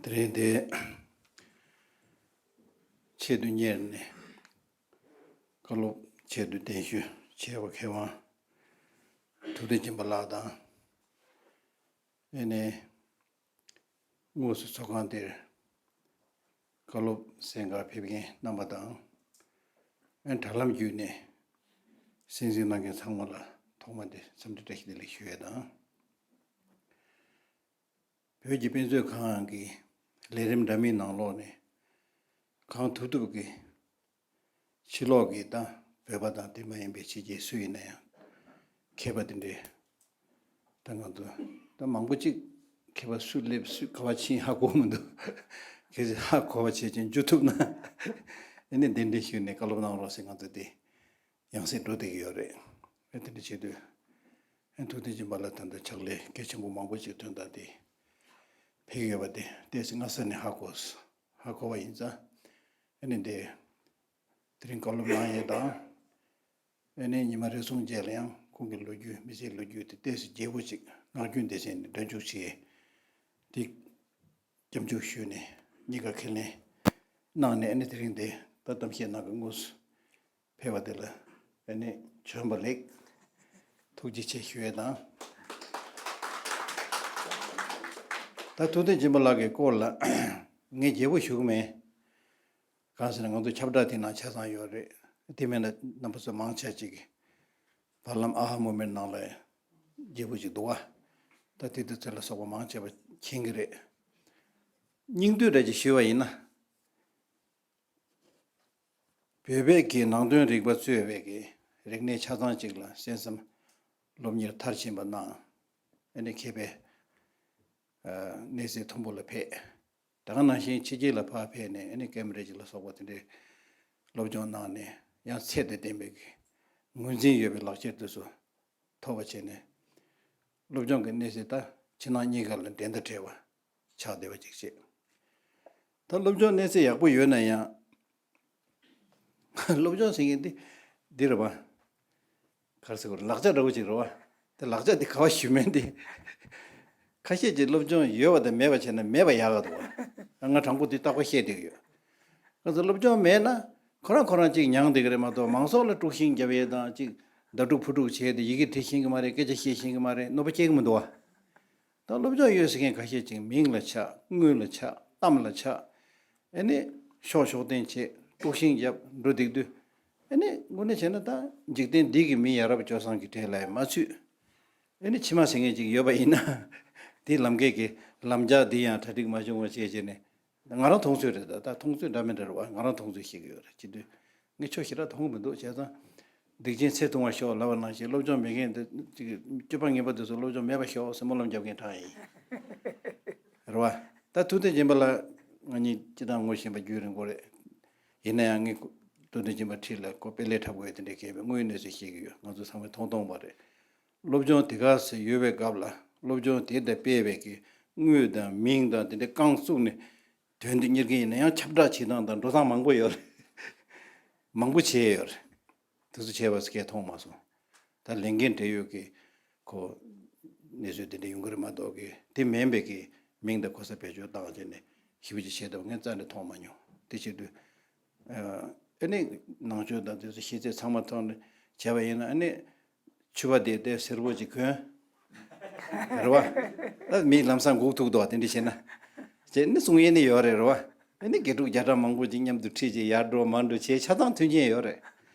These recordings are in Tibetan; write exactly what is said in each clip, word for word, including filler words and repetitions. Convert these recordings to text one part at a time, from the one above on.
དེ་རིང་འདིའི་ཆེད་དུ་གཉེར་ནས་བཀའ་སློབ་ཆེད་དུ་གདན་ཞུ་བྱས་པ་མཁས་དབང་ཐུབ་བསྟན་སྦྱིན་པ་ལགས་དང་། ཨེ་ནས་དངོས་སུ་ཚོགས་ཁང་འདིར་བཀའ་སློབ་གསན་གར་ཕེབས་མཁན་རྣམ་པ་དང་། ཨེ་དྲ་ལམ་བརྒྱུད་ནས་གསན་གཟིགས་གནང་མཁན་ཚང་མ་ལ་ཐོག་མ་དེ་འཚམས་འདྲི་བཀྲ་ཤིས་བདེ་ལེགས་ཞུ་ཡས་དང་། བོད་ཀྱི་དཔེ་མཛོད་ཁང་གི་ལས་རིམ་འདྲ་མིན་ནང་ལོགས་ནས་གང་ཐུབ་ཐུབ་ཀྱིས་ཕྱི་ལོགས་ཀྱི་ད་བོད་པ་དང་དེ་མ་ཡིན་པའི་ཕྱི་རྒྱལ་སུ་ཡིན་ན་ཡང་མཁས་པ་དེ་འདྲའི་ད་ང་ཚོ་ད་མང་པོ་ཅིག་མཁས་པ་སུ་སླེབས་སུ་ག་བ་ཕྱིན་ཧ་གོ་མི་འདུག་གལ་སྲིད་ཧ་གོ་བ་བྱེད་ཅིང་འཇུ་ཐུབ་ན་ཨེ་ནི་གདན་འདྲེན་ཞུས་ནས་བཀའ་སློབ་གནང་རོགས་ཟེར་ང་ཚོ་དེ། ཡང་སེ་འགྲོ་བསྡད་ཀྱི་ཡོད་རེད། ཨེ་དེ་འདྲ་བྱེད་དུས། ཨེ་ཐུབ་བསྟན་སྦྱིན་པ་ལ་ད་ལྟ་ཕྱག་ལས་གལ་ཆེན་པོ་མང་པོ་ཅིག་དོན་དག་དེ་ཕེབས་ཡོད་པ་དེ་ཏོག་ཙམ་སྔ་ས་ནས་ཧ་གོ་ཧ་གོ་བ་ཡིན་ཙང་། ཨེ་ནི་འདི་དེ་རིང་བཀའ་སློབ་གནང་ཡས་དང་། ཨེ་ནི་ཉི་མ་རེ་ཟུང་རྗེས་ལ་ཡང་ཁོང་གི་ལོ་རྒྱུས་མི་ཚེའི་ལོ་རྒྱུས་དེ་ཏོག་ཙམ་རྒྱས་པོ་ཅིག་ངག་རྒྱུན་སྡེ་ཚན་ནས་འདོན་འཇུག་བྱས། དེ་སྐྱབས་འཇུག་ཞུས་ནས་གཉིས་ཀ་ཁས་ལེན་གནང་ནས་ཨེ་ནི་དེ་རིང་འདི་ད་གཏམ་བཤད་གནང་གི་དངོས་སུ། ཕེབས་པ་དེ་ལ་ཨ་ནི་བྱོན་པ་ལེགས། ཐུགས་རྗེ་ཆེ་ཞུ་ཡས་དང་། ད་ཐུབ་བསྟན་སྦྱིན་པ་ལགས་ཀྱི་སྐོར་ལ་ངས་རྒྱས་པོ་ཞུ་གི་མེད། གང་ཟེར་ན་ང་ཚོ་ཁྱབ་བསྒྲགས་དེ་ནང་ཆ་ཚང་ཡོད་རེད། དེ་མིན་ན་རྣམ་པ་ཚོ་མང་ཆེ་ཅིག་གིས་བར་ལམ་ཨ་ཧ་མུ་མེན་ནང་ལ་རྒྱས་པོ་ཅིག་འདུག་བ། ད་དེ་དུས་ཚོད་ལ་སོགས་པ་མང་ཆེ་བ་མཁྱེན་གྱི་རེད། སྙིང་བསྡུས་འདྲ་ཅིག་ཞུས་པ་ཡིན་ན། བོད་པའི་གི་ནང་དོན་རིག་པ་གཙོས་པའི་གི་རིག་གནས་ཆ་ཚང་གཅིག་ལ་གསན་བསམ་སློབ་གཉེར་མཐར་ཕྱིན་པ་གནང་། ཨ་ནི་མཁས་པའི་ཨ་གནས་ཚད་མཐོན་པོ་ལ་ཕེབས། ད་ག་ནང་བཞིན་ཕྱི་རྒྱལ་ལ་ཕར་ཕེབས་ནས་ཨ་ནི་ཀེམ་བྷྲིཇ་ལ་སོགས་པ་དེ་འདྲའི་སློབ་སྦྱོང་གནང་ནས་ཡང་ཚད་དང་ལྡན་པའི་གི་ངོས་འཛིན་ཡོད་པའི་ལག་ཁྱེར་དེ་ཚོ་ཐོབ་པ་བྱས་ནས་སློབ་སྦྱོང་གི་གནས་ཚད་ད་ཕྱི་ནང་གཉིས་ཀ་ལ་འགྲན་ཟླ་བྲལ་བ་ཆགས་བསྡད་པ་ཅིག་བྱེད། ད་སློབ་སྦྱོང་གནས་ཚད་ཡག་པོ་ཡོད་ན་ཡང་། སློབ་སྦྱོང་ཟེར་མཁན་འདི་འདི་རེད་པ། ག་རེ་ཟེར་དགོས་རེད། ལག་ཆ་འདྲ་བོ་ཅིག་རེད་པ། དེ་ལག་ཆ་འདི་ག་བ་ཞུ་མིན་འདི། ཁ་ཤས་ཀྱིས་སློབ་སྦྱོང་ཡོད་པ་དང་མེད་པ་བྱས་ན་མེད་པ་ཡག་ག་འདུག་པ། ང་དྲང་པོ་འདི་རྟག་པར་བཤད་བསྡད་ཀྱི་ཡོད། ང་ཚོ་སློབ་སྦྱོང་མེད་ན་ཁོ་རང་ཁོ་རང་གཅིག་མྱངས་བསྡད་ཀྱི་རེད་མ་གཏོགས་མང་ཚོགས་ལ་དཀྲུག་ཤིང་རྒྱབ་ཡས་དང་གཅིག་བརྡ་དཀྲུག་ཕུ་དཀྲུག་བྱས་ཏེ་ཡི་གེ་འབྲི་ཤེས་ཀྱི་མ་རེད། སྐད་ཆ་བཤད་ཤེས་ཀྱི་མ་རེད། གནོད་པ་སྐྱེལ་གྱི་མི་འདུག་པ། ད་སློབ་སྦྱོང་ཡོད་ཟེར་མཁན་ཁ་ཤས་ཅིག་མིང་ལ་ཆགས། དངུལ་ལ་ཆགས། གཏམ་ལ་ཆགས། ཨེ་ནི་ཤོག་ཤོག་སྟེང་བྱས་དཀྲུག་ཤིང་རྒྱབ་འགྲོ་བསྡད་དུས། ཨེ་ནི་དངོས་གནས་བྱས་ན་ད་འཇིག་རྟེན་འདི་གི་མི་ཡ་རབས་སྤྱོད་བཟང་གི་གྲས་ལ་ཡང་མ་ཚུད། ཨེ་ནི་ཕྱི་མ་ཟེར་མཁན་ཅིག་ཡོད་པ་ཡིན་ན། དེའི་ལམ་ཁའི་གི་ལམ་རྒྱགས་འདི་ཡང་གྲ་སྒྲིག་མ་བྱུང་བ་བྱས་བྱས་ནས། ང་རང་མཐོང་ཚུལ་རེད། ད་ད་མཐོང་ཚུལ་འདྲ་མི་འདྲ་རེད་པ། ང་རང་མཐོང་ཚུལ་བཤད་ཀྱི་ཡོད་རེད། བྱེད་དུས་ངས་ཁྱོད་ཞེ་དྲག་མཐོང་གི་མི་འདུག་བྱས་ཙང་། སྡིག་ཅན་ཚེ་ཐུང་བར་ཤོག་ལབ་པ་ནང་བཞིན་སློབ་སྦྱོང་མེད་མཁན་འདི་ཅིག་སྤྱོད་པ་ངན་པ་དེ་ཚོ་སློབ་སྦྱོང་མེད་པར་ཤོག་ཟེར་སྨོན་ལམ་རྒྱབ་མཁན་གྲས་ཡིན། རེད་པ། ད་ཐུབ་བསྟན་སྦྱིན་པ་ལགས་ང་གཉིས་སྤྱིར་བཏང་ངོ་ཤེས་པ་རྒྱུན་རིང་པོ་རེད། ཡིན་ན་ཡང་ངས་ཐུབ་བསྟན་སྦྱིན་པ་འཁྲིས་ལ་ཁོ་དཔེ་ལས་འཁྲབ་དགོས་དེ་འདྲའི་མཁས་པའི་དངོས་ཡོད་གནས་ཚུལ་བཤད་ཀྱི་ཡོད། ང་ཚོ་ཚང་མས་མཐོང་མཐོང་པ་རེད། སློབ་སྦྱོང་དེ་ག་ཚོད་ཡོད་པའི་སྐབས་ལ་སློབ་སྦྱོང་དེ་དང་སྤེལ་བའི་གི་དངུལ་དང་མིང་དང་དེ་འདྲའི་རྐང་བཙུགས་ནས་དོན་དུ་གཉེར་མཁན་ཡིན་ན་ཡང་ཁྱབ་བསྒྲགས་བྱེད་སྟངས་དང་འགྲོ་སྟངས་མང་པོ་ཡོད་རེད། མང་པོ་བྱས་ཡོད་རེད། དེ་ཚོ་བྱས་པ་སྐད་མཐོང་མ་སོང་། ད་ལས་འགན་འབྲེལ་ཡོད་ཀྱི་ཁོ་གནས་ཚུལ་དེ་འདྲ་ཡོང་གི་རེད་མ་གཏོགས་ཀྱི་དེ་མིན་པའི་གི་མིང་དང་གོ་ས་བེད་སྤྱོད་བཏང་བྱས་ནས་ཞེ་པོ་ཅིག་བྱས་བསྡད་པ་ངས་རྩ་ནས་མཐོང་མ་མྱོང་། དེ་བྱེད་དུས་ཨ་ནི་ནང་ཆོས་དང་དེ་ཚོ་ཤེས་ཚད་ཚང་མ་ཐོག་ནས་བྱས་པ་ཡིན་ན་ཨ་ནི། ཕྱུ་པ་དེ་དེ་སེར་པོ་ཅིག་གོན། རེད་པ། ད་མི་ལམ་སང་སྒུག་ཐུག་འདུག་པ་དེ་འདྲ་བྱས་ན། བྱས་ནི་གསུང་ཡས་ནི་ཡོད་རེད། རེད་པ། ཨ་ནི་དགེ་ཕྲུག་བརྒྱ་ཕྲག་མང་པོ་ཅིག་མཉམ་དུ་ཁྲིད་ཅིག་ཡར་འགྲོ་མར་འགྲོ་བྱས་ཆ་ཚང་མཐུན་རྐྱེན་ཡོད་རེད།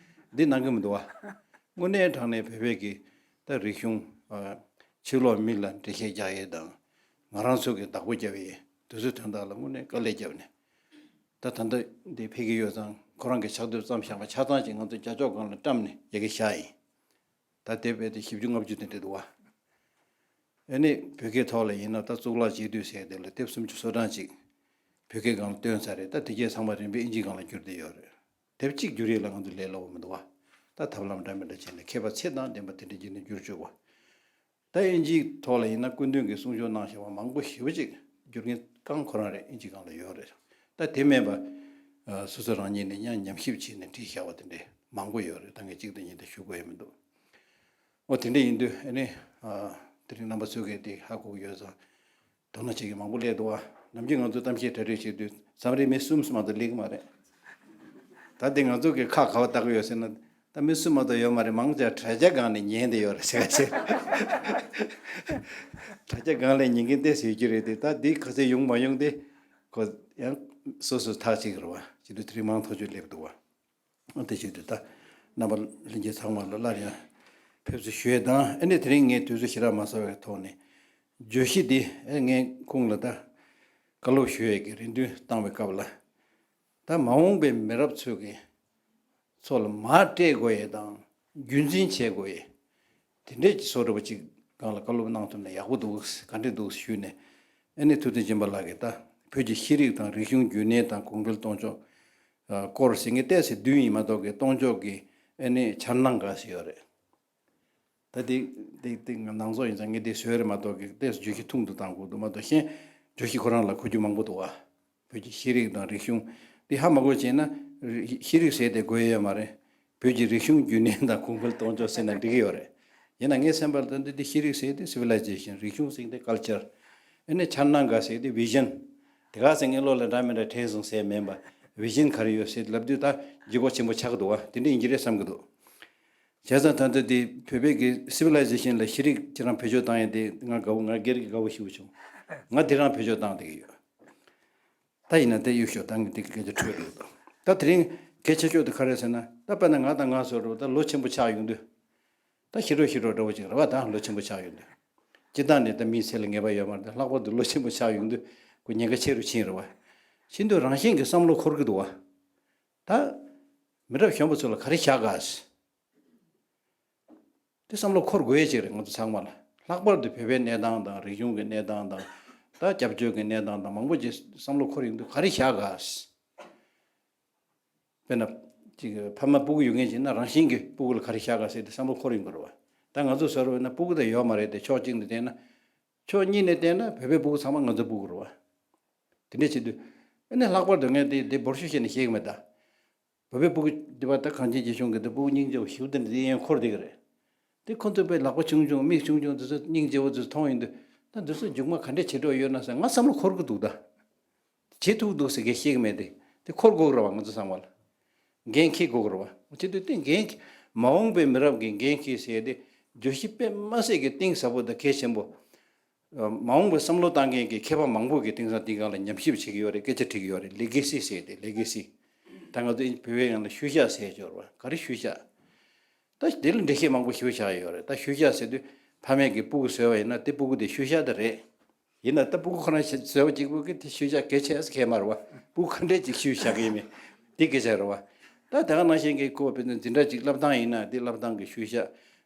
འདི་གནང་གི་མི་འདུག་པ། དངོས་གནས་དྲང་གནས་བོད་པའི་གི་ད་རིག་གཞུང་ཨ་ཕྱི་ལོགས་མི་ལ་འགྲེལ་བཤད་རྒྱག་ཡས་དང་། ང་རང་ཚོ་གི་བདག་པོ་རྒྱབ་ཡས་དེ་ཚོའི་དོན་དག་ལ་དངོས་གནས་དཀའ་ལས་བརྒྱབ་ནས། ད་ད་ལྟ་འདི་ཕེབས་ཀྱི་ཡོད་ཙང་ཁོ་རང་གི་ཕྱག་དེབ་བརྩམས་བཞག་པ་ཆ་ཚང་ཅིག་ང་ཚོ་རྒྱ་ཤོག་སྒང་ལ་བཀྲམ་ནས་ཡ་གི་བཞག་ཡིན། ད་དེབ་དཔེ་དེ་བཞི་བཅུ་ལྔ་བཅུ་དེ་འདྲ་འདུག་པ། ཨ་ནི་བོད་སྐད་ཐོག་ལ་ཡིན་ན་ད་གཙུག་ལག་འབྱེད་སྡུད་ཟེར་དེ་ལ་དེབ་སུམ་ཅུ་སོ་གྲངས་ཅིག་བོད་སྐད་སྒང་ལ་བཏོན་ཚར་རེད། ད་དེ་གས་ཚང་མ་རིམ་པས་ཨིན་ཇི་སྒང་ལ་བསྒྱུར་བསྡད་ཡོད་རེད། དེབ་གཅིག་བསྒྱུར་ཡས་ལ་ང་ཚོ་ལས་སླ་པོ་མི་འདུག་པ། ད་ཐབས་ལམ་འདྲ་མི་འདྲ་བྱས་ནས་མཁས་པ་ཚད་དང་ལྡན་པ་དེ་འདྲ་བརྒྱུད་ནས་བསྒྱུར་བཅུག་པ། ད་ཨིན་ཇིའི་ཐོག་ལ་ཡིན་ན་སྐུ་མདུན་གྱིས་གསུང་ཆོས་གནང་བཞག་པ་མང་པོ་ཞེ་པོ་ཅིག་བསྒྱུར་མཁན་རྐང་ཁོ་རང་རེད། ཨིན་ཇི་སྒང་ལ་ཡོད་རེད། ད་དེ་མིན་པ་ཨ་སོ་སོ་རང་ཉིད་ནས་ཡང་ཉམས་ཞིབ་བྱས་ནས་བྲིས་བཞག་པ་དེ་འདྲས་མང་པོ་ཡོད་རེད། ད་ངས་གཅིག་དང་གཉིས་དེ་ཞུ་དགོས་ཡ་མི་འདུག་འོ་དེ་འདྲས་ཡིན་དུས་ཨ་ནི་ཨ་དེ་རིང་རྣམ་པ་ཚོས་གིས་དེ་ཧ་གོ་གི་ཡོད་ཙང་དོ་སྣང་བྱེད་མཁན་མང་པོ་སླེབས་འདུག་ཨ། ནམ་རྒྱུན་ང་ཚོ་གཏམ་བཤད་གྲ་སྒྲིག་བྱེད་དུས་མཚམས་རེ་མི་གསུམ་མ་གཏོགས་སླེབས་ཀྱི་མ་རེད། ད་དེ་ང་ཚོ་གི་ཁག་ག་པར་བལྟ་གི་ཡོད་ཟེར་ན། ད་མི་གསུམ་མ་གཏོགས་ཡོད་མ་རེད། མང་ཆེ་བ་དྲ་རྒྱ་སྒང་ནས་ཉན་བསྡད་ཡོད་རེད་ཟེར་ག་ཟེར། དྲ་རྒྱ་སྒང་ལ་ཉན་མཁན་ཏོག་ཙམ་ཡོད་ཀྱི་རེད་དེ། ད་འདི་ག་ཚོད་ཡོང་མ་ཡོང་དེ་ཁོ་ཡང་སོ་སོས་ཐག་བཅད་ཀྱི་རེད་བ། བྱེད་དུས་དེ་རིང་མང་ཐག་ཆོད་སླེབས་འདུག་བ། དེ་བྱེད་དུས་ད་རྣམ་པ་ལྷན་རྒྱས་ཚང་མ་ལ་སླར་ཡང་ཕེབས་བསུ་ཞུ་ཡས་དང་། ཨ་ནི་དེ་རིང་ངས་དུས་ཚོད་ཞེ་དྲག་མ་ཟ་བའི་ཐོག་ནས་བརྗོད་གཞི་འདི་ཨ་ངས་ཁོང་ལ་ད་བཀའ་སློབ་ཞུ་ཡས་ཀྱི་རེ་འདུན་བཏང་བའི་སྐབས་ལ། ད་མ་འོངས་པའི་མི་རབས་ཚོས་ཀྱི་ཚོ་ལ་མར་སྤྲད་དགོས་ཡས་དང་རྒྱུན་འཛིན་བྱེད་དགོས་ཡས། དེ་འདྲའི་བཟོ་འདྲ་པོ་ཅིག་སྒང་ལ་བཀའ་སློབ་གནང་ཐུབ་ན་ཡག་པོ་འདུག་ག་འདྲས་འདུག་ཞུས་ནས། ཨ་ནི་ཐུབ་བསྟན་སྦྱིན་པ་ལགས་ཀྱིས་ད་བོད་ཀྱི་ཤེས་རིག་དང་རིག་གཞུང་རྒྱུན་གནས་དང་གོང་འཕེལ་གཏོང་ཕྱོགས་སྐོར་ཟེར་མཁན་ཏོག་ཙམ་བདུན་ཡིན་མ་གཏོགས་ཀྱི་གཏོང་ཕྱོགས་ཀྱི་ཨ་ནི་འཆར་སྣང་འགའ་ཞིག་ཡོད་རེད། ད་དེ་དེ་དེ་ནང་ཚོགས་ཡིན་ཙང་ངས་དེ་བཟོས་རེད་མ་གཏོགས་ཀྱི་ཏོག་ཙམ་བརྗོད་གཞི་ཐུང་དུ་བཏང་དགོས་འདུག་མ་གཏོགས། གཞན་བརྗོད་གཞི་ཁོ་རང་ལ་གོ་རྒྱུ་མང་པོ་འདུག་བ། བོད་ཀྱི་ཤེས་རིག་དང་རིག་གཞུང་འདི་ཧ་མ་གོ་བྱས་ན། རི་ཤེས་རིག་ཟེར་དེ་དགོས་ཡོད་མ་རེད། བོད་ཀྱི་རིག་གཞུང་རྒྱུན་གནས་དང་གོང་འཕེལ་གཏོང་ཕྱོགས་ཟེར་ན་འགྲིག་གི་ཡོད་རེད། ཡིན་ན་ངའི་སེམས་པར་ད་འདི་འདི་ཤེས་རིག་ཟེར་དེ་སི་ཝི་ལའི་ཛེ་ཤན། རིག་གཞུང་ཟེར་དེ་ཀལ་ཅར། ཨ་ནི་འཆར་སྣང་འགའ་ཟེར་དེ་བི་ཞན། དེ་ག་ཟེར་ངའི་བློ་ལ་འདྲ་མི་འདྲ་དྲན་སོང་ཟེར་མིན་པ། བི་ཞན་ག་རེ་ཡོད་ཟེར་ལབ་དུས་ད་ལྗིད་ཁོག་ཆེན་པོ་ཆགས་འདུག་བ། དེ་འདྲ་ཡིན་གྱི་རེད་བསམ་གྱི་འདུག་བྱས་ཙང་ད་ལྟ་འདི་བོད་པའི་གི་སི་ཝི་ལའི་ཛེ་ཤན་ལ་ཤེས་རིག་ཁྱེད་རང་བེད་སྤྱོད་བཏང་ཡས་དེ་ང་དགའ་བོ། ང་སྒེར་གྱི་དགའ་བོ་ཞེ་པོ་བྱུང་། ང་དེ་རང་བེད་སྤྱོད་བཏང་བསྡད་ཀྱི་ཡོད། ད་ཡིན་ན་དེ་གཡུག་ཞོག་ད་ངས་དེ་གི་སྐད་ཆ་འཕྲོད་འདུག་ད་དེ་རིང་གལ་ཆེ་ཤོས་དེ་ག་རེ་ཟེར་ན། ད་དཔེར་ན་ང་དང་ང་ཚོ་རུ་ད་ལོ་ཆེན་པོ་ཆགས་ཡོང་དུས། ད་ཤི་རོ་ཤི་རོ་འདྲ་བོ་ཅིག་རེད་བ། ད་ལོ་ཆེན་པོ་ཆགས་ཡོང་དུས། སྤྱིར་བཏང་ནས་ད་མིའི་ཚེ་ལ་ངེས་པ་ཡོད་མ་རེད། ད་ལྷག་པར་དུ་ལོ་ཆེན་པོ་ཆགས་ཡོང་དུས་ཁོ་ཉེན་ཁ་ཆེ་རུ་ཕྱིན་རེད་བ། ཕྱིན་དུས་རང་བཞིན་གྱི་བསམ་བློ་འཁོར་གྱི་འདུག་བ། ད་མི་རབས་གཞོན་པ་ཚོ་ལ་ག་རེ་བཞག་ག་ཟེར། དེ་བསམ་བློ་འཁོར་དགོས་ཡས་ཅིག་རེད། ང་ཚོ་ཚང་མ་ལ། ལྷག་པར་དུ་བོད་པའི་གནས་སྟངས་དང་། རིག་གཞུང་གི་གནས་སྟངས་དང་། ད་སྐྱབས་བཅོལ་གྱི་གནས་སྟངས་དང་མང་པོ་ཅིག་བསམ་བློ་འཁོར་ཡོང་དུས་ག་རེ་བཞག་ག་ཟེར། དཔེར་ན། ཅིག་ཕ་མ་སྤུ་གུ་ཡོད་མཁན་ཅིག་ན་རང་བཞིན་གྱིས་སྤུ་གུ་ལ་ག་རེ་བཞག་ག་ཟེར་དེ་བསམ་བློ་འཁོར་ཡོང་གི་རེད་བ། ད་ང་ཚོ་ཟེར་བ་ཡིན་ན་སྤུ་གུ་ད་ཡོད་མ་རེད་དེ། ཕྱོགས་གཅིག་ནས་བལྟས་ན། ཕྱོགས་གཉིས་ནས་བལྟས་ན་བོད་པའི་སྤུ་གུ་ཚང་མ་ང་ཚོའི་སྤུ་གུ་རེད་བ། དེ་འདྲ་བྱེད་དུས། ཨ་ནི་ལྷག་པར་དུ་ངས་དེ་དེ་འབོར་ཤུགས་བཤད་ནས་བཤད་ཀྱི་མེད་ད། བོད་པའི་སྤུ་གུ་འདི་བ་ད་གངས་ཅན་སྐྱིད་གཤོངས་ཀྱི་དེ་སྤུ་གུ་སྙིང་རྗེ་བོ་ཞེ་པོ་དེ་འདྲ་དེ་ཡང་འཁོར་བསྡད་ཀྱི་རེད། དེ་ཁོ་ཚོ་དཔེ་ལག་པ་ཆུང་ཆུང་མིག་ཆུང་ཆུང་དེ་ཚོ་སྙིང་རྗེ་བོ་དེ་ཚོ་མཐོང་ཡོང་དུས། ད་འདི་ཚོ་མཇུག་མ་ག་འདྲས་བྱེད་འགྲོ་ཡོད་ན་ཟེར་ང་བསམ་བློ་འཁོར་གི་འདུག་ད། བྱེད་ཐུབ་འདུག་ཟེར་གྱི་ཤེས་ཀྱི་མེད་དེ། དེ་འཁོར་དགོས་རེད་བ། ང་ཚོ་ཚང་མ་ལ་འགན་འཁྱེར་དགོས་རེད་བ། བྱེད་དུས་དེ་འགན་འཁྱེར། མ་འོངས་པའི་མི་རབས་ཀྱི་འགན་འཁྱེར་ཟེར་དེ་བརྗོད་གཞི་དཔེ་མ་སྲིད་ཀྱི་གཏིང་ཟབ་པོ་དང་གལ་ཆེན་པོ། མ་འོངས་པའི་བསམ་བློ་བཏང་མཁན་གྱི་མཁས་པ་མང་པོ་གིས་དེང་སང་དེའི་སྒང་ལ་ཉམས་ཞིབ་བྱེད་ཀྱི་ཡོད་རེད། སྐད་ཆ་དྲིས་ཀྱི་ཡོད་རེད། ལེ་གེ་སི་ཟེར་དེ། ལེ་གེ་སི། ད་ང་ཚོ་བོད་པའི་ནང་ལ་ཤུལ་བཞག་ཟེར་ཡོད་རེད་བ། ག་རེ་ཤུལ་བཞག་ད་དེ་ལ་འགྲེལ་བཤད་མང་པོ་ཞིག་བཞག་ཡོད་རེད། ད་ཤུལ་བཞག་ཟེར་དུས་ཕ་མས་ཀྱིས་སྤུ་གུ་བཟོས་པ་ཡིན་ན་དེ་སྤུ་གུ་དེ་ཤུལ་བཞག་དེ་རེད། ཡིན་ན་ད་སྤུ་གུ་ཁོ་རང་བཟོས་པ་གཅིག་པུ་གིས་དེ་ཤུལ་བཞག་གལ་ཆེ་ས་གལ་མ་རེད་བ། སྤུ་གུ་ག་འདྲས་ཅིག་ཤུལ་བཞག་གི་ཡིན་མིན་དེ་སྐད་ཆ་རེད་བ། ད་དེ་ག་ནང་བཞིན་གྱི་ཁོ་བོད་འཛིན་གྲྭ་གཅིག་བསླབ་སྟངས་ཡིན་ན་དེ་བསླབ་སྟངས་ཀྱི་ཤུལ་བཞག་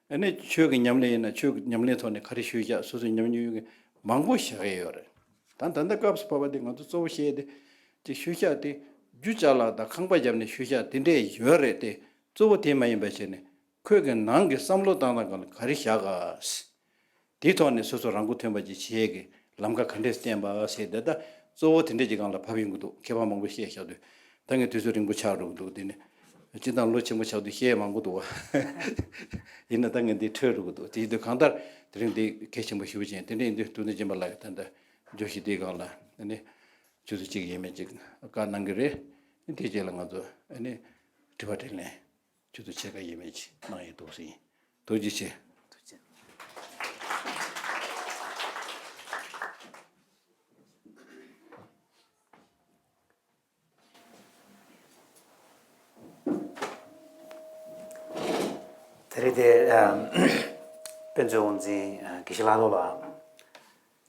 ཨ་ནི་ཆོས་ཀྱི་ཉམས་ལེན་ཡིན་ན་ཆོས་ཀྱི་ཉམས་ལེན་ཐོག་ནས་ག་རེ་ཤུལ་བཞག་སོ་སོའི་ཉམས་མྱོང་ཡོད་མཁན་མང་པོ་བཞག་གི་ཡོད་རེད། ད་ད་ལྟ་སྐབས་སུ་བབས་པ་དེ་ང་ཚོ་གཙོ་བོ་བཤད་དེ། དེ་ཤུལ་བཞག་དེ་རྒྱུ་ཅ་ལག་དང་ཁང་པ་བརྒྱབ་ནས་ཤུལ་བཞག་དེ་འདྲས་ཡོད་རེད་དེ། གཙོ་བོ་དེ་མ་ཡིན་པ་བྱས་ནས་ཁོས་ཀྱི་ནང་གི་བསམ་བློ་བཏང་སྟངས་སྒང་ལ་ག་རེ་བཞག་ག་དེའི་ཐོག་ནས་སོ་སོ་རང་མགོ་ཐོན་པ་ཅིག་བྱེད་ཀྱི་ལམ་ཁ་ག་འདྲས་བསྟན་པ་ཟེར་དེ། ད་གཙོ་བོ་དེ་འདྲས་ཀྱི་སྒང་ལ་བབས་ཡོང་གི་འདུག་མཁས་པ་མང་པོ་བཤད་བཞག་དུས་ད་ངས་དུས་ཚོད་རིང་པོ་ཆགས་འགྲོ་གི་འདུག་དེ་ནི་སྤྱིར་བཏང་ལོ་ཆེན་པོ་ཆགས་དུས་བཤད་མང་པོ་འདུག་བ། ཡིན་ན་ད་ངས་འདི་འཕྲོས་འགྲོ་གི་འདུག་དེ་ཡིན་དུས་གང་ལྟར་དེ་རིང་འདི་གལ་ཆེན་པོ་ཞེ་པོ་ཅིག་དེ་འདྲས་ཡིན་དུས་ཐུགས་འདུན་སྦྱིན་པ་ལགས་ཀྱིས་ད་ལྟ་བརྗོད་གཞི་འདིའི་སྒང་ལ་ཨ་ནི་ཆུ་ཚོད་གཅིག་ཡས་མས་ཅིག་བཀའ་གནང་གི་རེད། དེའི་རྗེས་ལ་ང་ཚོ་ཨ་ནི་དྲི་བ་དྲིས་ལན། ཆུ་ཚོད་ཕྱེད་ཀ་ཡས་མས་ཅིག་གནང་ཡས་འདུག་ཟེར་ཡིན། ཐུགས་རྗེ་ཆེ། ཐུགས་རྗེ་ཆེ། དེ་རིང་དེ་ཨ་དཔེ་མཛོད་དབང་འཛིན་ཨ་དགེ་བཤེས་ལྷ་རྡོར་ལགས།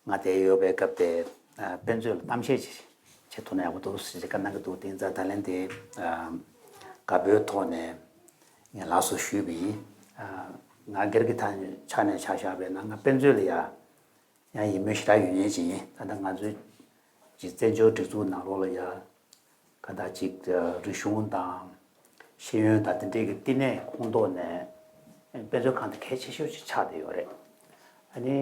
ང་དེ་ཡོད་པའི་སྐབས་དེ་ཨ་དཔེ་མཛོད་ལ་གཏམ་བཤད་ཅིག་བྱེད་ཐུབ་ན་ཡག་པོ་འདུག་ཟེར་བཀའ་གནང་གི་འདུག་དེ་ཡིན་ཙང་ད་ལན་དེ་ཨ་དགའ་པོའི་ཐོག་ནས་ངས་ལགས་སོ་ཞུས་པ་ཡིན། ཨ་ང་སྒེར་གྱི་ཐ་ཆ་ནས་ཆ་བཞག་པ་ཡིན་ན་ང་དཔེ་མཛོད་ལ་ཡ་ཡང་ཡིད་སྨོན་ཞེ་དྲག་ཡོད་མཁན་ཅིག་ཡིན། ད་ལྟ་ང་ཚོའི་ཅིག་བཙན་བྱོལ་སྒྲིག་འཛུགས་ནང་ལོགས་ལ་ཡ་ག་ད་ཅིག་རིག་གཞུང་དང་ཤེས་ཡོན་དང་དེ་འདྲའི་གི་བསྟི་གནས་ཁོངས་གཏོགས་ནས་དཔེ་མཛོད་ཁང་དེ་གལ་ཆེ་ཤོས་ཅིག་ཆགས་བསྡད་ཡོད་རེད། ཨ་ནི་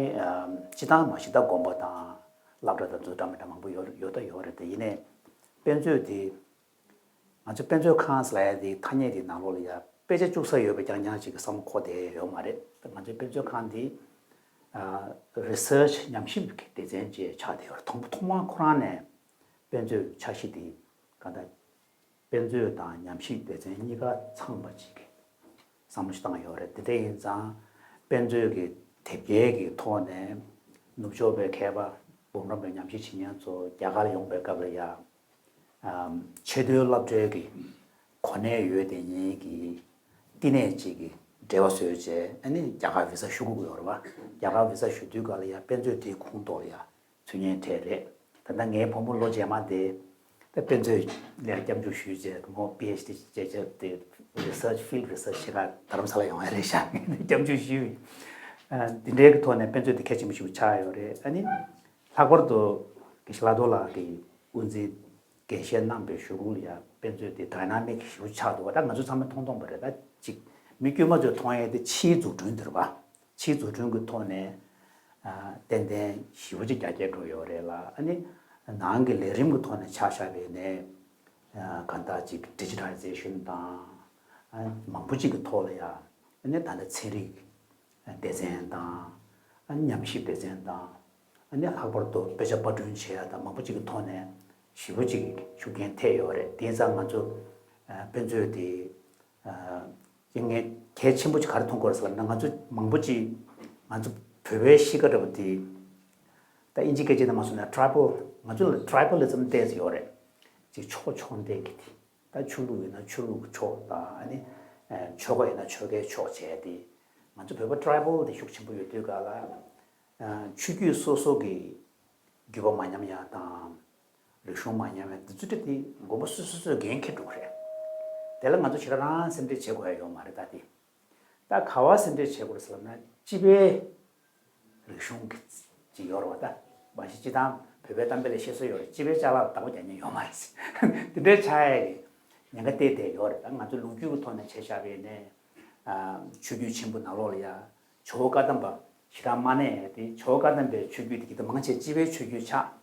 སྤྱི་བཏང་མ་གཞི་ད་དགོན་པ་དང་སློབ་གྲྭ་དང་ཚོ་འདྲ་མི་འདྲ་མང་པོ་ཡོད་ཡོད་ད་ཡོད་རེད་དེ། ཡིན་ནའི་དཔེ་མཛོད་དེ་ང་ཚོ་དཔེ་མཛོད་ཁང་ཟེར་ཡ་དེ་ཐ་སྙད་དེ་ནང་ལོགས་ལ་ཡ་དཔེ་ཆ་བཅུག་ས་ཡོད་པ་རྐྱང་རྐྱང་ཅིག་གི་བསམ་བློ་འཁོར་བསྡད་ཡོད་མ་རེད། ང་ཚོའི་དཔེ་མཛོད་ཁང་དེ་research ཉམས་ཞིབ་ཀྱི་སྡེ་ཚན་ཅིག་ཆགས་བསྡད་ཡོད་རེད། དང་པོ་ཐོག་མར་ཁོ་རང་ནས་ དཔེ་མཛོད་འཆར་གཞི་དེ་གང་ལྟར་དཔེ་མཛོད་དང་ཉམས་ཞིབ་སྡེ་ཚན་གཉིས་ཀ་ཚང་བ་ཅིག་གི་བསམ་བློ་ཞིག་བཏང་ཡོད་རེད། དེ་འདྲ་ཡིན་ཙང་དཔེ་མཛོད་ཀྱི་དེབ་སྐྱེལ་གྱི་ཐོག་ནས་ནུབ་ཕྱོགས་པའི་མཁས་པ་འབུམ་རམས་པའི་ཉམས་ཞིབ་བྱེད་མཁན་ཚོ་རྒྱ་གར་ཡོང་པའི་སྐབས་ལ་ཡ། ཨམ། ཆེས་མཐོའི་སློབ་གྲྭའི་གི་གོ་གནས་ཡོད་དེ་ཉིད་ཀྱི་བསྟི་གནས་གཅིག་གི་འབྲེལ་བ་བཟོས་བྱས། ཨ་ནི་རྒྱ་གར་བི་ས་ཞུ་དགོས་ཀྱི་ཡོད་རེད་བ། རྒྱ་གར་བི་ས་ཞུ་དུས་ག་ལ་ཡ་དཔེ་མཛོད་དེའི་ཁོངས་གཏོགས་ལ་ཡ་ཚུད་མཁན་གྲས་རེད། ད་ལྟ་ངའི་བུ་མོ་ལོ་རྗེས་མ་དེ་ད་དཔེ་མཛོད་ལ་སྐྱབས་འཇུག་ཞུས་བྱས། མོ་པི་ཨེཆ་ཌི་བྱས་བྱས་དེ་research, field research བྱེད་ག་རྡ་རམ་ས་ལ་ཡོང་ཡ་རེད་ཤག་སྐྱབས་འཇུག་ཞུས། ཨ། དེ་འདྲའི་གི་ཐོག་ནས་དཔེ་མཛོད་དེ་གལ་ཆེན་པོ་ཞིག་ཆགས་ཡོད་རེད། ཨ་ནི། ལྷག་པར་དུ་དགེ་བཤེས་ལྷག་རྡོར་ལགས་ཀྱིས་དབུ་འཛིན་འགན་བཞེས་གནང་བའི་གཞུག་གུ་ལ་ཡང་དཔེ་མཛོད་དེ་ཌའི་ན་མིག་ཞེ་པོ་ཆགས་འདུག་བ། ད་ང་ཚོ་ཚང་མས་མཐོང་མཐོང་པ་རེད། ད་ཅིག་མི་དཀྱུས་མ་ཚོས་མཐོང་ཡས་དེ་ཕྱིའི་འཛུགས་སྐྲུན་དེ་རེད་བ། ཕྱིའི་འཛུགས་སྐྲུན་གྱི་ཐོག་ནས་ཨ། ཏན་ཏན་ཞེ་པོ་ཅིག་རྒྱ་སྐྱེད་འགྲོ་ཡོད་རེད་ལ། ཨ་ནི་ནང་གི་ལས་རིམ་གྱི་ཐོག་ནས་ཆ་བཞག་པ་ཡིན་ན། ཨ། གང་ལྟར་ཅིག་ཌི་ཇི་ཊ་ལའི་ཛེ་ཤན་དང་། ཨ། མང་པོ་ཅིག་གི་ཐོག་ལ་ཡང་། ཨ་ནི་ད་ལྟ་ཚན་རིག་སྡེ་ཚན་དང་། ཨ་ནི་ཉམས་ཞིབ་སྡེ་ཚན་དང་། ཨ་ནི་ལྷག་པར་དུ་དཔེ་ཆ་པར་སྐྲུན་བྱེད་ཡ་དང་མང་པོ་ཅིག་གི་ཐོག་ནས་ཞེ་པོ་ཅིག་ཤུགས་རྐྱེན་ཐེབས་ཡོད་རེད། དེ་ཙང་ང་ཚོ་ཨ། དཔེ་མཛོད་དེ་ཨ། ཅིག་ངས་གལ་ཆེན་པོ་ཅིག་ག་རེ་མཐོང་གི་ཡོད་རེད་ཟེར་ལབ་ན། ང་ཚོ་མང་པོ་ཅིག་ང་ཚོ་བོད་པའི་གཤིས་ཀ་འདྲ་པོ་དེ། ད་ཨིན་ཇི་སྐད་ཆ་ནང་མ་སོང་ན་ཊ་རའི་བལ། ང་ཚོ་ལ་ཊ་རའི་བལ་ཨི་ཛམ་ཏོག་ཙམ་ཡོད་རེད། ཅིག་ཕྱོགས་ཕྱོགས་འཐེན་གྱི་དེ། ད་ཆོས་ལུགས་ཡིན་ན་ཆོས་ལུགས་ཕྱོགས་དང་། ཨ་ནི་ཆོལ་ཁ་ཡིན་ན་ཆོལ་ཁའི་ཕྱོགས་བྱས་ཏེ། ང་ཚོ་བོད་པ་ཊ་རའི་བལ་དེ་ཤུགས་ཆེན་པོ་ཡོད་དུས་ག་ལ། ཆོས་བརྒྱུད་སོ་སོ་གི་བརྒྱུད་པ་མ་ཉམས་ཡ་དང་། རིག་གཞུང་མ་ཉམས་ཡ་དེ་ཚོ་དེ་དགོན་པ་སོ་སོ་སོས་འགན་འཁྱེར་འགྲོ་གི་རེད། དེ་ལ་ང་ཚོ་ཞེ་དྲག་རང་སེམས་ཁྲལ་བྱེད་དགོས་ཡ་ཡོད་མ་རེད། ད་དེ། ད་ག་བ་སེམས་ཁྲལ་བྱེད་དགོས་རེད་ཟེར་ལབ་ན། སྤྱི་པའི་རིག་གཞུང་གི་ཅིག་ཡོད་རེད་བ། ད་མ་གཞི་སྤྱི་བཏང་བོད་པའི་གཏམ་དཔེ་ལ་བཤད་སྲོལ་ཡོད་རེད། སྤྱི་པའི་ཅ་ལག་ལ་བདག་པོ་རྒྱག་མཁན་ཡོད་མ་རེད། དེ་འདྲའི་ཆགས་ཡ་གི་ཉེན་ཁ་བལྟས་བསྡད་ཡོད་རེད། ད་ང་ཚོ་ལོ་རྒྱུས་ཀྱི་ཐོག་ནས་བྱས་བཞག་པ་ཡིན་ན། ཨ། ཆོས་བརྒྱུད་ཆེན་པོ་ནང་ལོགས་ལ་ཡ་ཇོ་བོ་བཀའ་གདམས་པ་ཞེ་དྲག་མ་གནས་ཏེ། ཇོ་བོ་བཀའ་གདམས་པའི་ཆོས་བརྒྱུད་དེ་གི་ད་མང་ཆེ་སྤྱི་པའི་ཆོས་བརྒྱུད་ཆགས།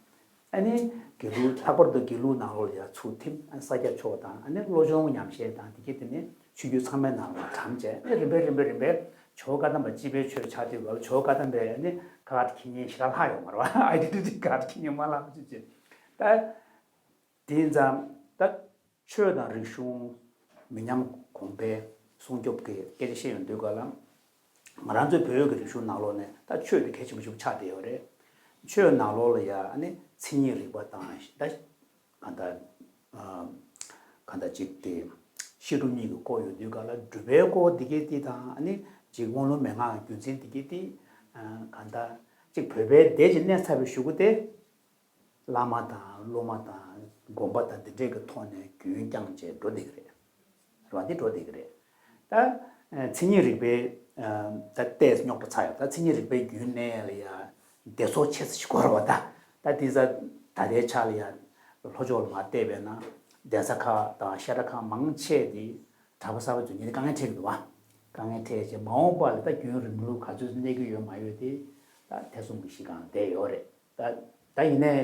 ཨ་ནི་དགེ་ལུགས། ལྷག་པར་དུ་དགེ་ལུགས་ནང་ལོགས་ལ་ཡ་ཚུར་ཐིམ། ཨ། ས་སྐྱ་ཕྱོགས་དང་། ཨ་ནི་བློ་སྦྱོང་ཉམས་བཞེས་དང་དེ་གི་དེ་ནས་ཆོས་བརྒྱུད་ཚང་མའི་ནང་ལ་གྲམ་བྱས། ཨ་ནི་རིམ་པས་རིམ་པས་རིམ་པས་ཇོ་བོ་བཀའ་གདམས་པ་སྤྱི་པའི་ཆོས་ཆགས་དུས་སྐབས་ལ་ཇོ་བོ་བཀའ་གདམས་པའི་ཨ་ནི་ཁ་ཁ་འཁྱེར་མཁན་ཞེ་དྲག་ལྷག་ཡོད་མ་རེད་བ། ཨའི་ཌེན་ཊི་ཊི་ཁ་ཁ་འཁྱེར་མཁན་མ་ལྷག་ཅིག་བྱས། ད་དེ་ཡིན་ཙང་ད་ཆོས་དང་རིག་གཞུང་མི་ཉམས་གོང་འཕེལ་སྲུང་སྐྱོབ་ཀྱི་སྐད་ཆ་བཤད་ཡོང་དུས་སྐབས་ལ། ང་རང་ཚོའི་བོད་ཀྱི་རིག་གཞུང་ནང་ལོགས་ནས་ད་ཆོས་དེ་གལ་ཆེན་པོ་ཞིག་ཆགས་བསྡད་ཡོད་རེད། ཆོས་ནང་ལོགས་ལ་ཡ་ཨ་ནི་མཚན་ཉིད་རིག་པ་དང་། ད་གང་ལྟར་ཨ། གང་ལྟར་ཅིག་དེ་བཤད་སྒྲུབ་གཉིས་ཀྱི་སྐོར་ཡོད་དུས་སྐབས་ལ། སྒྲུབ་པའི་སྐོར་འདི་གའི་དེ་དང་། ཨ་ནི་ཅིག་དབང་ལུང་མན་ངག་གི་རྒྱུ་མཚན་འདི་གའི་དེ། ཨ། གང་ལྟར་ཅིག་བོད་པའི་སྡེ་ཅིག་གནས་ཚར་བའི་གཞུག་གུ་དེ། བླ་མ་དང་སློབ་མ་དང་དགོན་པ་དང་འདི་འདྲས་ཀྱི་ཐོག་ནས་རྒྱུན་བསྐྱངས་བྱས་འགྲོ་བསྡད་ཀྱི་རེད། རེད་བ། འདི་འགྲོ་བསྡད་ཀྱི་རེད། ད་ཨ། མཚན་ཉིད་རིག་པའི་ཨ། ད་ལྟས་རྙོག་དྲ་ཚ་ཡོད། ད་མཚན་ཉིད་རིག་པའི་རྒྱུན་གནས་ལ་ཡ་སྡེ་ཚོགས་ཆེ་ས་ཞིག་དགོས་རེད་བ། ད་ད་དེ་ས་ད་ལྟའི་ཆ་ལ་ཡ་ལྷོ་ཕྱོགས་ལ་མར་བལྟས་པས་ན་གདན་ས་ཁག་དང་བཤད་གྲྭ་ཁག་མང་ཆེ་དེ་གྲྭ་པ་གསར་པ་འཛུལ་མཁན་དེ་དཀའ་ངལ་འཕྲད་ཀྱི་འདུག་བ། དཀའ་ངལ་འཕྲད་བྱས་མ་འོངས་པ་ལ་ད་རྒྱུན་རིང་ལུགས་ག་ཚོད་གནས་ཀྱི་ཡོད་མ་ཡོད་དེ་ད་ཐེ་ཚོམ་གྱི་གཞི་སྒང་བསྡད་ཡོད་རེད། ད་ད་ཡིན་ནའི་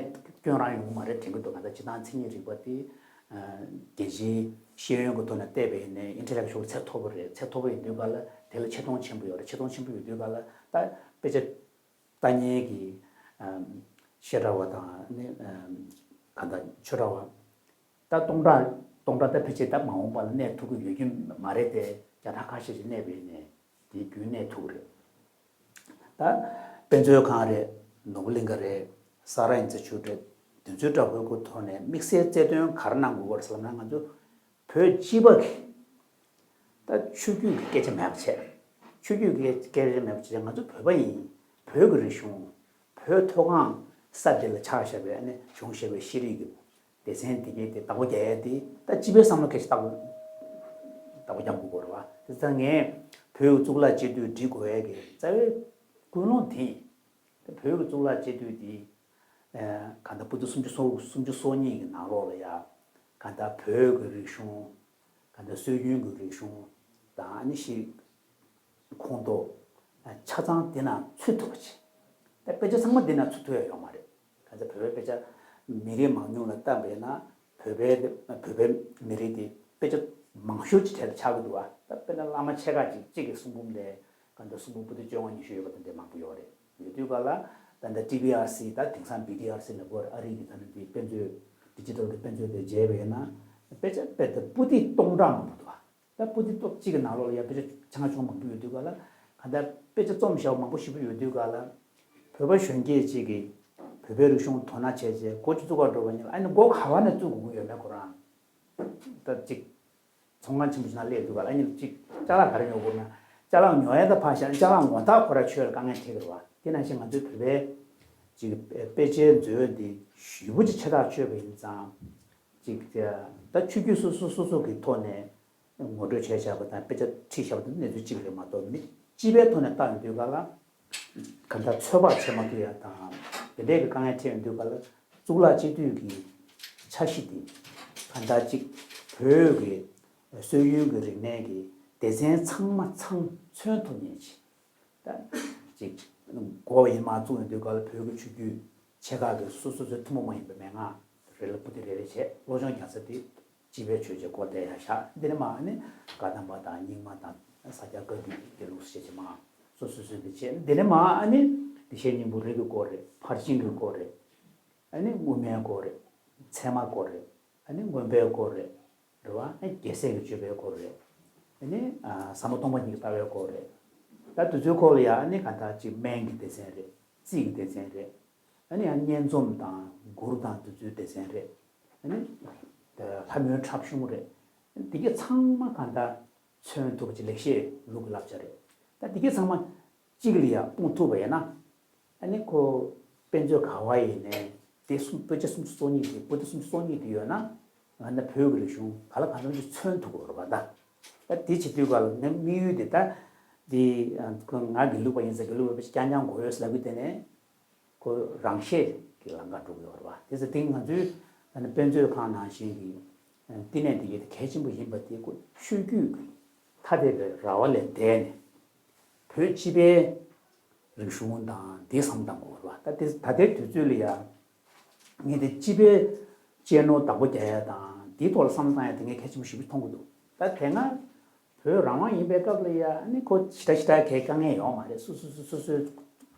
སྐྱོན་རང་ཡོང་གི་མ་རེད་དྲན་གྱི་འདུག་ག་ད་སྤྱིར་བཏང་མཚན་ཉིད་རིག་པ་དེ་ཨ། རྒྱལ་སྤྱིའི་ཤེས་ཡོན་གྱི་ཐོག་ནས་བལྟས་པ་ཡིན་ནའི་ཨིན་ཊེ་ལེག་ཅུ་ཨལ་ཚད་མཐོ་པོ་རེད། ཚད་མཐོ་པོ་ཡིན་དུས་ག་ལ་དེ་ལ་ཆེ་མཐོང་ཆེན་པོ་ཡོད་རེད། ཆེ་མཐོང་ཆེན་པོ་ཡོད་དུས་ག་ལ་ད་དཔེ་ཆ་ལྟ་མཁན་གྱི་ཨ། བཤད་གྲྭ་བ་དང་ནི་ཨ། ག་ད་ཆོས་གྲྭ་བ་ད་སྟོང་ཕྲག་སྟོང་ཕྲག་ད་ཕལ་ཆེར་ད་མ་འོངས་པ་ལ་གནས་ཐུབ་ཀྱི་ཡོད་ཀྱི་མ་རེད་དེ། བརྒྱ་ཕྲག་ཁ་ཤས་ཤིག་གནས་པ་ཡིན་ནའི་དེའི་རྒྱུན་གནས་ཐུབ་ཀྱི་རེད། ད་དཔེ་མཛོད་ཁང་རེད། ནོར་བུ་གླིང་ག་རེད། ས་རཱ་ཨིན་སི་ཊི་ཅུཊ་རེད། དེ་ཚོའི་འདྲ་པོའི་གི་ཐོག་ནས་དམིགས་བསལ་རྩལ་འདོན་ག་རེ་གནང་དགོས་ཀྱི་རེད་ཟེར་ལབ་ན། ང་ཚོ་བོད་སྤྱི་པ་གི་ད་ཆོས་བརྒྱུད་ཀྱི་སྐད་ཆ་མེད་པ་བྱས། ཆོས་བརྒྱུད་ཀྱི་སྐད་ཆ་མེད་པ་བྱས། ང་ཚོ་བོད་པ་ཡིན། བོད་ཀྱི་རིག་གཞུང་། བོད་མཐོ་སྒང་ས་དེ་ལ་ཆགས་བཞག་པའི་ཨ་ནི་བྱུང་བཞག་པའི་ཤེས་རིག་གི་སྡེ་ཚན་དེ་གའི་དེ་བདག་པོ་རྒྱག་ཡ་དེ་ད་སྤྱི་པའི་བསམ་བློ་གལ་ཆེ་བདག་པོ་བདག་པོ་རྒྱག་དགོས་ཀྱི་རེད་བ། དེ་ཙང་ངས་བོད་ཀྱི་གཙུག་ལག་སྤྱི་འཐུས་འབྲི་དགོས་ཡ་གི་རྩ་བའི་ཀུན་སློང་དེ་ཡིན། བོད་ཀྱི་གཙུག་ལག་སྤྱི་འཐུས་དེ་ཨ། གང་ལྟར་ཕུ་དུ་སུམ་ཅུ་སོ་སུམ་ཅུ་སོ་གཉིས་ཀྱི་ནང་ལོགས་ལ་ཡ་གང་ལྟར་བོད་ཀྱི་རིག་གཞུང་། གང་ལྟར་སྲོལ་རྒྱུན་གྱི་རིག་གཞུང་དང་ཨ་ནི་ཞིག་ཁོངས་གཏོགས་ཆ་ཚང་དེ་ནང་ཚུད་ཐུབ་པ་བྱེད། ད་དཔེ་ཆ་ཚང་མ་འདི་ནང་ཚུད་ཐུབ་ཡ་ཡོད་མ་རེད། ག་ཚོད་བོད་པའི་དཔེ་ཆ་མི་རིགས་མང་ཉུང་ལ་བལྟས་པས་ན། བོད་པའི་བོད་པའི་མི་རིགས་དེ་དཔེ་ཆ་མང་ཤོས་ཀྱི་གྲས་ལ་ཆགས་ཀྱི་འདུག་བ། ད་དཔེར་ན་བླ་མ་ཆེ་ཁག་ཅིག་གཅིག་གི་གསུང་འབུམ་ལས་ག་འདྲ་གསུང་འབུམ་པོ་ཏི་བཅོ་ལྔ་ཉི་ཤུ་ཡོད་པ་དེ་འདྲ་མང་པོ་ཡོད་རེད། ཡོད་དུས་ག་ལ་ད་ལྟ་ཊི་བི་ཨར་སི། ད་དེང་སང་བི་ཊི་ཨར་སི་ལབ་དགོས་རེད། ཨ་རི་གི་ད་ནི་དེ་དཔེ་མཛོད་ཊི་བི་ཨར་སི་ལབ་ ཌི་ཇི་ཊལ་གྱི་དཔེ་མཛོད་དེ་མཇལ་བ་ཡིན་ན། དཔེ་ཆ་དཔེ་དེ་པོ་ཏི་སྟོང་ཕྲག་མང་པོ་འདུག་ད་པོ་ཏི་སྟོང་གཅིག་གི་ནང་ལོགས་ལ་ཡང་དཔེ་ཆ་ཆ་ཚང་ཆུང་མང་པོ་ཡོད་དུས་ག་ལ། ག་ད་དཔེ་ཆ་རྩོམ་བྱ་བ་མང་པོ་ཞིག་ཡོད་དུས་ག་ལ། བོད་པ་གཞོན་སྐྱེས་གཅིག་གིས་བོད་པའི་རིག་གཞུང་དོ་སྣང་བྱས་རྗེས་འགོ་ཅིག་བཙུགས་ག་འགྲོ་བ་ཡིན་ན། ཨ་ནི་འགོ་ག་བ་ནས་བཙུགས་དགོས་ཀྱི་ཡོད་མེད་ཁོ་རང་ད་ཅིག་ཚོང་ཁང་ཆེན་པོ་ཞིག་ནང་སླེབས་དུས་ག་ལ། ཨ་ནི་ཅིག་ཅ་ལག་ག་རེ་ཉོ་དགོས་ན། ཅ་ལག་ཉོ་ཡ་ད་ཕར་བཞག་ཅ་ལག་ངོ་རྟགས་ཁོ་རང་ཆོད་ལ་དཀའ་ངལ་འཕྲད་ཀྱི་རེད་བ། དེ་ནང་བཞིན་ང་ཚོའི་བོད་པའི་ཅིག་དཔེ་ཆའི་མཛོད་འདི་ཞེ་པོ་ཅིག་ཆེ་ཐག་ཆོད་པ་ཡིན་ཙང་། ཅིག་ད་ཆོས་བརྒྱུད་སོ་སོ་སོ་སོ་གི་ཐོག་ནས་ངོ་སྤྲོད་བྱས་བཞག་པ་དང་དཔེ་ཆ་ཁྲིད་བཞག་པ་དེ་གནས་ཚུལ་གཅིག་རེད་མ་གཏོགས། མི་སྤྱི་པའི་ཐོག་ནས་བལྟ་ཡོང་དུས་ག་ལ། གང་ལྟར་ཚོད་དཔག་བྱེད་མ་ཐུབ་ཡ་དང་དེ་འདྲའི་གི་དཀའ་ངལ་འཕྲད་ཡོང་དུས་ག་ལ། གཙུག་ལག་སྤྱི་འཐུས་ཀྱི་འཆར་གཞི་དེ་གང་ལྟར་ཅིག་བོད་ཀྱི་སྲོལ་རྒྱུན་གྱི་རིག་གནས་ཀྱི་སྡེ་ཚན་ཚང་མ་ཚང་མཚོན་ཐུབ་མཁན་ཅིག་ད་ཅིག་འགོ་བ་ཡིན་མ་བཙུགས་ཡོང་དུས་ག་ལ། བོད་ཀྱི་ཆོས་བརྒྱུད་ཆེ་ཁག་གི་སོ་སོ་སོའི་ཐུན་མོང་མ་ཡིན་པའི་མན་ངག་རེ་ལ་པོ་ཏི་རེ་རེ་བྱས། བློ་སྦྱོང་རྒྱག་ས་དེ་སྤྱི་པའི་ཆོས་བྱེད་སྐོར་དེ་ཡང་བཞག་འདི་ནས་མ་ཨ་ནི་བཀའ་གདམས་པ་དང་རྙིང་མ་དང་ས་སྐྱ་བཀའ་བརྒྱུད་དགེ་ལུགས་ཞེས་བྱས་མ་སོ་སོ་སོ་དེ་བྱས། འདི་ནས་མ་ཨ་ནི་བདེ་གཤེགས་སྙིང་པོ་རིགས་ཀྱི་སྐོར་རེད། ཕར་ཕྱིན་གྱི་སྐོར་རེད། ཨ་ནི་དབུ་མའི་སྐོར་རེད། ཚད་མ་སྐོར་རེད། ཨ་ནི་མངོན་པའི་སྐོར་རེད། རེད་བ། ཨ་ནི་རྒྱལ་སྲས་ཀྱི་སྤྱོད་པའི་སྐོར་རེད། ཨ་ནི་ཨ་ཟབ་མོ་སྟོང་པ་ཉིད་ཀྱི་ལྟ་བའི་སྐོར་རེད། ད་དེ་ཚོའི་སྐོར་ལ་ཡང་ཨ་ནི་གང་ལྟར་ཅིག་སྨན་གྱི་སྡེ་ཚན་རེད། རྩིས་ཀྱི་སྡེ་ཚན་རེད། ཨ་ནི་ཡང་སྙན་རྩོམ་དང་མགུར་དང་དེ་ཚོའི་སྡེ་ཚན་རེད། ཨ་ནི་ལྷ་མོའི་འཁྲབ་གཞུང་རེད། འདི་ག་ཚང་མ་གང་ལྟར་མཚོན་ཐུབ་པ་ཅིག་ལེགས་བཤད་ལུགས་ཀྱི་བསླབ་བྱ་རེད། ད་འདི་ག་ཚང་མ་གཅིག་ལ་ཡང་སྤུངས་ཐུབ་པ་ཡིན་ན། ཨ་ནི་ཁོ་དཔེ་མཛོད་ག་བ་ཡིན་ནའི་དེ་གསུམ། དཔེ་ཆ་སུམ་ཅུ་སོ་གཉིས་དེ། པོ་ཏི་སུམ་ཅུ་སོ་གཉིས་དེ་ཡོད་ན། ང་ད་བོད་ཀྱི་རིག་གཞུང་ག་ལ་གང་འཚམ་ཅིག་མཚོན་ཐུབ་དགོས་རེད་པ། ད་ད་དེ་བྱེད་དུས་ག་ལ་ནི་དམིགས་ཡུལ་དེ། ད་དེ་ང་དགེ་ལུགས་པ་ཡིན་ཙང་དགེ་ལུགས་པའི་དཔེ་ཆ་རྐྱང་རྐྱང་དགོས་ཡོད་ཟེར་ལབ་ཀྱི། དེ་ནས་ཁོ་རང་ཤེས་ཀྱི་ལམ་ཁ་འགྲོ་གི་ཡོད་རེད་པ། དེ་ཚོ་དེ་ང་ཚོའི་ད་ནི་དཔེ་མཛོད་ཁང་ནང་བཞིན་གྱི་བསྟི་གནས་དེ་གའི་གལ་ཆེན་པོ་ཡིན་པ་དེ། ཁོ་ཆོས་བརྒྱུད་ཀྱི་ཐ་དད་པའི་ར་བ་ལས་འདས་ནས་བོད་སྤྱི་པའི་རིག་གཞུང་དང་དེ་བསམ་བློ་བཏང་དགོས་པ་རེད་པ། ད་དེ་ད་ལྟའི་དུས་ཚོད་ལ་ཡ་ངས་དེ་སྤྱི་པའི་གཅེས་ནོར་བདག་པོ་རྒྱག་ཡ་དང་དེའི་ཐོག་ལ་བསམ་བློ་བཏང་ཡ་དེ་ངས་གལ་ཆེན་པོ་ཞེ་པོ་མཐོང་གི་འདུག་ད་དེ་སྔ་བོད་རང་དབང་ཡིན་པའི་སྐབས་ལ་ཡ། ཨ་ནི་ཁོ་ཞེ་དྲག་ཞེ་དྲག་གའི་དཀའ་ངལ་ཡོད་མ་རེད། སོ་སོ་སོ་སོ་སོའི་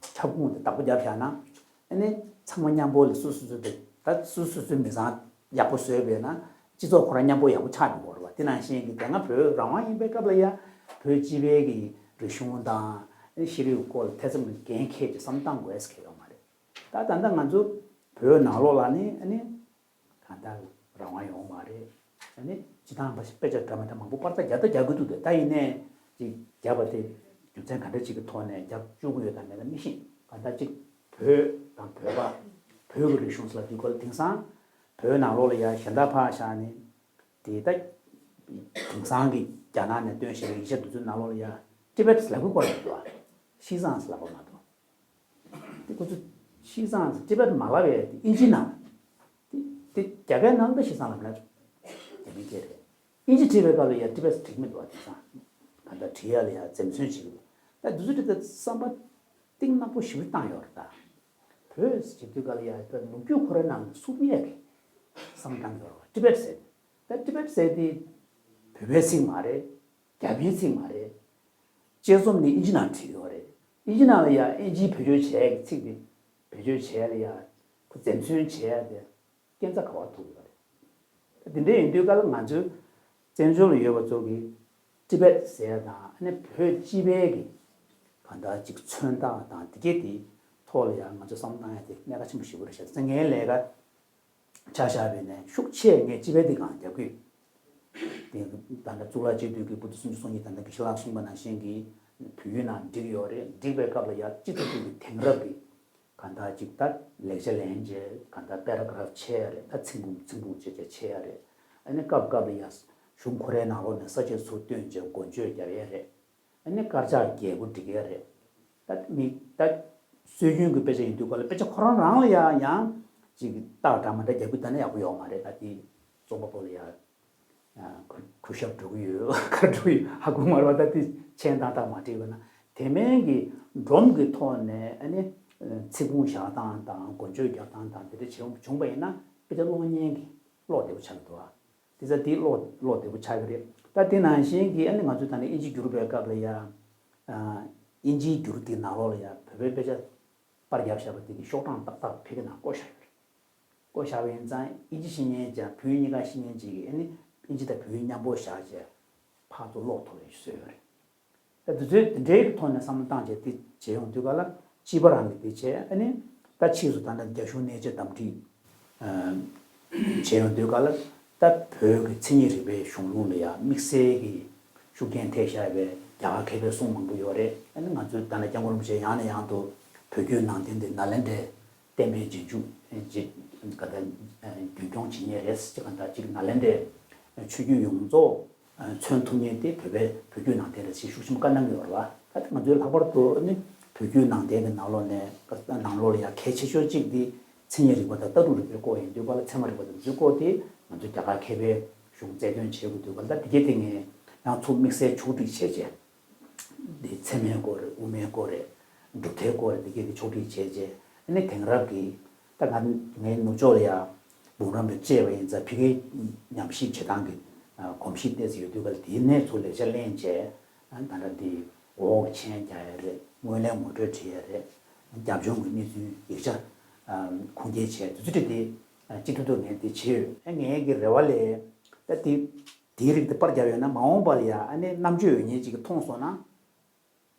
ཁྱབ་ཁོངས་དེ་བདག་པོ་རྒྱབ་བཞག་ན། ཨ་ནི་ཚང་མ་མཉམ་པོ་ལ་སོ་སོ་སོ་དེ་ད་སོ་སོ་སོའི་མི་ཚང་ཡག་པོ་བཟོས་པས་ན་སྤྱི་ཚོགས་ཁོ་རང་མཉམ་པོ་ཡག་པོ་ཆགས་འགྲོ་གི་རེད་པ། དེ་ནང་བཞིན་གྱི་དེ་སྔ་བོད་རང་དབང་ཡིན་པའི་སྐབས་ལ་ཡ་བོད་སྤྱི་པའི་གི་རིག་གཞུང་དང་ཤེས་རིག་སྐོར་ལ་ཐེ་ཚོམ་གྱི་འགན་འཁྱེར་གྱི་བསམ་བཏང་དགོས་ཟེར་མཁན་ཡོད་མ་རེད། ད་ད་ལྟ་ང་ཚོ་བོད་ནང་ལོགས་ལ་ནི་ཨ་ནི་གང་ལྟར་རང་དབང་ཡོད་མ་རེད། ཨ་ནི་སྤྱི་བཏང་དཔེ་ཆ་འདྲ་མི་འདྲ་མང་པོ་པར་རྩ་རྒྱག་ད་རྒྱག་གི་འདུག་ད་ཡིན་ནའི་ཅིག་རྒྱབ་པ་དེ་རྒྱུ་མཚན་ག་འདྲ་ཅིག་གི་ཐོག་ནས་རྒྱབ་བཅུག་གི་ཡོད་དམ་མེད་དམ་མི་ཤེས། གང་ལྟར་ཅིག་བོད་དང་བོད་པ། བོད་ཀྱི་རིག་གཞུང་ཟེར་ལབ་དུས་སྐབས་ལ་དེང་སང་བོད་ནང་ལོགས་ལ་ཡ་གཞན་དག་ཕར་བཞག་ནས། དེ་ད་དེང་སང་གི་རྒྱ་ནག་ནས་བཏོན་བཞག་པའི་ཡིག་ཆ་དེ་ཚོའི་ནང་ལོགས་ལ་ཡ་ཏི་བེད་ལབ་ཀྱི་ཡོད་མ་རེད་པ། ཤི་ཙང་ལབ་པ་མ་གཏོགས། དེ་ཁོ་ཚོ་ཤི་ཙང་ཏི་བེད་མ་ལབ་པས། དེ་ཨིན་ཇི་ནང་། དེ་དེ་རྒྱ་སྐད་ནང་ད་ཤི་ཙང་ལབ་ན་རྒྱ་མི་སྐད་རེད། ཨིན་ཇི་བྲིས་པའི་སྐབས་ལ་ཡ་ཏི་བེད་བྲིས་མི་འདུག་པ། དེང་སང་གང་ལྟར་བྲིས་ཡ་ལ་ཡ་འཛེམ་ཟོན་བྱེད་ཀྱི་འདུག་ད་དེ་ཚོ་དེ་ད་བསམ་པ་གཏིང་ནག་པོ་ཞེ་པོ་བཏང་ཡོད་རེད་ད། བོད་ཟེར་དུས་སྐབས་ལ་ཡ་ད་ལོ་རྒྱུས་ཁོ་རའི་ནང་ནས་སུབ་ཡས་ཀྱི་བསམ་བཏང་ཡོད་རེད་པ། ཏི་བེད་ཟེར། ད་ཏི་བེད་ཟེར་དེ་བོད་པའི་ཚིག་མ་རེད། རྒྱ་མིའི་ཚིག་མ་རེད། དཔྱད་རྩོམ་ནི་ཨིན་ཇི་ནང་བྲིས་ཡོད་རེད། ཨིན་ཇི་ནང་ལ་ཡ་ཨིན་ཇིའི་བེད་སྤྱོད་བྱས་ཀྱི་ཚིག་དེ་བེད་སྤྱོད་བྱས་ལ་ཡ་ཁོ་འཛེམ་ཟོན་བྱས་ཡ་དེ་སྐྱོན་ཆ་ག་པར་ཐུག་ཡོད་རེད། ད་དེ་འདྲ་ཡིན་དུས་སྐབས་ལ་ང་ཚོའི་བཙན་བྱོལ་ལ་ཡོད་པ་ཚོ་གིས་ཏི་བེད་ཟེར་ཡ་དང་ཨ་ནི་བོད་སྤྱི་པའི་གི་གང་ལྟར་ཅིག་མཚོན་རྟགས་དང་དེ་གའི་དེའི་ཐོག་ལ་ཡ་ང་ཚོ་བསམ་བློ་བཏང་ཡ་དེ་གནད་འགག་ཆེན་པོ་ཞེ་པོ་རེད་ཤག་ཟེར། ངའི་ལས་ཀ་ཆ་བཞག་པ་ཡིན་ན་ཤུགས་ཆེ་ངས་སྤྱི་པའི་དེ་སྒང་རྒྱབ་ཀྱི་ཡོད། དེ་ད་ལྟ་གཙུག་ལག་སྤྱི་འཐུས་ཀྱི་པོ་ཏི་སུམ་ཅུ་སོ་གཉིས་ད་ལྟ་དགེ་བཤེས་ལགས་གསུངས་པ་ནང་བཞིན་གྱི་བོད་ཡིག་ནང་བསྒྲིགས་ཡོད་རེད། བསྒྲིགས་པའི་སྐབས་ལ་ཡ་སྤྱི་ཚོགས་ཀྱི་དེང་རབས་ཀྱི་གང་ལྟར་ཅིག་ད་ལེགས་ཆ་ལེན་བྱས་གང་ལྟར་པེ་ར་གྷ་རབ་ཕྱེ་ཡ་རེད། ད་ཚིག་འབུམ་ཚིག་འབུམ་བྱས་བྱས་ཕྱེ་ཡ་རེད། ཨ་ནི་སྐབས་སྐབས་ལ་ཡ་གཞུང་ཁོ་རའི་ནང་ལོགས་ནས་ས་བཅད་ཚུར་བཏོན་བྱས་འགོ་བརྗོད་རྒྱབ་ཡ་རེད། ཨ་ནི་དཀར་ཆག་རྒྱས་པོ་སྒྲིག་ཡ་རེད། ད་མི་ད་སྲོལ་རྒྱུན་གྱི་དཔེ་ཆ་ཡིན་དུས་སྐབས་ལ་དཔེ་ཆ་ཁོ་རང་རང་ལ་ཡང་ཡང་ཅིག་རྟགས་འདྲ་མི་འདྲ་རྒྱག་རྒྱུ་ད་ནི་ཡག་པོ་ཡོད་མ་རེད། ད་དེ་རྩོམ་པ་པོ་ལ་ཡང་གུ་གུ་ཞབས་འགྲོ་གི་ཡོད་ག་འགྲོ་གི་ཡོད་ཧ་གོ་མ་རེད་པ། ད་དེ་མཆན་བཏང་སྟངས་མ་འགྲིག་པ་ན་དེ་མིན་གྱི་སྒྲོམ་གྱི་ཐོག་ནས་ཨ་ནི་ཚིག་ཁུངས་བཞག་སྟངས་དང་འགོ་བརྗོད་རྒྱག་སྟངས་དང་དེ་འདྲ་བྱུང་བྱུང་པ་ཡིན་ན་དཔེ་ཆ་ཀློག་མཁན་གྱི་ཀློག་བདེ་པོ་ཆགས་ཀྱི་འདུག་ཨ། དེ་ཚ་དེ་ཀློག་ཀློག་བདེ་པོ་ཆགས་ཀྱི་རེད། ད་དེ་ནང་བཞིན་གྱི་ཨ་ནི་ང་ཚོས་ད་ནི་ཨིན་ཇི་བསྒྱུར་བའི་སྐབས་ལ་ཡ། ཨ། ཨིན་ཇིའི་བསྒྱུར་དེའི་ནང་ལོགས་ལ་ཡ་བོད་པའི་དཔེ་ཆ་པར་བརྒྱབ་བཞག་པ་དེ་གི་ཤོག་གྲངས་ཏག་ཏག་ཕ་གི་ནང་བཀོད་བཞག་ཡོད་རེད། བསྐོ་བཞག་པ་ཡིན་ཙང་ཨིན་ཇི་ཤེས་མཁན་ཅིག་བོད་ཡིག་གཉིས་ཀ་ཤེས་མཁན་ཅིག་གིས་ཨ་ནི་ཨིན་ཇི་དང་བོད་ཡིག་མཉམ་པོ་བཞག་བྱས་ཕར་ཚུར་ཀློག་ཐུབ་པའི་བཟོས་ཡོད་རེད། ད་དུས་ཚོད་འདི་འདྲའི་ཐོག་ནས་བསམ་བློ་བཏང་བྱས་དེ་བྱེད་ཡོང་དུས་ག་ལ་སྤྱི་པ་རང་གི་དེ་བྱས། ཨ་ནི་ད་ཕྱིས་སུ་ད་ལྟ་རྒྱ་གཞུང་གནས་ཚད་འདེམས་སྒྲིག་བྱས་ཡོང་དུས་ག་ལ་ད་བོད་ཀྱི་མཚན་ཉིད་རིག་པའི་གཞུང་ལུགས་ལ་ཡང་དམིགས་བསལ་གྱི་ཤུགས་རྐྱེན་ཐེབས་བཞག་པའི་རྒྱ་གར་མཁས་པའི་གསུང་མང་པོ་ཡོད་རེད། ཨ་ནི་ང་ཚོའི་ད་ལྟ་སྐྱབས་མགོན་རིན་པོ་ཆེ་ཡང་ནས་ཡང་དུ་བོད་བརྒྱུད་ནང་བསྟན་དེ་ནཱ་ལེནྡྲའི་བསྟན་པའི་རྗེས་འཇུག་ཅེས་ག་ད་རྒྱུན་སྐྱོང་བྱེད་མཁན་རེད་ཅེས་ག་ད་ཅིག་ནཱ་ལེནྡྲའི་ཆོས་བརྒྱུད་ཡོངས་རྫོགས་མཚོན་ཐུབ་མཁན་དེ་བོད་པའི་བོད་བརྒྱུད་ནང་བསྟན་རེད་ཅེས་ཤུགས་ཆེན་པོ་བཀའ་གནང་གི་ཡོད་རེད་བ། ད་ང་ཚོའི་ལྷག་པར་དུ་ནི་བོད་བརྒྱུད་ནང་བསྟན་གྱི་ནང་ལོགས་ནས་ནང་ལོགས་ལ་ཡང་གལ་ཆེ་ཤོས་གཅིག་དེ་མཚན་ཉིད་རིག་པ་དང་ལྟ་གྲུབ་རིག་པའི་སྐོར་ཡིན་དུས་ག་ལ་ཚད་མ་རིག་པ་དང་འདི་ཚོའི་སྐོར་དེ་ང་ཚོས་རྒྱ་གར་མཁས་པའི་གཞུང་རྩལ་འདོན་བྱེད་དགོས་དུས་ག་ལ་ད་དེ་གའི་སྟེང་ནས་ཡང་ཚུར་དམིགས་བསལ་ཕྱོགས་སྒྲིག་བྱས་བྱས། འདི་ཚད་མའི་སྐོར་རེད། དབུ་མའི་སྐོར་རེད། གྲུབ་མཐའི་སྐོར་རེད། འདི་གའི་གི་ཕྱོགས་སྒྲིག་བྱས་རྗེས་ཨ་ནི་དེང་རབས་ཀྱི་ད་ང་ངའི་ནུབ་ཕྱོགས་ལ་ཡ་འབུམ་རམས་པ་བཅས་པ་ཡིན་ཙང་ཕ་གིའི་ཉམས་ཞིབ་བྱེད་སྟངས་ཀྱི་གོམས་གཤིས་ཏོག་ཙམ་ཡོད་དུས་ག་ལ་དེའི་གནས་ཚུལ་ལེགས་ཆ་ལེན་བྱས། ད་ལྟ་འདི་འོག་གི་མཆན་རྒྱག་ཡ་རེད། སྔོན་གླེང་ངོ་སྤྲོད་བྲིས་ཡ་རེད། རྒྱབ་ལྗོངས་ཀྱི་གནས་ཚུལ་ཡིག་ཆ་ཁུངས་སྐྱེལ་བྱས་དུས་ཚོད་དེ་ཅི་ཐུབ་ཐུབ་ངས་འདི་བྱས་ཡོད། ངའི་གི་རེ་བ་ལས་ད་འདི། དེའི་རིགས་དེ་པར་བརྒྱབ་ཡོད་ན་མ་འོངས་པ་ལ་ཡང་ཨ་ནི་རྣམ་དཔྱོད་ཡོད་མཁན་ཅིག་གིས་མཐོང་སོང་ན།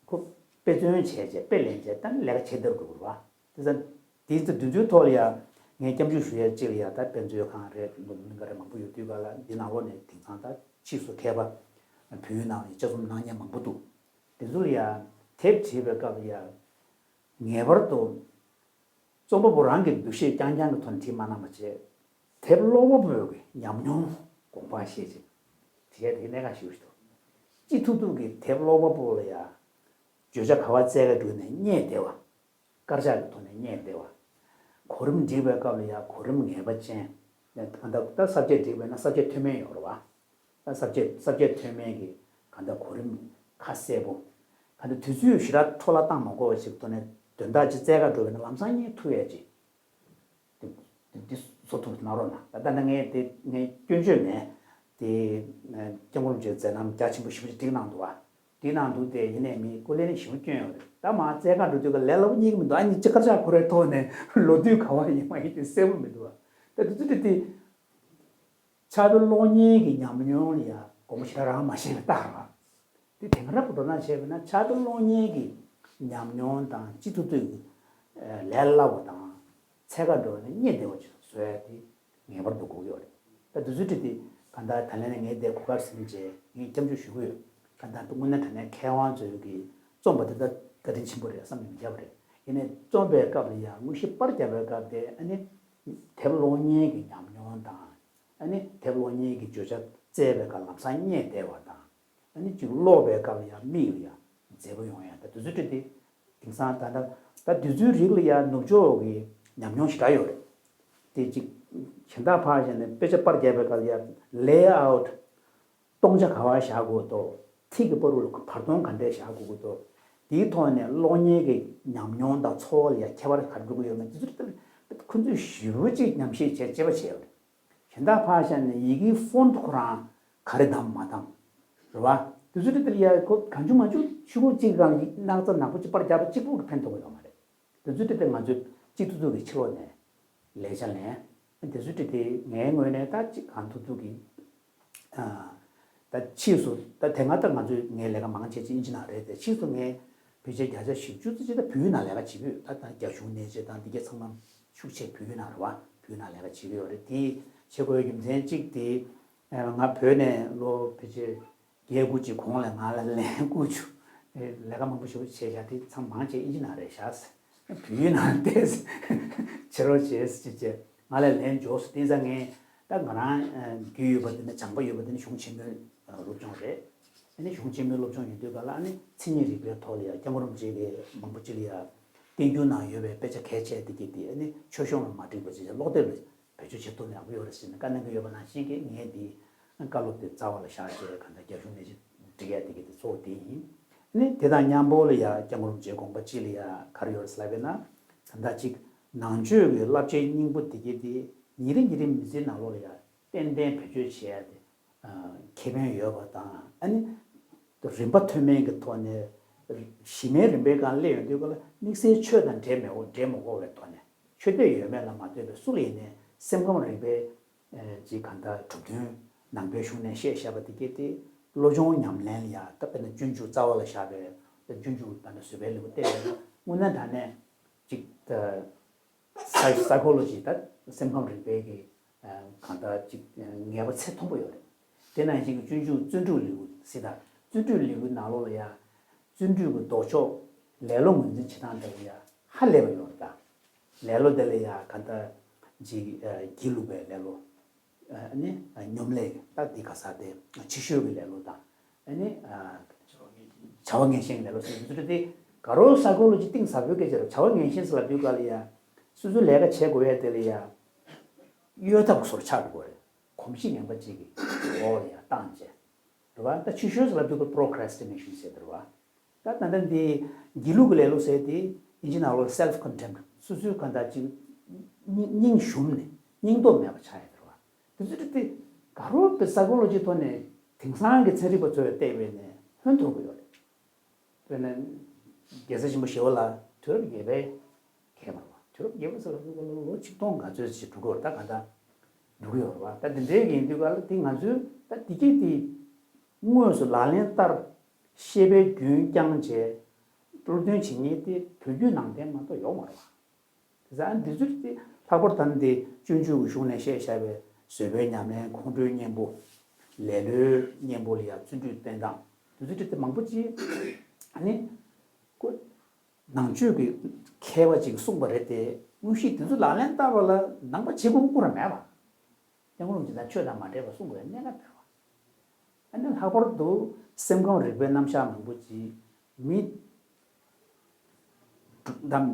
ཁོ་དཔེ་མཚོན་བྱས་བྱས་དཔེ་ལེན་བྱས་ད་ནི་ལས་ཀ་བྱེད་བསྡད་དགོས་རེད་བ། དེ་ཙང་དེའི་ཚེ་དུས་ཚོད་ཐོག་ལ་ཡང་ངས་སྐྱབས་འཇུག་ཞུ་ཡས་ཅིག་ལ་ཡང་ད་དཔེ་མཛོད་ཁང་རེད། ལུང་ལིང་ག་རེད། མང་པོ་ཡོད་དུས་ག་ལ་འདི་ནང་ལོགས་ནས་དེང་སང་ད་ཕྱིས་སུ་མཁས་པ་བོད་ཡིག་ནང་ལ་ཡང་དཔྱད་རྩོམ་གནང་མཁན་མང་པོ་འདུག་དེ་ཚོ་ལ་ཡང་དེབ་བྲིས་པའི་སྐབས་ལ་ཡང་ངེས་པར་དུ། རྩོམ་པ་པོ་རང་གི་འདུ་ཤེས་རྐྱང་རྐྱང་གི་ཐོག་ནས་བྲིས་མ་གནང་བ་བྱས། དེབ་ཀློག་པ་པོའི་གི་ཉམས་མྱོང་དགོངས་པ་བཞེས་ཅིང་བྲིས་ཡ་དེ་གནད་འགག་ཞེ་པོ་ཞིག་འདུག་ཅི་ཐུབ་ཐུབ་ཀྱིས་དེབ་ཀློག་པ་པོ་ལ་ཡ་བརྗོད་བྱ་ག་བ་བཙལ་ག་འགྲོ་ནས་རྙེད་བདེ་བ། དཀར་ཆག་གི་ཐོག་ནས་རྙེད་བདེ་བ། གོ་རིམ་སྒྲིག་པའི་སྐབས་ལ་ཡ་གོ་རིམ་ངེས་པ་ཅན། ད་ལྟ་ད་ས་བཅད་སྒྲིག་པས་ན་ས་བཅད་མཐོ་དམན་ཡོད་རེད་བ། ས་བཅད་ས་བཅད་མཐོ་དམན་གྱི་གང་ལྟར་གོ་རིམ་ཁ་གསལ་པོ། གང་ལྟར་དུས་ཚོད་ཞེ་དྲག་འཕྲོ་བརླག་བཏང་མ་དགོས་པ་ཞིག་ཐོག་ནས་དོན་དག་ཅིག་བཙལ་ག་འགྲོ་བས་ན་ལམ་སང་རྙེད་ཐུབ་ཡས་ཅིག་དེ་དེ་བཟོ་ཐུབ་གནང་རོགས་གནང་། ད་ལྟ་ངས་དེ་ངས་སྐྱོན་བརྗོད་མེད། དེ་སྐྱབས་མགོན་རིན་པོ་ཆེས་མཛད་རྣམ་རྒྱ་ཆེན་པོ་ཞེ་པོ་ཅིག་བསྒྲིགས་གནང་འདུག་བ། བསྒྲིགས་གནང་འདུག་དེ་ཡིན་ནའི་མི་ཀུ་ལེ་ནས་ཞེ་པོ་སྐྱོན་ཡོད་རེད། ད་མ་བཙལ་ག་འགྲོ་དུས་ཀ་ལས་སླ་པོ་རྙེད་ཀྱི་མི་འདུག་ཨ་ནི་ཅི་དཀར་ཆག་ཁོ་རའི་ཐོག་ནས་ལོ་དུས་ག་བ་ཡིན་མ་ཡིན་དེ་གསལ་པོ་མི་འདུག་བ། ད་དེ་ཚོ་དེ་དེ། ཕྱག་དཔེ་ཀློག་མཁན་གྱི་ཉམས་མྱོང་ལ་ཡང་དགོངས་པ་ཞེ་དྲག་རང་མ་བཞེས་པའི་རྟགས་རེད། དེ་དེང་རབས་ཀྱི་འགྲོ་སྟངས་བྱས་པ་ན་ཕྱག་དཔེ་ཀློག་མཁན་གྱི་ཉམས་མྱོང་དང་སྤྱི་ཚོགས་ཀྱི་ལས་སླ་བ་དང་ཚད་བཀག་འགྲོ་བ་ནས་རྙེད་བདེ་བ་ཅིག་བཟོ་ཡ་དེ་ངེས་པར་དུ་དགོས་ཀྱི་ཡོད་རེད། ད་དུས་ཚོད་དེ་གང་ལྟར་ད་ལན་ནས་ངས་དེ་གོ་སྐབས་ཟིན་བྱས་ངས་སྐྱབས་འཇུག་ཞུ་གི་ཡོད། གང་ལྟར་དངོས་གནས་དྲང་གནས་མཁས་དབང་ཚོས་ཀྱི་རྩོམ་པ་དེ་ད་བཀའ་དྲིན་ཆེན་པོ་རེད་བསམ་ནས་མི་བརྒྱབ་པ་རེད། ཡིན་ནའི་རྩོམ་པའི་སྐབས་ལ་ཡང་དངོས་གཞི་པར་བརྒྱབ་པའི་སྐབས་དེ་ཨ་ནི་དེབ་ཀློག་མཁན་གྱི་ཉམས་མྱོང་དང་། ཨ་ནི་དེབ་ཀློག་མཁན་གྱི་བརྗོད་བྱ་བཙལ་བའི་སྐབས་ལམ་སང་རྙེད་བདེ་བ་དང་། ཨ་ནི་ཅིག་ཀློག་པའི་སྐབས་ལ་ཡང་མིག་ལ་ཡང་མཛེས་པོ་ཡོང་ཡ་ད་དུས་ཚོད་དེ་དེང་སང་ད་ལྟ་ད་དུས་ཚོད་རིགས་ལ་ཡང་ནུབ་ཕྱོགས་ཀྱི་ཉམས་མྱོང་ཞེ་དྲག་ཡོད་རེད། དེ་ཅིག་གཞན་དག་ཕར་བཞག་ནས་དཔེ་ཆ་པར་རྒྱབ་པའི་སྐབས་ལ་ཡང་ལེ་ཨའུ་ཊི། སྟོང་ཆ་ག་བ་བཞག་དགོས་འདུག་ཐིག་གི་བར་དུ་བར་སྟོང་ག་འདྲས་བཞག་དགོས་ཀྱི་འདུག་དེའི་ཐོག་ནས་ཀློག་མཁན་གྱི་ཉམས་མྱོང་དང་ཚོར་བ་ལ་ཡང་ཁྱད་པར་ག་རེ་འགྲོ་གི་ཡོད་མེད་དེ་ཚོ་ཁོ་ཚོས་ཞེ་པོ་ཅིག་ཉམས་ཞིབ་བྱས་དཔྱད་པ་བྱས་ཡོད་རེད། གཞན་དག་ཕར་བཞག་ནས་ཡི་གེའི་ཕོན་ཁོ་རང་ག་རེ་བདམས་མ་བདམས་རེད་བ། དེ་ཚོ་དེ་ལ་ཡང་ཁོ་གང་བྱུང་མང་བྱུང་ཆུ་ཁུག་གཅིག་སྒང་གི་སྣག་ཚ་ནག་པོ་ཅིག་པར་རྒྱབ་པ་གཅིག་པུ་གིས་ཕན་ཐོགས་ཀྱི་ཡོད་མ་རེད། དེ་ཚོ་དེ་ང་ཚོས་གཅིག་ཐུབ་ཐུབ་ཀྱིས་ཕྱི་ལོགས་ནས་ལས་བྱ་ལེན། དེ་ཚོ་དེ་དེ་ངའི་ངོས་ནས་ད་གཅིག་གང་ཐུབ་ཐུབ་ཀྱིས་ད་ཕྱིས་སུ་ད་དེ་སྔ་ད་ང་ཚོས་ངའི་ལས་ཀ་མང་ཆེ་ཅིག་དབྱིན་ཇི་ནང་རེད་དེ་ཕྱིས་སུ་ངས་བོད་ཆས་བརྒྱ་ཆ་བཞི་བཅུ་ཙམ་ཅིག་ད་བོད་ཡིག་ནང་ལས་ཀ་བྱེད་ཀྱི་ཡོད། ད་ད་རྒྱ་གཞུང་གནས་ཚད་དང་འདི་གས་ཚང་མ་ཤུགས་ཆེ་བོད་ཡིག་ནང་རེད་བ། བོད་ཡིག་ནང་ལས་ཀ་བྱེད་ཀྱི་ཡོད་རེད། དེ་བྱེད་དགོས་རྒྱུ་མཚན་གཅིག་དེ་ང་བོད་ནས་ལོ་ཕལ་ཆེར་བརྒྱད་དགུ་ཅིག་གོང་ལ་ང་ལ་ལན་བསྐུར་བྱུང་། ལས་ཀ་མང་པོ་ཞེ་པོ་བྱས་བཞག་དེ་ཚང་མ་མང་ཆེ་དབྱིན་ཇི་ནང་རེད་བཞག་ཟེར། བོད་ཡིག་ནང་བལྟས་བྱེད་རོགས་བྱེད་ཟེར་བྱས་ང་ལ་ལན་འབྱོར་སོང་། དེ་ཙང་ངས་ད་ང་རང་རྒྱུས་ཡོད་པ་དེ་ནི་སྦྱངས་པ་ཡོད་པ་དེ་ནི་གཞུང་ཆེན་མོའི་སློབ་སྦྱོང་རེད། ཨ་ནི་གཞུང་ཆེན་མོའི་སློབ་སྦྱོང་ཡིན་དུས་ག་ལ་ཨ་ནི་མཚན་ཉིད་རིག་པའི་ཐོག་ལ་ཡང་སྐྱབས་མགོན་རིན་པོ་ཆེ་གིས་མང་པོ་ཅིག་ལ་ཡང་བསྟན་འགྱུར་ནང་ཡོད་པའི་དཔེ་ཆ་གལ་ཆེ་དེ་གྱད་དེ་ཨ་ནི་ཆོས་གཞུང་ལ་མ་བསྒྲིགས་པ་བྱས་ཀློག་དེབ་ལ་བེད་སྤྱོད་བྱེད་ཐུབ་ན་ཡག་པོ་ཡོད་རེད་ཟེར་ནས་བཀའ་གནང་གི་ཡོད་པ་ནང་བཞིན་གྱི་ངས་འདི་བཀའ་སློབ་དེ་རྩ་བ་ལ་བཞག་བྱས་གང་ལྟར་རྒྱ་གཞུང་ནས་ཅིག་འབྲི་ཡ་དེ་གྱད་དེ་གཙོ་བོ་དེ་ཡིན། ཨ་ནི་དེ་དང་མཉམ་པོ་ལ་ཡང་སྐྱབས་མགོན་རིན་པོ་ཆེའི་དགོངས་པ་གཅིག་ལ་ཡང་ག་རེ་ཡོད་རེད་ཟེར་ལབ་པས་ན། ད་ལྟ་ཅིག་ནང་ཆོས་ཀྱི་བསླབ་བྱའི་སྙིང་པོ་དེ་གྱད་དེ་ཉིན་རེ་ཉིན་རེ་མི་ཚེའི་ནང་ལོགས་ལ་ཡང་ཏན་ཏན་བེད་སྤྱོད་བྱེད་ཡ་དེ་ཁེ་ཕན་ཡོད་པ་དང་། ཨ་ནི་རིམ་པ་མཐོ་དམན་གྱི་ཐོག་ནས་གཞི་མའི་རིམ་པའི་སྒང་སླེབས་ཡོང་དུས་ག་ལ་དམིགས་བསལ་ཆོས་དང་འབྲེལ་མེད་འོ་འབྲེལ་མི་དགོས་པའི་ཐོག་ནས་ཆོས་དད་ཡོད་མེད་ལ་མ་ལྟོས་པའི་སུ་ལ་ཡིན་ནའི་ སེམས་ཁམས་རིག་པའི་ཅིག་གང་ལྟར་གྲུབ་དོན་ནང་པའི་གཞུང་ནས་བཤད་བཞག་པ་དེ་གས་དེ་བློ་སྦྱོང་ཉམས་ལེན་ལ་ཡང་ད་དཔེར་ན་སྤྱོད་འཇུག་རྩ་བ་ལ་བཞག་པའི་སྤྱོད་འཇུག་ད་ནི་བཟོད་པའི་ལེའུ་བལྟས་པ་ན་དངོས་གནས་དྲང་གནས་ཅིག་ད། སའི་སའི་ཁོ་ལོ་ཇི་ད་སེམས་ཁམས་རིག་པའི་གི་གང་ལྟར་ཅིག་ངེས་པ་ཚད་མཐོན་པོ་ཡོད་རེད། དེ་ནང་བཞིན་གྱི་སྤྱོད་འཇུག་བརྩོན་འགྲུས་ལེའུ་ཟེར་ད་བརྩོན་འགྲུས་ལེའུའི་ནང་ལོགས་ལ་ཡང་བརྩོན་འགྲུས་ཀྱི་ལྡོག་ཕྱོགས་ལེ་ལོ་ངོས་འཛིན་བྱེད་སྟངས་དེ་ལ་ཡང་ཧ་ལས་པ་ཡོད་རེད་ད། ལེ་ལོ་དེ་ལ་ཡང་གང་ལྟར་ཅིག་སྒྱིད་ལུག་པའི་ལེ་ལོ། ཨ་ནི་སྙོམ་ལས་ད་འདི་ག་ས་དེ་ཕྱི་བཤོལ་གྱི་ལེ་ལོ་དང་ཨ་ནི་བྱ་བ་ངན་ཤེས་ཀྱི་ལེ་ལོ་ཟེར་དུས་དེ་ག་རོ་སའི་ཁོ་ལོ་ཇི་གཏིང་ཟབ་པོའི་སྐད་ཆ་རེད། བྱ་བ་ངན་ཤེས་ཟེར་ལབ་དུས་ག་ལ་ཡ་སོ་སོའི་ལས་ཀ་བྱེད་དགོས་ཡ་དེ་ལ་ཡ་གཡོལ་ཐབས་སོར་ཆགས་འགྲོ་གི་རེད། གོམས་གཤིས་ངན་པ་ཅིག་གི་འོག་ལ་ཡ་བཏང་བྱས་རེད་བ། ད་ཕྱི་བཤོལ་ཟེར་ལབ་དུས་ག་procrastination ཟེར་དེ་རེད་བ། ད་ད་ལྟ་འདི་སྒྱིད་ལུག་གི་ལེ་ལོ་ཟེར་དེ་ཨིན་ཇི་ནང་ལོགས་self contempt སོ་སོའི་གང་ལྟར་ཅིག་སྙིང་སྙིང་ཞུམ་ནས་སྙིང་སྟོབས་མེད་པ་ཆགས་ཡོད་རེད་བ། དེ་ཚོ་དེ་ག་རོ་པའི་སའི་ཁོ་ལོ་ཇི་ཐོག་ནས་དེང་སང་གི་ཚན་རིག་པ་ཚོས་བལྟས་པས་ནས་ཧོན་ཐོར་གི་ཡོད་རེད། དཔེར་ན་རྒྱལ་སྲས་ཆེན་པོ་ཞི་བ་ལྷ་དུས་རབས་བརྒྱད་པའི་མཁས་པ་རེད་བ། དུས་རབས་བརྒྱད་པ་ཟེར་ལ་ལོ་ཆིག་སྟོང་ག་ཚོད་ཅིག་འགྲོ་གི་ཡོད་རེད། ད་ག་འདྲ་འགྲོ་གི་ཡོད་རེད་བ། ད་དེ་འདྲའི་ཡིན་དུས་ག་ལ་དེ་ང་ཚོས་ད་དེ་གས་དེ་དངོས་སུ་ལག་ལེན་བསྟར། ཤེས་པའི་རྒྱུན་བསྐྱངས་བྱས་སློབ་སྟོན་བྱེད་མཁན་དེ་བོད་བརྒྱུད་ནང་བསྟན་མ་གཏོགས་ཡོད་མ་རེད་བ། དེ་ཙང་འདི་ཚོ་དེ་ལྷག་པར་དུ་འདི་སྤྱོད་འཇུག་གི་གཞུང་ནས་བཤད་བཞག་པའི་བཟོད་པའི་ཉམས་ལེན། ཁོང་ཁྲོའི་གཉེན་པོ། ལེ་ལོའི་གཉེན་པོ་ལ་ཡང་བརྩོན་འགྲུས་བསྟེན་སྟངས། དེ་ཚོ་དེ་མང་པོ་ཅིག་ཨ་ནི་ཁོ་ནང་ཆོས་ཀྱི་མཁས་པ་ཅིག་གསུངས་པ་རེད་དེ། དངོས་གཞི་དེ་ཚོ་ལག་ལེན་བསྟར་བ་ལ་ནང་པ་བྱེད་དགོས་པ་ཀུན་ར་མེད་པ། སྐྱབས་མགོན་རིན་པོ་ཆེ་དང་ཆོས་དང་མ་འདྲེས་པ་གསུང་དགོས་གནད་འགག་ཡོད་རེད་བ། ཨ་ནི་ལྷག་པར་དུ་སེམས་ཁམས་རིག་པའི་རྣམ་གཞག་མང་པོ་ཅིག་མི་དང་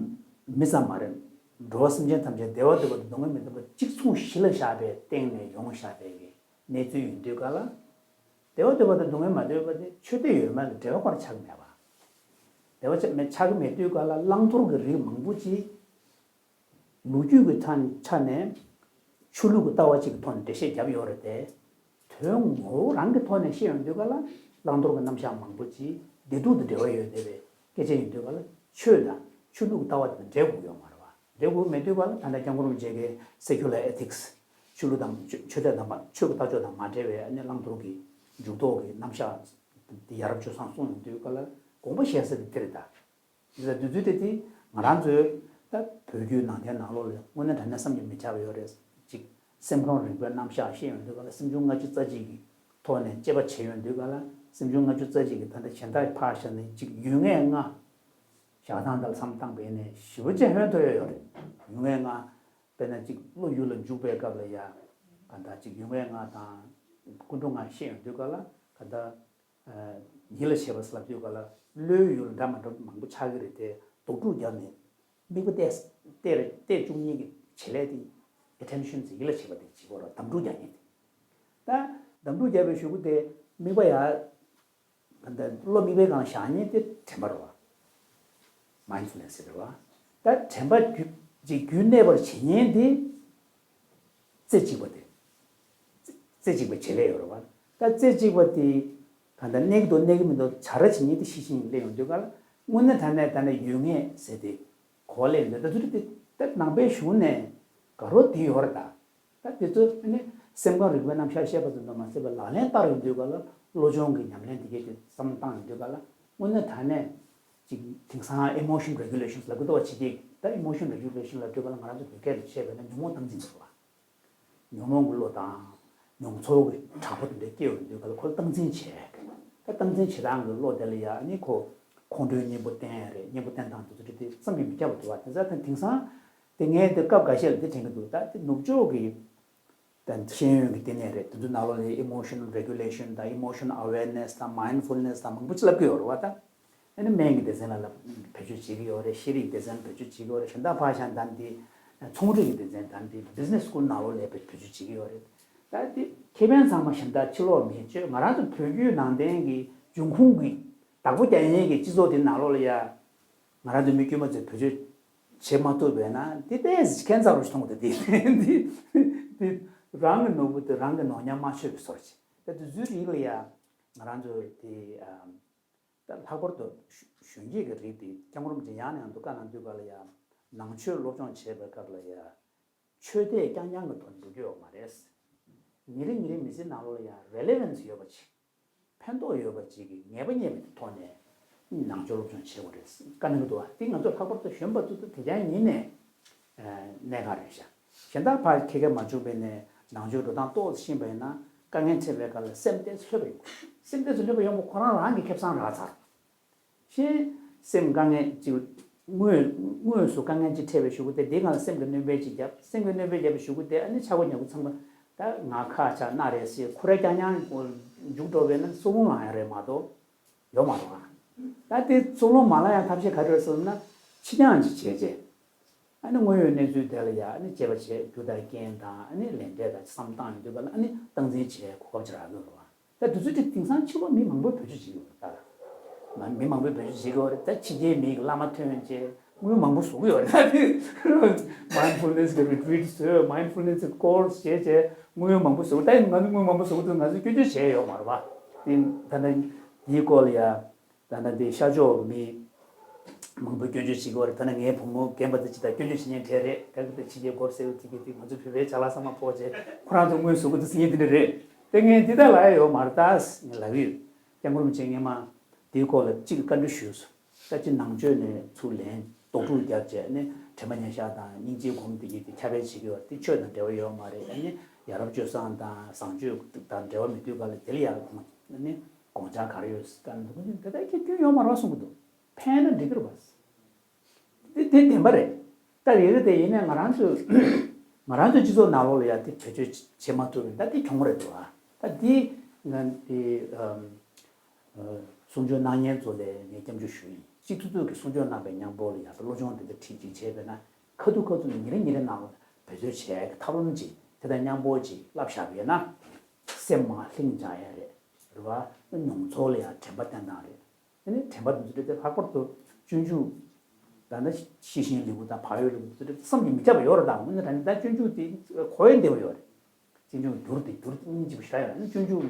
མི་ཙམ་མ་རེད། འགྲོ་བ་སེམས་ཅན་ཐམས་ཅད་བདེ་བ་འདོད་པ་དང་སྡུག་བསྔལ་མི་འདོད་པ་གཅིག་མཚུངས་གཞི་ལ་བཞག་པའི་སྟེང་ནས་ཡོང་བཞག་པའི་གི་གནས་ཚུལ་ཡིན་དུས་ག་ལ། བདེ་བ་འདོད་པ་དང་སྡུག་བསྔལ་མ་འདོད་པ་དེ་ཆོས་དད་ཡོད་མེད་ལ་འབྲེལ་བ་ཁོ་རང་ཆགས་ཀྱི་མེད་པ། བདེ་བ་ཆགས་མེད་ཆགས་ཀྱི་མེད་དུས་ག་ལ་བླང་དོར་གྱི་རིགས་མང་པོ་ཅིག་ལོ་རྒྱུས་ཀྱི་ཐ་ཆ་ནས་ཆོས་ལུགས་ཀྱི་ལྟ་བ་གཅིག་གི་ཐོག་ནས་འགྲེལ་བཤད་བརྒྱབ་ཡོད་རེད་དེ། དོན་ངོ་བོ་རང་གི་ཐོག་ནས་བཤད་ཡོང་དུས་ག་ལ་བླང་དོར་གྱི་རྣམ་གཞག་མང་པོ་ཅིག་བདེ་སྡུག་དང་འབྲེལ་བ་ཡོད་བསྡད་པའི་སྐད་ཆ་ཡིན་དུས་ག་ལ་ཆོས་དང་ཆོས་ལུགས་ཀྱི་ལྟ་བ་དེ་དང་འབྲེལ་དགོས་ཡོད་མ་རེད་བ། འབྲེལ་དགོས་མེད་དུས་ག་ལ་ད་ལྟ་སྐྱབས་མགོན་རིན་པོ་ཆེ་གིས་secular ethics ཆོས་ལུགས་དང་ཆོས་ཆོས་དད་དང་མ་ཆོས་ཀྱི་ལྟ་ཕྱོགས་དང་མ་འབྲེལ་བའི་ཨ་ནི་བླང་དོར་གྱི་འཇུག་ལྡོག་གི་རྣམ་གཞག་དེ་ཡ་རབས་སྤྱོད་བཟང་གསུངས་ཡོང་དུས་ག་ལ་དགོངས་པ་བཞེས་ས་དེ་དེ་རེད་ད། འདི་ལ་འདི་ཚོའི་སྟེང་དེ་ང་རང་ཚོའི་ད་བོད་བརྒྱུད་ནང་བསྟན་ནང་ལོགས་ལ་དངོས་གནས་དྲང་གནས་བསམ་གྱིས་མི་ཁྱབ་པ་ཡོད་རེད། ཅིག་སེམས་ཁམས་རིག་པའི་རྣམ་གཞག་བཤད་ཡོང་དུས་ག་ལ་སེམས་བྱུང་ལྔ་བཅུ་རྩ་གཅིག་གི་ཐོག་ནས་དཔྱད་པ་བྱེད་ཡོང་དུས་ག་ལ་སེམས་བྱུང་ལྔ་བཅུ་རྩ་གཅིག་གི་ད་ལྟ་གཞན་དག་ཕར་བཞག་ནས་ཅིག་ཡུལ་ངེས་ལྔ་བཞག་སྟངས་དང་བསམ་སྟངས་བས་ནས་ཞེ་པོ་ཅིག་ཧོན་ཐོར་ཡོད་ཡོད་རེད། ཡུལ་ངེས་ལྔ་དཔེར་ན་ཅིག་བློ་ཡུལ་ལ་འཇུག་པའི་སྐབས་ལ་ཡ་ག་ད་ཅིག་ཡུལ་ངེས་ལྔ་དང་ཀུན་འགྲོ་ལྔ་བཤད་ཡོང་དུས་ག་ལ་ག་ད། ཉིད་ལ་བྱེད་པ་ཟེར་ལབ་དུས་ག་ལ་བློའི་ཡུལ་འདྲ་མ་འདྲ་མང་པོ་ཆགས་ཀྱི་རེད་དེ། ལྡོག་ཕྲུག་བརྒྱབ་ནས་དམིགས་པ་གཏད་གཏད་གཏད་བཅུག་མཁན་གྱི་བྱེད་ལས་དེ་attention ཟེར་ཡིད་ལ་བྱེད་པ་དེ་བྱེད་དགོས་རེད། དམ་ཕྲུག་རྒྱག་མཁན་དེ། ད་དམ་ཕྲུག་བརྒྱབ་པའི་གཞུག་གུ་དེ་དམིགས་པ་ཡར་ད་བློ་དམིགས་པའི་སྒང་བཞག་མཁན་དེ་དྲན་པ་རེད་བ། mindfulness ཟེར་བ། ད་དྲན་པ་རྒྱུད་ཅིག་རྒྱུད་གནས་པར་བྱེད་མཁན་དེ། རྩེ་གཅིག་པ་དེ། རྩེ་རྩེ་གཅིག་པའི་བྱེད་ལས་ཡོད་རེད་བ། ད་རྩེ་གཅིག་པ་དེ་ག་འདྲ་གནས་ཀྱི་འདུག་གནས་ཀྱི་མི་འདུག་བྱ་ར་བྱེད་མཁན་དེ་ཤེས་བཞིན་སླེབས་ཡོང་དུས་ག་ལ་དངོས་གནས་དྲང་གནས་ད་ནས་ཡུལ་ངེས་ཟེར་དེ་གོ་བ་སླེབས་ཡོང་དུས་ད་དུས་དེ་ད་ནང་པའི་གཞུང་ནས་དགའ་རབ་དེ་ཡོད་རེད་ད། ད་དེ་ཚོ་ནི་སེམས་ཁམས་རིག་པའི་རྣམ་གཞག་བཤད་པ་ཙམ་དུ་མ་ཟད་པར་ལག་ལེན་བསྟར་ཡོང་དུས་ག་ལ་བློ་སྦྱོང་གི་ཉམས་ལེན་དེ་གས་དེ་བསམ་བློ་བཏང་ཡོང་དུས་ག་ལ་དངོས་གནས་དྲང་གནས་ཅིག་དེང་སང་emotion regulation ལབ་ཀྱི་འདུག་བ། ཕྱི་རྒྱལ་ད་emotion regulation ལབ་དུས་ག་ལ་ང་རང་ཚོ་བོད་སྐད་ལ་བཤད་པ་ན་ཉོན་མོངས་སྟངས་འཛིན་ཟེར་བ། ཉོན་མོངས་ཀྱི་བློ་དང་མྱོང་ཚོར་གྱི་དྲག་པོ་དེ་འདྲ་སྐྱེ་ཡོང་དུས་ག་ལ་ཁོ་ལ་སྟངས་འཛིན་བྱས། ད་སྟངས་འཛིན་བྱེད་སྟངས་ཀྱི་བློ་དེ་ལ་ཡ་ནི་ཁོ་ཁོང་ཁྲོའི་གཉེན་པོ་བསྟེན་ཡ་རེད། གཉེན་པོ་བསྟེན་སྟངས་དེ་ཚོ་དེ་བསམ་གྱིས་མི་ཁྱབ་པ་འདུག་བ། དེ་ཚ་ད་དེང་སང་དེ་ངས་དེ་སྐབས་འགའ་ཤས་ལ་དེ་དྲན་གྱི་འདུག་ད་དེ་ནུབ་ཕྱོགས་ཀྱི་ད་ཤེས་ཡོན་གྱི་ལྟེ་གནས་རེད། དེ་ཚོའི་ནང་ལོགས་ལ་emotional regulation དང་emotional awareness དང་mindfulness དང་མང་པོ་ཅིག་ལབ་ཀྱི་ཡོད་རེད་བ། ད་ཨ་ནི་སྨན་གྱི་སྡེ་ཚན་ལ་ལ་བེད་སྤྱོད་བྱེད་ཀྱི་ཡོད་རེད། ཤེས་རིག་སྡེ་ཚན་ལ་བེད་སྤྱོད་བྱེད་ཀྱི་ཡོད་རེད། གཞན་དག་ཕར་བཞག་ད་འདི་ཚོང་རིག་གི་སྡེ་ཚན་ད་འདི་business school ནང་ལོགས་ལ་བེད་བེད་སྤྱོད་བྱེད་ཀྱི་ཡོད་རེད། ད་འདི་ཁེ་ཕན་ཚང་མ་གཞན་དག་ཕྱི་ལོགས་མི་བཅོས། ང་རང་ཚོ་བོད་བརྒྱུད་ནང་བསྟན་གྱི་འབྱུང་ཁུངས་ཀྱི་བདག་པོ་རྒྱག་མཁན་གྱི་སྤྱི་ཚོགས་འདི་ནང་ལོགས་ལ་ཡ་ང་རང་ཚོ་མི་དཀྱུས་མ་ཚོས་བེད་སྤྱོད་བྱེད་མ་ཐུབ་པས་ན་འདི་ཏོག་ཙམ་ཁྱད་མཚར་པོ་ཞིག་མཐོང་གི་འདུག་འདི་འདི་འདི་རང་གི་ནོར་བུ་དེ་རང་གི་ནོར་ཉམས་མ་ཆོད་པའི་བཟོ་འདྲ་ཅིག་ད་དེ་ཚོའི་རིགས་ལ་ཡ་ང་རང་ཚོ་དེ་ཨམ། ད་ལྷག་པར་དུ་གཞོན་གཞོན་སྐྱེས་ཀྱི་རིགས་དེ་སྐྱབས་མགོན་རིན་པོ་ཆེ་ཡང་ནས་ཡང་དུ་བཀའ་གནང་དུས་ག་ལ་ཡ་ནང་ཆོས་སློབ་སྦྱོང་བྱེད་པའི་སྐབས་ལ་ཡ་ ཆོས་དད་རྐྱང་རྐྱང་གི་ཐོག་ནས་འགྲོ་རྒྱུ་ཡོད་མ་རེད། ཉིན་རེ་ཉིན་རེ་མི་ཚེའི་ནང་ལོགས་ལ་ཡང་relevance་ཡོད་པ་ཅིག་ཕན་ཐོགས་ཡོད་པ་ཅིག་གི་ངེས་པ་རྙེད་པའི་ཐོག་ནས་ནང་ཆོས་སློབ་སྦྱོང་བྱེད་དགོས་རེད། དཀའ་གནད་འདུག་བ། དེ་ང་ཚོ་ལྷག་པར་དུ་གཞོན་པ་ཚོ་དེ་གྱང་ཡིན་ནས་གནད་འགག་རེད་ཤག་གཞན་དག་ཕར་ཁྱེད་ཀྱིས་མ་བྱུང་བས་ནས་ནང་ཆོས་འགྲོ་སྟངས་ཏོག་ཙམ་ཤེས་པ་ཡིན་ན་དཀའ་ངལ་འཕྲད་པའི་སྐབས་ལ་སེམས་གཏད་ཚུལ་ལྷོད་པ་ཡོང་གི་རེད། སེམས་གཏད་ཚུལ་ལྷོད་པ་ཡོང་བ་ཁོ་རང་རང་གི་ཁེ་བཟང་རག་ཚར། གཞན་སེམས་དཀའ་ངལ་ཅིག་དངོས་དངོས་སུ་དཀའ་ངལ་ཅིག་འཕྲད་པའི་གཞུག་གུ་དེ་འདིའི་སྒང་ལ་སེམས་ཀྱི་སྣོན་པ་ཅིག་བརྒྱབ། སེམས་ཀྱི་སྣོན་པ་བརྒྱབ་པའི་གཞུག་གུ་དེ་ཨ་ནི་ཆག་སྒོ་ཉལ་སྒོ་ཚང་མ་ད་ང་ཁ་ཆག་སྣ་རལ་སེ་ཁོ་རང་རྐྱང་རྐྱང་མཇུག་འགྲོ་བས་ན་ཚུར་ལོང་ལངས་ཡ་རེད་མ་གཏོགས་ཡོད་མ་རེད་བ། ད་དེ་ཚུར་ལོང་མ་ལངས་ཡ་ཐབས་ཤེས་ག་རེ་རེད་ཟེར་ན་ཕྱི་འགྱངས་ཅིག་བྱས་རྗེས། ཨ་ནི་དངོས་ཡོད་གནས་ཚུལ་དེ་ལ་ཡ་ཨ་ནི་དཔྱད་པ་བྱས་རྒྱུ་དང་རྐྱེན་དང་ཨ་ནི་ལས་འབྲས་དང་བསམ་བཏང་ཡོང་དུས་ག་ལ་ཨ་ནི་སྟངས་འཛིན་བྱས་གོ་སྐབས་ཅིག་རག་གི་ཡོད་རེད་བ། ད་དུས་ཚོད་དེ་དེང་སང་ཕྱི་ལོགས་མི་མང་པོས་བེད་སྤྱོད་བྱེད་ཀྱི་ཡོད་རེད་ད། མ་མི་མང་པོས་བེད་སྤྱོད་བྱེད་ཀྱི་ཡོད་རེད་ད། ཕྱི་རྒྱལ་མི་གི་བླ་མ་ཐོན་བྱས་དངུལ་མང་པོ་བཟོ་གི་ཡོད་རེད་ད། དེ་mindfulness་གི་retreat་བཟོས། mindfulness་གི་course་བྱས་བྱས་དངུལ་མང་པོ་བཟོ་གི། ད་ཡིན་ང་ཚོ་དངུལ་མང་པོ་བཟོ་གི་འདུག་ང་ཚོས་སྐྱོན་བརྗོད་བྱས་ཡོད་མ་རེད་བ། དེ་ད་ལྟ་འདིའི་སྐོར་ལ་ཡ། ད་ལྟ་འདི་ཤར་ཕྱོགས་མི་མང་པོས་སྐྱོན་བརྗོད་བྱེད་ཀྱི་ཡོད་རེད། ད་ནི་ངའི་བུ་མོ་རྒན་པ་དེ་ཅི་ལྟར་སྐྱོན་བརྗོད་བྱེད་མཁན་གྲས་རེད། ད་གི་དེ་ཕྱི་རྒྱལ་སྐོར་ཟེར་བ་དེ་གི་དེ་ང་ཚོ་བོད་པའི་ཅ་ལག་ཚང་མ་ཕོག་བྱས་ཁོ་རང་ཚོ་དངུལ་བཟོ་གི་འདུག་ཟེར་མཁན་དེ་འདྲ་རེད། དེ་ངས་འདི་ལྟ་ལབ་ཡ་ཡོད་མ་རེད་ད་ངས་ལབ་ཡོད། སྐྱབས་མགོན་རིན་པོ་ཆེ་སྔོན་མ་དེའི་སྐོར་ལ་གཅིག་བཀའ་འདྲི་ཞུས་སོང་། ད་ཅི་ནང་ཆོས་ནས་ཚུར་ལན་རྡོག་ཕྲུག་བརྒྱབ་བྱས་ནས་དྲན་པ་ཉེར་བཞག་དང་སྙིང་རྗེའི་སྒོམ་དེ་གི་དེ་ཁྱབ་སྤེལ་བྱེད་ཀྱི་ཡོད་རེད། དེ་ཆོས་དང་འབྲེལ་བ་ཡོད་མ་རེད། ཨ་ནི་ཡ་རབས་སྤྱོད་བཟང་དང་བཟང་སྤྱོད་དང་འབྲེལ་བ་མི་འདུག་ག་ལ་དེ་ལ་ཡ་ཁོང་ཨ་ནི། དགོངས་འཆར་ག་རེ་ཡོད་ཟེར་ལབ་ན་དེ་ལྟར་ཁྱོད་སྐྱོན་ཡོད་མ་རེད་བ་གསུང་གི་འདུག་ཕན་ན་འགྲིག་གི་རེད་བ། དེ་དེ་བདེན་པ་རེད། ད་རེ་རེ་དེ་ཡིན་ནའི་ང་རང་ཚོས་ང་རང་ཚོའི་སྤྱི་ཚོགས་ནང་ལོགས་ལ་ཡ་དེ་བེད་སྤྱོད་བྱེད་མ་ཐུབ་པ་ཡིན་ད་དེ་གྱོང་རེད་འདུག་ཨ། ད་དེ་ང་དེ་གསུང་ཆོས་གནང་མཁན་ཚོ་ལ་ངས་སྐྱབས་འཇུག་ཞུ་ཡིན། སྤྱི་འཐུས་ཚོས་ཀྱི་གསུང་ཆོས་གནང་པའི་མཉམ་པོ་ལ་ཡ་ད་བློ་སྦྱོང་དེ་འདྲ་ཁྲིད་ཅིག་བྱས་པས་ན་ཁ་ཐུག་ཁ་ཐུག་ཉིན་རེ་ཉིན་རེ་ནང་ལ་བེད་སྤྱོད་བྱེད་ཡ་གི་ཐབས་ལམ་ཅིག་དེ་དང་མཉམ་པོ་ཅིག་བསླབ་བཞག་པ་ཡིན་ན། སེམས་མ་ལྷིང་འཇགས་ཡ་རེད། རེད་བ། མྱོང་ཚོར་ལ་ཡང་དྲན་པ་བསྟེན་སྟངས་རེད། དེ་ནས་དྲན་པ་འདི་ཚོ་དེ་ལྷག་པར་དུ་སྤྱོད་འཇུག་ད་ལྟ་ཤེས་བཞིན་ལེའུ་དང་བག་ཡོད་ལེའུ་འདི་ཚོ་དེ་བསམ་གྱིས་མི་ཁྱབ་པ་ཡོད་རེད། ད་དངོས་གནས་དྲང་གནས་ད་སྤྱོད་འཇུག་དེ་གོ་ཡ་བདེ་བ་ཡོད་རེད། སྤྱོད་འཇུག་འགྱུར་དེ་འགྱུར་སྙིང་རྗེ་པོ་ཞེ་དྲག་ཡོད་རེད། སྤྱོད་འཇུག་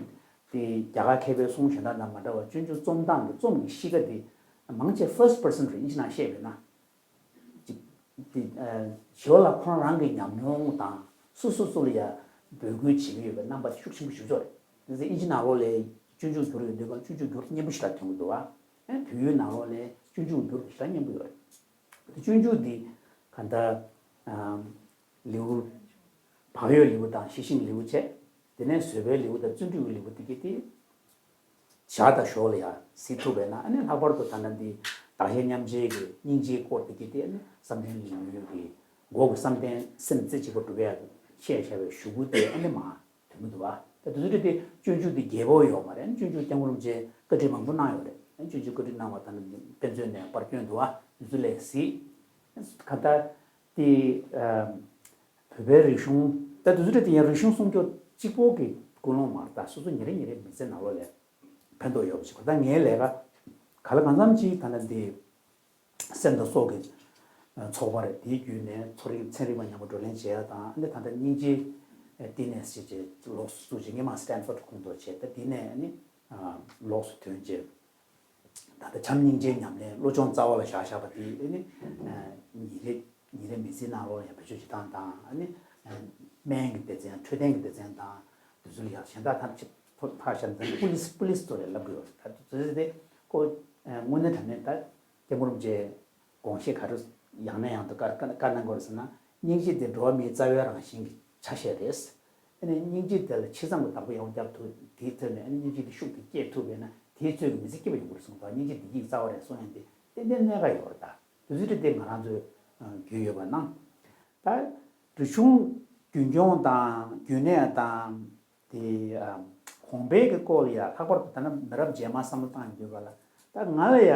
དེ་རྒྱ་གར་མཁས་པའི་གསུང་གཞན་དག་དང་མ་འདྲ་བར་སྤྱོད་འཇུག་རྩོམ་སྟངས་ཀྱི་རྩོམ་གྱི་གཤིས་ཀ་དེ་མང་ཆེ་first person་རེད། དབྱིན་ཇི་ནང་བཤད་པས་ན། ཅིག་དེ་ཞི་བ་ལྷ་ཁོང་རང་གི་ཉམས་མྱོང་དང་སོ་སོ་སོ་ལ་ཡ་འབོད་སྐུལ་བྱེད་ཀྱི་ཡོད་པའི་རྣམ་པ་ཤུགས་ཆེན་པོ་ཞིག་ཚོར་རེད། དེ་ཚེ་དབྱིན་ཇི་ནང་ལོགས་ལ་སྤྱོད་འཇུག་འགྱུར་ཡོད་འདུག་གམ། སྤྱོད་འཇུག་འགྱུར་སྙན་པོ་ཞེ་དྲག་ཐོན་གྱི་འདུག་བ། ཨེ་བོད་ཡིག་ནང་ལོགས་ལ་སྤྱོད་འཇུག་འགྱུར་ཞེ་དྲག་སྙན་པོ་ཡོད་རེད། དེ་སྤྱོད་འཇུག་འདི་ག་འདྲ་ལེའུ་བག་ཡོད་ལེའུ་དང་ཤེས་བཞིན་ལེའུ་བྱས། དེ་ནས་བཟོད་པའི་ལེའུ་དང་བརྩོན་འགྲུས་ཀྱི་ལེའུ་དེ་གི་དེ། བྱ་དང་ཞོར་ལ་ཡང་གཟིགས་ཐུབ་པས་ན་ཨ་ནི་ལྷག་པར་དུ་ད་ལྟ་འདི་བདག་གཞན་མཉམ་བརྗེའི་གི་སྙིང་རྗེའི་སྐོར་དེ་གི་དེ་ཨ་ནི་བསམ་གཏན་ལེའུ་གི་མགོ་གི་བསམ་གཏན་སེམས་རྩེ་གཅིག་པ་སྒྲུབ་ཡག་གི་བཤད་བྱ་བའི་གཞུག་གུ་དེ་ཨ་ནི་མ་ཐོན་གི་འདུག་བ། ད་དེ་ཚོ་དེ་སྤྱོད་འཇུག་དེ་རྒྱས་པོ་ཡོད་མ་རེད། ཨ་ནི་སྤྱོད་འཇུག་སྐྱབས་མགོན་རིན་པོ་ཆེ་བཀའ་ཁྲིད་མང་པོ་གནང་ཡོད་རེད། ཨ་ནི་སྤྱོད་འཇུག་བཀའ་ཁྲིད་གནང་བ་ད་ལྟ་དཔེ་མཛོད་ནས་པར་བསྐྱོན་འདུག་བ། དེ་ཚོ་ལས་གཟིགས། ག་ད་དེ་ཨ། བོད་པའི་རིག་གཞུང་ད་དུས་ཚོད་དེ་ཡང་རིག་གཞུང་སྲུང་སྐྱོབ་གཅིག་པོ་གི་ཀུན་སློང་མ་རེད། ད་སོ་སོ་ཉིན་རེ་ཉིན་རེ་མི་ཚེ་ནང་ལོགས་ལ་ཕན་ཐོགས་ཡོད་པ་ཞིག་གོ། ད་ངའི་ལས་ཀ་ག་ལ་གང་འཚམ་ཅིག་ད་ལྟ་འདི་སེམས་དང་སྲོག་གི་ཚོགས་པ་རེད། དེའི་བརྒྱུད་ནས་ཚོ་རིག་ཚན་རིག་པ་མཉམ་པོ་བགྲོ་གླེང་བྱེད་ཡ་དང་། ཨ་ནི་ད་ལྟ་སྙིང་རྗེ་བསྟི་གནས་ཟེར་བྱས་ལོགས་སུ་བཙུགས་བྱས་སྔོན་མ་སི་ཊན་ཕོར་ཌི་ཁོངས་གཏོགས་བྱས། ད་དེ་ནས་ཨ་ནི་ལོགས་སུ་ཐོན་བྱས། ད་ལྟ་བྱམས་སྙིང་རྗེའི་ཉམས་ལེན་བློ་སྦྱོང་རྩ་བ་ལ་བཞག་བཞག་པ་དེ་ཨ་ནི་ཉིན་རེ་ཉིན་རེ་མི་ཚེའི་ནང་ལོགས་ལ་ཡང་བེད་སྤྱོད་བྱེད་སྟངས་དང་། ཨ་ནི་སྨན་གྱི་སྡེ་ཚན་འཕྲོད་བསྟེན་གྱི་སྡེ་ཚན་དང་དེ་ཚོ་ལ་ཡང་གཞན་དག་ཐམས་ཅད་ཕར་བཞག་ན་ད་པུ་ལིས་པུ་ལིས་ཚོ་ལ་ལབ་དགོས་པ་རེད། ད་དེ་ཚོ་དེ་ཁོ་དངོས་གནས་དྲང་གནས་ད་སྐྱབས་མགོན་རིན་པོ་ཆེ་དགོངས་བཞེད་ག་རེ་ཡང་ནས་ཡང་དུ་བཀའ་བཀའ་བཀའ་གནང་དགོས་རེད་ཟེར་ན། སྙིང་རྗེ་དེ་འགྲོ་བ་མིའི་རྩ་བའི་རང་བཞིན་གྱི་ཆ་ཤས་རེད། ཨ་ནི་སྙིང་རྗེ་དེ་ལ་ཆེ་ཙམ་གྱི་བདག་པོ་ཡག་པོ་རྒྱབ་ཐུབ། དེའི་ཐོག་ནས་ཨ་ནི་སྙིང་རྗེ་དེ་ཤུགས་དེ་སྐྱེད་ཐུབ་པས་ན་དེའི་ཚོད་ཀྱི་མི་ཚེ་སྐྱིད་པ་ཡོང་གི་རེད་གསུངས་པ། སྙིང་རྗེ་བདེ་སྐྱིད་ཀྱི་རྩ་བ་རེད་གསུང་ཡ་དེ་ཏན་ཏན་གནད་འགག་ཡོད་རེད། ད་དེ་ཚོ་དེ་ང་རང་ཚོས་རྒྱུས་ཡོད་པ་གནང་། ད་རིག་གཞུང་རྒྱུན་འཁྱོངས་དང་རྒྱུན་གནས་དང་དེ་གོང་འཕེལ་གྱི་སྐོར་ལ་ཡ་ལྷག་པར་དུ་ད་ནི་མི་རབས་རྗེས་མ་བསམ་བློ་བཏང་ཡོང་དུས་ག་ལ་ད་ང་ལ་ཡ་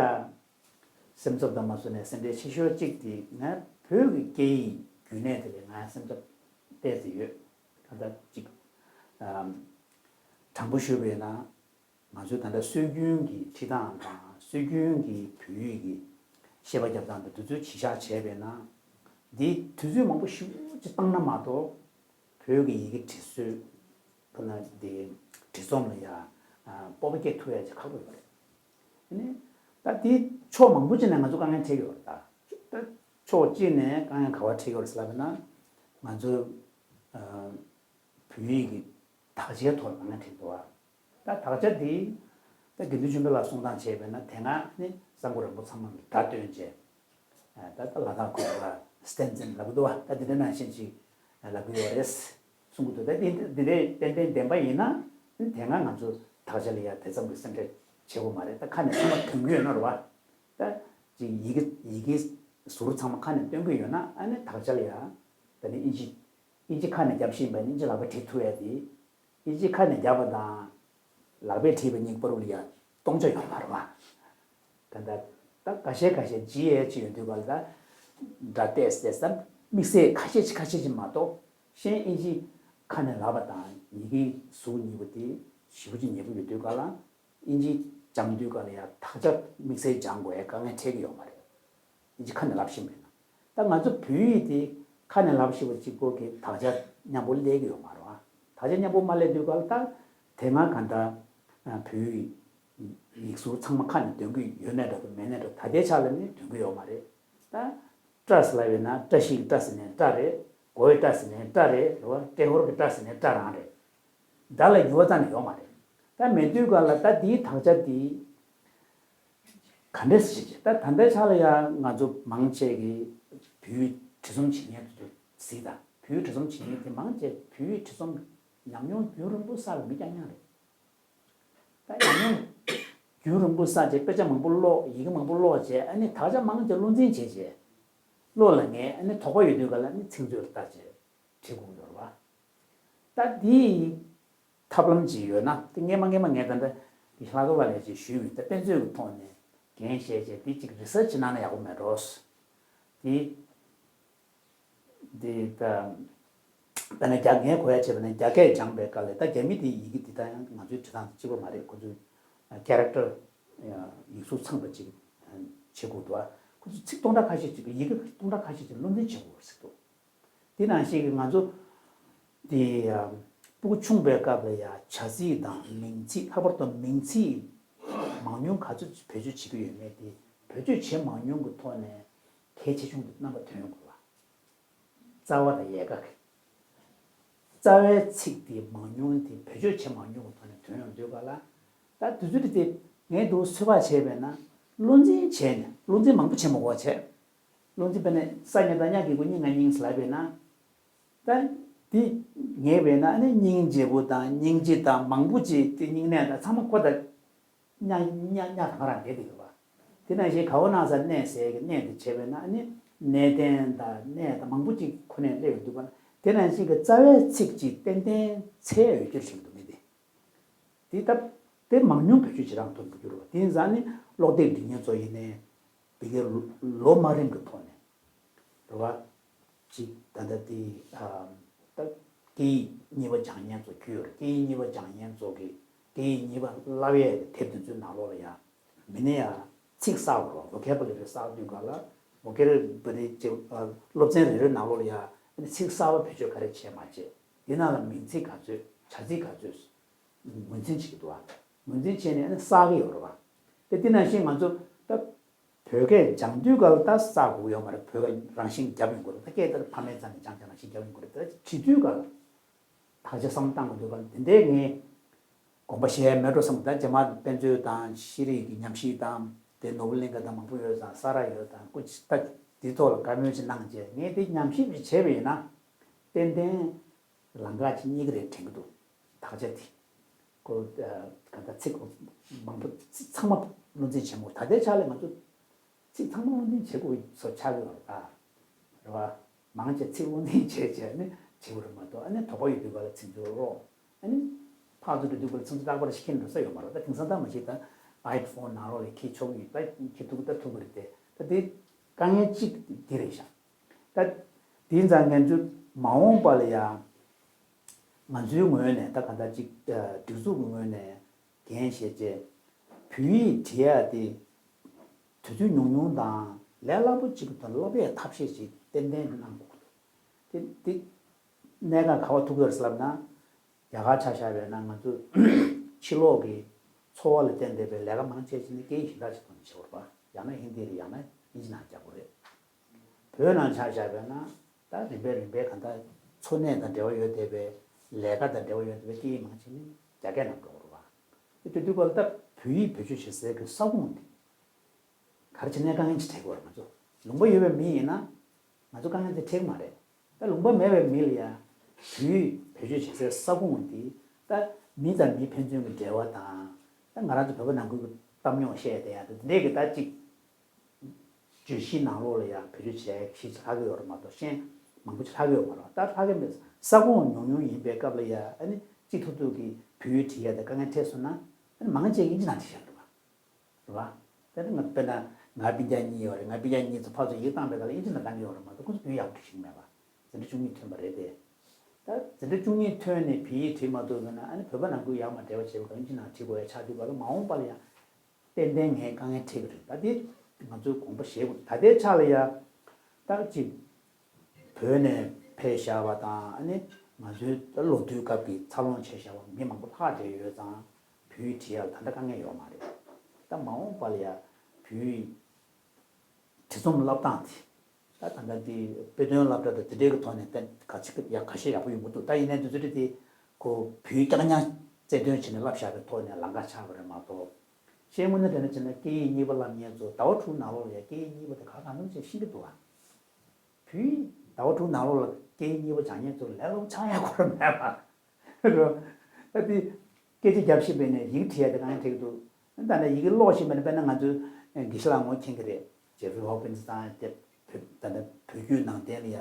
སེམས་འཚབ་དང་མ་བཟོ་ནས་སེམས་ཁྲལ་ཆེ་ཤོས་གཅིག་དེ་ང་བོད་ཀྱི་སྐད་ཡིག་རྒྱུན་གནས་དེ་ལས་ང་ཡ་སེམས་འཚབ་ཏོག་ཙམ་ཡོད། ད་ལྟ་གཅིག་དྲང་པོ་ཞུས་པ་ཡིན་ན། ང་ཚོའི་ད་ལྟ་སྲོལ་རྒྱུན་གྱི་ཁྲིད་སྟངས་དང་སྲོལ་རྒྱུན་གྱི་བོད་ཡིག་གི་བཤད་པ་རྒྱབ་སྟངས་དེ་དུས་ཚོད་གཞི་བཞག་བྱས་པས་ན། འདི་དུས་ཚོད་མང་པོ་ཞེ་པོ་ཅིག་བཏང་ན་མ་གཏོགས་བོད་ཀྱི་ཡི་གེ་འབྲི་སྲོལ་ཁོ་ན་དེ་འབྲི་རྩོམ་ལ་ཡ་སྤོབས་པ་སྐྱེ་ཐུབ་ཡ་ཅིག་ཁག་པོ་ཡོད་རེད། དེ་ནས་ད་དེ་ཕྱོགས་མང་པོ་ཅིག་ནས་ང་ཚོ་དཀའ་ངལ་འཕྲད་ཀྱི་ཡོད་རེད། ད་ད་ཕྱོགས་གཅིག་ནས་དཀའ་ངལ་ག་པར་འཕྲད་ཀྱི་ཡོད་རེད་ཟེར་ལབ་ན། ང་ཚོ་བོད་ཡིག་གི་དག་ཆའི་ཐོག་ལ་ང་བྲིས་འདུག་བ། ད་དག་ཆ་འདི་ད་དགེ་འདུན་ཆོས་འཕེལ་ལགས་གསུང་སྟངས་བྱས་པས་ན། དེ་སྔ་ནི་གསར་འགོད་རིན་པོ་ཚང་མ་ལ་བརྡ་སྟོན་བྱས། ད་ལྟ་ལ་དྭགས་ཁུལ་ལ་སྟན་ཙིན་ལབ་ཀྱི་འདུག་བ། ད་འདི་འདྲ་ནང་བཞིན་ཅིག་ལབ་ཀྱི་ཡོད་རེད་གསུང་གི་འདུག་ད་འདི་འདི་འདྲའི་ཏན་ཏན་བདེན་པ་ཡིན་ན། དེ་སྔ་ང་ཚོ་དག་ཆ་ལ་ཡ་དེ་ཙམ་གྱི་སེམས་ཁྲལ་བྱེད་དགོས་མ་རེད། ད་ཁ་ནས་ཚང་མ་ཐོན་གྱི་ཡོད་ན་རེད་བ། ད་ཅིག་ཡི་གེ་ཡི་གེ་ཟུར་ཚང་མ་ཁ་ནས་སྟོན་གྱི་ཡོད་ན། ཨ་ནི་དག་ཆ་ལ་ཡ་ད་ནི་ཨིན་ཇི་ཨིན་ཇི་ཁ་ནས་རྒྱབ་ཤེས་པ་ནི་ཨིན་ཇི་ལག་པས་བྲིས་ཐུབ་ཡ་དེ། ཨིན་ཇི་ཁ་ནས་རྒྱབ་པ་དང་ལག་པས་བྲིས་པ་གཉིས་བར་ལ་ཡ་སྟོང་ཆ་ཡོད་མ་རེད་བ། ད་ད་ད་ཁ་ཤས་ཁ་ཤས་ཇི་ཨེཆ་ཡོད་དུས་ག་ལ་ད་སྒྲ་ཏོག་ཙམ་ད་དམིགས་བསལ་ཁ་ཤས་ཅིག་ཁ་ཤས་ཅིག་མ་གཏོགས། གཞན་ཨིན་ཇི་ཁ་ནས་ལབ་པ་དང་ཡི་གེ་གཟུགས་གཉིས་པོ་དེ་ཞེ་པོ་ཅིག་ཉེ་པོ་ཡོད་དུས་ག་ལ། ཨིན་ཇི་སྦྱང་དུས་ག་ལ་ཡ་དག་ཆ་དམིགས་བསལ་སྦྱང་དགོས་ཡ་དཀའ་ངལ་འཕྲད་ཀྱི་ཡོད་མ་རེད། ཨིན་ཇི་ཁ་ནས་ལབ་ཤེས་མེད་ན། ད་ང་ཚོ་བོད་ཡིག་དེ་ཁ་ནས་ལབ་ཤེས་པ་གཅིག་པོ་གིས་དག་ཆ་མཉམ་པོ་སླེབས་ཀྱི་ཡོད་མ་རེད་བ། དག་ཆ་མཉམ་པོ་མ་སླེབས་དུས་ག་ལ་ད་དེ་སྔ་གང་ལྟར་བོད་ཡིག་ཡིག་ཟུར་ཚང་མ་ཁ་ནས་འདོན་གྱི་ཡོད་ནའི་འདྲ་དང་མེད་ནའི་འདྲ། ད་ལྟའི་ཆ་ལ་ནི་འདོན་གྱི་ཡོད་མ་རེད། ད་སྐྲ་ཟེར་ལབ་ཡོད་ན། བཀྲ་ཤིས་ཀྱི་བཀྲ་ཟེར་ནའི་སྐྲ་རེད། དགོད་པའི་བཀྲ་ཟེར་ནའི་སྐྲ་རེད། རེད་བ། ཏྲེ་ཧོར་གྱི་ཏྲ་ཟེར་ནའི་སྐྲ་རང་རེད། སྒྲ་ལ་འགྱུར་བ་རྩ་ནས་ཡོད་མ་རེད། ད་མེད་དུས་ག་ལ་ད་འདིའི་དག་ཆ་འདི་ག་འདྲས་སེ་བྱེད་ཅེས། ད་ད་ལྟའི་ཆ་ལ་ཡང་ང་ཚོ་མང་ཆེ་གིས་བོད་ཡིག་བྲིས་རྩོམ་བྱེད་མཁན་དེ་ཚོ་གཟིགས་དང་། བོད་ཡིག་བྲིས་རྩོམ་བྱེད་མཁན་དེ་མང་ཆེ་བོད་ཡིག་བྲིས་རྩོམ་ཉམས་མྱོང་རྒྱུན་རིང་པོ་བསགས་པའི་མི་རྐྱང་རྐྱང་རེད། ད་ཉམས་མྱོང་རྒྱུན་རིང་པོ་བསགས་བྱས། དཔེ་ཆ་མང་པོ་ཀློག་ཡི་གེ་མང་པོ་ཀློག་བྱས། ཨ་ནི་དག་ཆ་མང་ཆེ་བློ་འཛིན་བྱས་བྱས་བློ་ལ་ངེས། ཨ་ནི་དོགས་པ་ཡོད་དུས་ག་ལ་ནི་ཚིག་མཛོད་ལ་ལྟ་བྱས་བྲིས་དགོས་ཡོད་རེད་བ། ད་འདིའི་ཐབས་ལམ་ཅིག་ཡོད་ན། དེ་སྔོན་མ་སྔོན་མ་ངས་ད་ལྟ་ལྷག་དཀར་བ་ལགས་ཀྱིས་ཞུས་ཡོད། ད་དཔེ་མཛོད་ཀྱི་ཐོག་ནས་འགན་བཞེས་བྱས་འདི་ཅིག་རི་སར་ཆི་གནང་ན་ཡག་པོ་མེད་འགྲོ། འདི་འདི་ད་དཔེར་ན་རྒྱ་ངས་གོ་ཡ་བྱས་པ་ན། རྒྱ་སྐད་སྦྱངས་པའི་སྐབས་ལ་ད་རྒྱ་མི་དེའི་ཡི་གེ་འདི་དང་ཡང་ང་ཚོའི་འབྲི་སྟངས་དེ་གཅིག་པ་མ་རེད། ཁོ་ཚོའི་ཀེ་རེག་ཊར་ཡིག་གཟུགས་ཚང་བ་ཅིག་བྱེད་དགོས་འདུག་ཁོ་ཚོ་ཚིག་སྟོང་ཕྲག་ཁ་ཤས་ཅིག་ཡི་གེ་སྟོང་ཕྲག་ཁ་ཤས་ཅིག་བློ་འཛིན་བྱེད་དགོས་ཟེར་འདུག་དེ་ནང་བཞིན་གྱི་ང་ཚོ་དེ་སྤུ་གུ་ཆུང་བའི་སྐབས་ལ་ཡ་བྱ་ཚིག་དང་མིང་ཚིག། ལྷག་པར་དུ་མིང་ཚིག་མང་ཉུང་ག་ཚོད་བེད་སྤྱོད་བྱེད་ཀྱི་ཡོད་མེད་དེ་བེད་སྤྱོད་བྱེད་མང་ཉུང་གི་ཐོག་ནས་གལ་ཆེ་ཆུང་དེ་རྣམ་པ་ཐོན་ཡོང་གི་རེད་བ། རྩ་བ་དང་ཡལ་ག་གི། རྩ་བའི་ཚིག་དེ་མང་ཉུང་དེ་བེད་སྤྱོད་བྱེད་མང་ཉུང་གི་ཐོག་ནས་ཐོན་ཡོང་དུས་ག་ལ། ད་དུས་ཚོད་དེ་ངས་འདུག་ཚོད་དཔག་བྱས་པས་ན། བློ་འཛིན་བྱས་ནས། བློ་འཛིན་མང་པོ་བྱེད་མ་དགོས་པ་བྱས། བློ་འཛིན་དཔེར་ན་ས་ཉ་དང་ཉ་གི་གུ་སྙིང་ང་སྙིང་ཟེར་ལབ་པས་ན། ད་འདི་ངེས་པས་ན་ཨ་ནི་སྙིང་རྗེ་པོ་དང་སྙིང་རྗེ་དང་མང་པོ་ཅིག་དེ་སྙིང་ནད་དང་ཚང་མ་ཁོ་ད་ཉ་ཉ་ཉ་དང་རང་བསྡད་དེ་ཡོད་པ། དེ་ནང་བཞིན་ག་བོ་ན་ས་གནས་ཟེར་གི་གནས་དེ་བྱས་པས་ན་ཨ་ནི་གནས་བརྟན་དང་གནས་དང་མང་པོ་ཅིག་ཁོ་ནས་སླེབས་ཡོང་དུས་པ་ན། དེ་ནང་བཞིན་གི་རྩ་བའི་ཚིག་ཅིག་ཏན་ཏན་འཚོལ་ཡོད་རྒྱུ་ཞིག་འདུག་མི་དེ། དེ་ལྟ་དེ་མང་ཉུང་བེད་སྤྱོད་བྱེད་སྟངས་ཐོག་ཏུ་འགྱུར་བ། དེ་ཡིན་ཙང་ནི་ཀློག་དེབ་འབྲི་མཁན་ཚོ་ཡིན་ནའི། བི་གའི་ལོ་མ་རིམ་གྱི་ཐོག་ནས་རེད་བ། ཅིག་ད་ལྟ་དེ་ད་སྐད་ཡིག་གཉིས་པ་སྦྱང་མཁན་ཚོ་རྒྱུས་ཡོད་རེད། སྐད་ཡིག་གཉིས་པ་སྦྱང་མཁན་ཚོ་གིས་སྐད་ཡིག་གཉིས་པ་བསླབ་ཡས་ཀྱི་དེབ་དེ་ཚོའི་ནང་ལོགས་ལ་ཡ། མི་ནི་ཡ་ཚིག་གསར་པ་རོ། ཝོ་ཁེ་བུ་ལ་རི་གསར་དུས་ག་ལ། ཝོ་ཁེ་བུ་ལ་རི་ཅིག་སློབ་ཚན་རེ་རེའི་ནང་ལོགས་ལ་ཡ་ཚིག་གསར་པ་བེད་སྤྱོད་ག་རེ་བྱས་མ་བྱས། དེ་ནང་ལ་མིང་ཚིག་ག་ཚོད། བྱ་ཚིག་ག་ཚོད། ངོས་འཛིན་བྱེད་ཀྱི་འདུག་བ། ངོས་འཛིན་བྱས་ནས་ཨ་ནི་གསར་གྱི་ཡོད་རེད་བ། དེ་དེ་ནང་བཞིན་ང་ཚོ་ད་བོད་སྐད་སྦྱང་དུས་ག་ལ་ད་གསར་དགོས་ཡོད་མ་རེད། བོད་སྐད་རང་བཞིན་རྒྱབ་ཡོང་དགོས་རེད། ད་སྐད་དེ་ཕ་མའི་རྩ་ནས་སྦྱང་སྦྱང་རང་བཞིན་རྒྱབ་ཡོང་དགོས་རེད། ད་བྲིས་དུས་ག་ལ་དག་ཆ་བསམ་བློ་བཏང་དགོས་འདུག་ག་དེ་འདྲའི་ངས་དགོངས་པ་བཞེས་མེད་འགྲོ་བསམ། ད་རྗེས་མ་དཔེ་མཛོད་དང་ཤེས་རིག་གི་ཉམས་ཞིབ་དང་དེ་ནོར་བུ་གླིང་ག་དང་མང་པོ་ཡོད་ཙང་ས་ར་ཡོད་དང་སྐུ་ད་དེ་ཐོག་ལ་བཀའ་མོལ་ཞིག་གནང་རྗེས་ངས་དེ་ཉམས་ཞིབ་ཅིག་བྱས་པ་ཡིན་ན་ཏན་ཏན་ལམ་ཁ་ཅིག་རྙེད་ཀྱི་རེད་དྲན་གྱི་འདུག་དག་ཆ་དེ་ཁོ་ག་ད་ཚིག་མང་པོ་ཚང་མ་བློ་འཛིན་བྱེད་མོ། ད་ལྟའི་ཆ་ལ་ང་ཚོ་ཚིག་ཚང་མ་བློ་འཛིན་བྱེད་དགོས་བཟོ་ཆགས་ཡོད་རེད་ད། རེད་བ། མང་ཆེ་ཚིག་བློ་འཛིན་བྱས་བྱས་ནས་བྱེད་དགོས་རེད་མ་གཏོགས། ཨ་ནི་དོགས་པ་ཡོད་དུས་ག་ལ་ཚིག་མཛོད་ཀློག་ཨ་ནི་ཕར་ཚུར་འགྲོ་དུས་ག་ལ་ཚིག་མཛོད་རྟག་པར་ཤེས་འགྲོ་ས་ཡོད་མ་རེད། ད་དེང་སང་ད་མ་གཞི་ད་ཨའི་ཕོན་ནང་ལོགས་ལ་འཁྱེར་ཆོག་ཡོད། ད་འཁྱེར་ཐུབ་ད་ཐུབ་ཀྱི་རེད་དེ། ད་དེ་དཀའ་ངལ་གཅིག་དེ་རེད་ཤག་ད་དེ་ཡིན་ཙང་ང་ཚོ་མ་འོངས་པ་ལ་ཡང་ང་ཚོའི་ངོས་ནས་ད་ག་འདྲ་ཅིག་སྒྲིག་འཛུགས་ཀྱི་ངོས་ནས་འགན་བཞེས་བྱས་བོད་ཡིག་བྲིས་ཡ་དེ་དུས་ཚོད་ཉུང་ཉུང་དང་ལས་སླ་པོ་ཅིག་གི་ཐོག་ནས་སློབ་ཡས་ཐབས་ཤེས་ཤིག་ཏན་ཏན་གནང་དགོས་ཀྱི་འདུག་དེ་དེ་གནད་འགག་ག་པར་ཐུག་ཡོད་རེད་ལབ་ན། རྒྱ་གར་ཆ་བཞག་པས་ན་ང་ཚོ་ཕྱི་ལོགས་ཀྱི་འཚོ་བ་ལ་བརྟེན་བསྡད་པའི་ལས་ཀ་མང་ཆེ་ཞིག་ནི་སྐད་ཡིག་གཞན་དག་ཅིག་ཐོག་ནས་བྱེད་དགོས་རེད་པ། ཡང་ན་ཧིན་དི་རེད། ཡང་ན་ཨིན་ཇི་ནང་རྒྱག་དགོས་རེད། བོད་ནང་ཆ་བཞག་པས་ན་ ད་རིམ་པས་རིམ་པས་གང་ལྟར་འཚོ་གནས་དང་འབྲེལ་བ་ཡོད་བསྡད་པའི་ལས་ཀ་དང་འབྲེལ་བ་ཡོད་བསྡད་པའི་སྐད་ཡིག་མང་ཆེ་ནི་རྒྱ་སྐད་ནང་འགྲོ་གི་རེད་བ། དེ་དུས་སྐབས་ལ་ད་བོད་ཡིག་བེད་སྤྱོད་བྱེད་སའི་གི་ས་ཁོངས་དེ་ག་རེ་བྱས་ནས་དཀའ་ངལ་ཅིག་འཕྲད་ཀྱི་ཡོད་རེད། ང་ཚོ་ལུང་པ་ཡོད་པའི་མི་ཡིན་ན་ང་ཚོ་དཀའ་ངལ་དེ་འཕྲད་ཀྱི་མ་རེད། ད་ལུང་པ་མེད་པའི་མི་ལ་ཡང་བོད་ཡིག་བེད་སྤྱོད་བྱེད་སའི་ས་ཁོངས་དེ་ད་མི་དང་མི་ཕན་ཚུན་གྱི་འབྲེལ་བ་དང་། ད་ང་རང་ཚོ་བོད་པ་ནང་ཁུལ་གྱི་གཏམ་རྙོག་བཤད་བསྡད་ཡ་དེ་འདྲས་ཀྱི་ད་ཅིག་བརྗོད་གཞིའི་ནང་ལོགས་ལ་ཡང་བེད་སྤྱོད་བྱས་གཞི་ཆགས་ཀྱི་ཡོད་རེད་མ་གཏོགས་གཞན་མང་པོ་ཅིག་ལྷག་གི་ཡོད་མ་རེད། ད་ལྷག་གི་མེད། ས་ཁོངས་ཉུང་ཉུང་ཡིན་པའི་སྐབས་ལ་ཡང་ཨ་ནི་སྤྱི་ཐུབ་ཐུབ་ཀྱིས་བོད་ཡིག་བྲིས་ཡ་དེ་དཀའ་ངལ་འཕྲད་སོང་ན་ཨ་ནི་མང་ཆེ་དབྱིན་ཇི་ནང་བྲིས་བཞག་འདུག་བ། རེད་བ། དེ་ནི་ང་དཔེར་ན་ང་སྤུན་ཀྱག་གཉིས་ཡོད་རེད། ང་སྤུན་ཀྱག་གཉིས་ཚོ་ཕར་ཚུར་ཡིག་བཏང་པའི་སྐབས་ལ་དབྱིན་ཇི་ནང་བཏང་གི་ཡོད་རེད་མ་གཏོགས་ཁོ་ཚོ་བོད་ཡག་པོ་བྲིས་ཤེས་ཀྱི་མེད་པ། འཛིན་གྲྭ་བཅུ་གཉིས་ཐོན་པ་རེད་དེ། ད་འཛིན་གྲྭ་བཅུ་གཉིས་ཐོན་ནས་བོད་ཡིག་བྲིས་མ་ཐུབ་པ་ན་ཨ་ནི་བོད་པ་ནང་ཁུལ་ཡག་མ་འབྲེལ་བ་བྱས་པ་དབྱིན་ཇི་ནང་བྲིས་དགོས་ཡ་ཆགས་དུས་སྐབས་ལ་མ་འོངས་པ་ལ་ཡང་ཏན་ཏན་ངས་དཀའ་ངལ་འཕྲད་ཀྱི་རེད། ད་དེ་ང་ཚོས་དགོངས་པ་བཞེས་དགོས། ད་ལྟའི་ཆ་ལ་ཡ་ད་ཅིག་བོད་ནས་ཕེབས་བཞག་པ་དང་ཨ་ནི་ང་ཚོའི་ད་ལོ་དུས་སྐབས་ཀྱི་འཚར་ལོངས་བྱས་བཞག་པ་མི་མང་པོ་ལྷག་བསྡད་ཡོད་ཙང་བོད་ཡིག་བྲིས་ཡ་ལ་ད་ལྟ་དཀའ་ངལ་ཡོད་མ་རེད། ད་མ་འོངས་པ་ལ་ཡ་བོད་ཡིག་བྲིས་རྩོམ་བསླབ་སྟངས་དེ། ད་ད་ལྟ་དེ་དཔེ་སྟོན་སློབ་གྲྭ་དང་དེ་འདྲའི་གི་ཐོག་ནས་ད་ག་ཚོད་ཡག་ཁ་ཤས་ཡག་པོ་ཡོང་གི་འདུག་ད་ཡིན་ནའི་དུས་ཚོད་དེ་ཁོ་བོད་ཡིག་རྐྱང་རྐྱང་རྩལ་འདོན་བྱས་ནས་བསླབ་བཞག་པའི་ཐོག་ནས་ལམ་ཁ་ཆགས་པ་རེད་མ་གཏོགས། ཤེས་དངོས་གནས་དྲང་གནས་བྱས་ན་སྐད་ཡིག་གཉིས་པ་བསླབ་མཁན་ཚོ་ཟླ་བ་དྲུག་ནང་ལོགས་ལ་ཡ་སྐད་ཡིག་གཉིས་པ་དེ་ག་གང་འཚམ་ཅིག་ཤེས་ཀྱི་འདུག་ཨ། བོད་ཡིག་ཟླ་བ་དྲུག་ནང་ལོགས་ལ་སྐད་ཡིག་གཉིས་པ་སྦྱང་མཁན་ཚོ་ལས་སླ་པོ་ཆགས་ཡ་ཁོ་རང་མེད་པ། རོ། ད་དེ་སྐད་ཆ་རྒྱབ་ཤེས་པས་ནས་ཡིག་བྲིས་ཡ་དེ་གང་ཡང་འགྲིག་འདུག་ད་ནི་ཡི་གེ་ཀློག་ཤེས་པས་ནས་དཔེར་ན་ང་ཚོའི་དགེ་བཤེས་ལགས་ངོ་མཁྱེན་གྱི་རེད། ཇེ་ཧྥི་ཧོ་པིན་སི་དང་དེ་བོད་ད་ནི་བོད་བརྒྱུད་ནང་བསྟན་ལ་ཡ་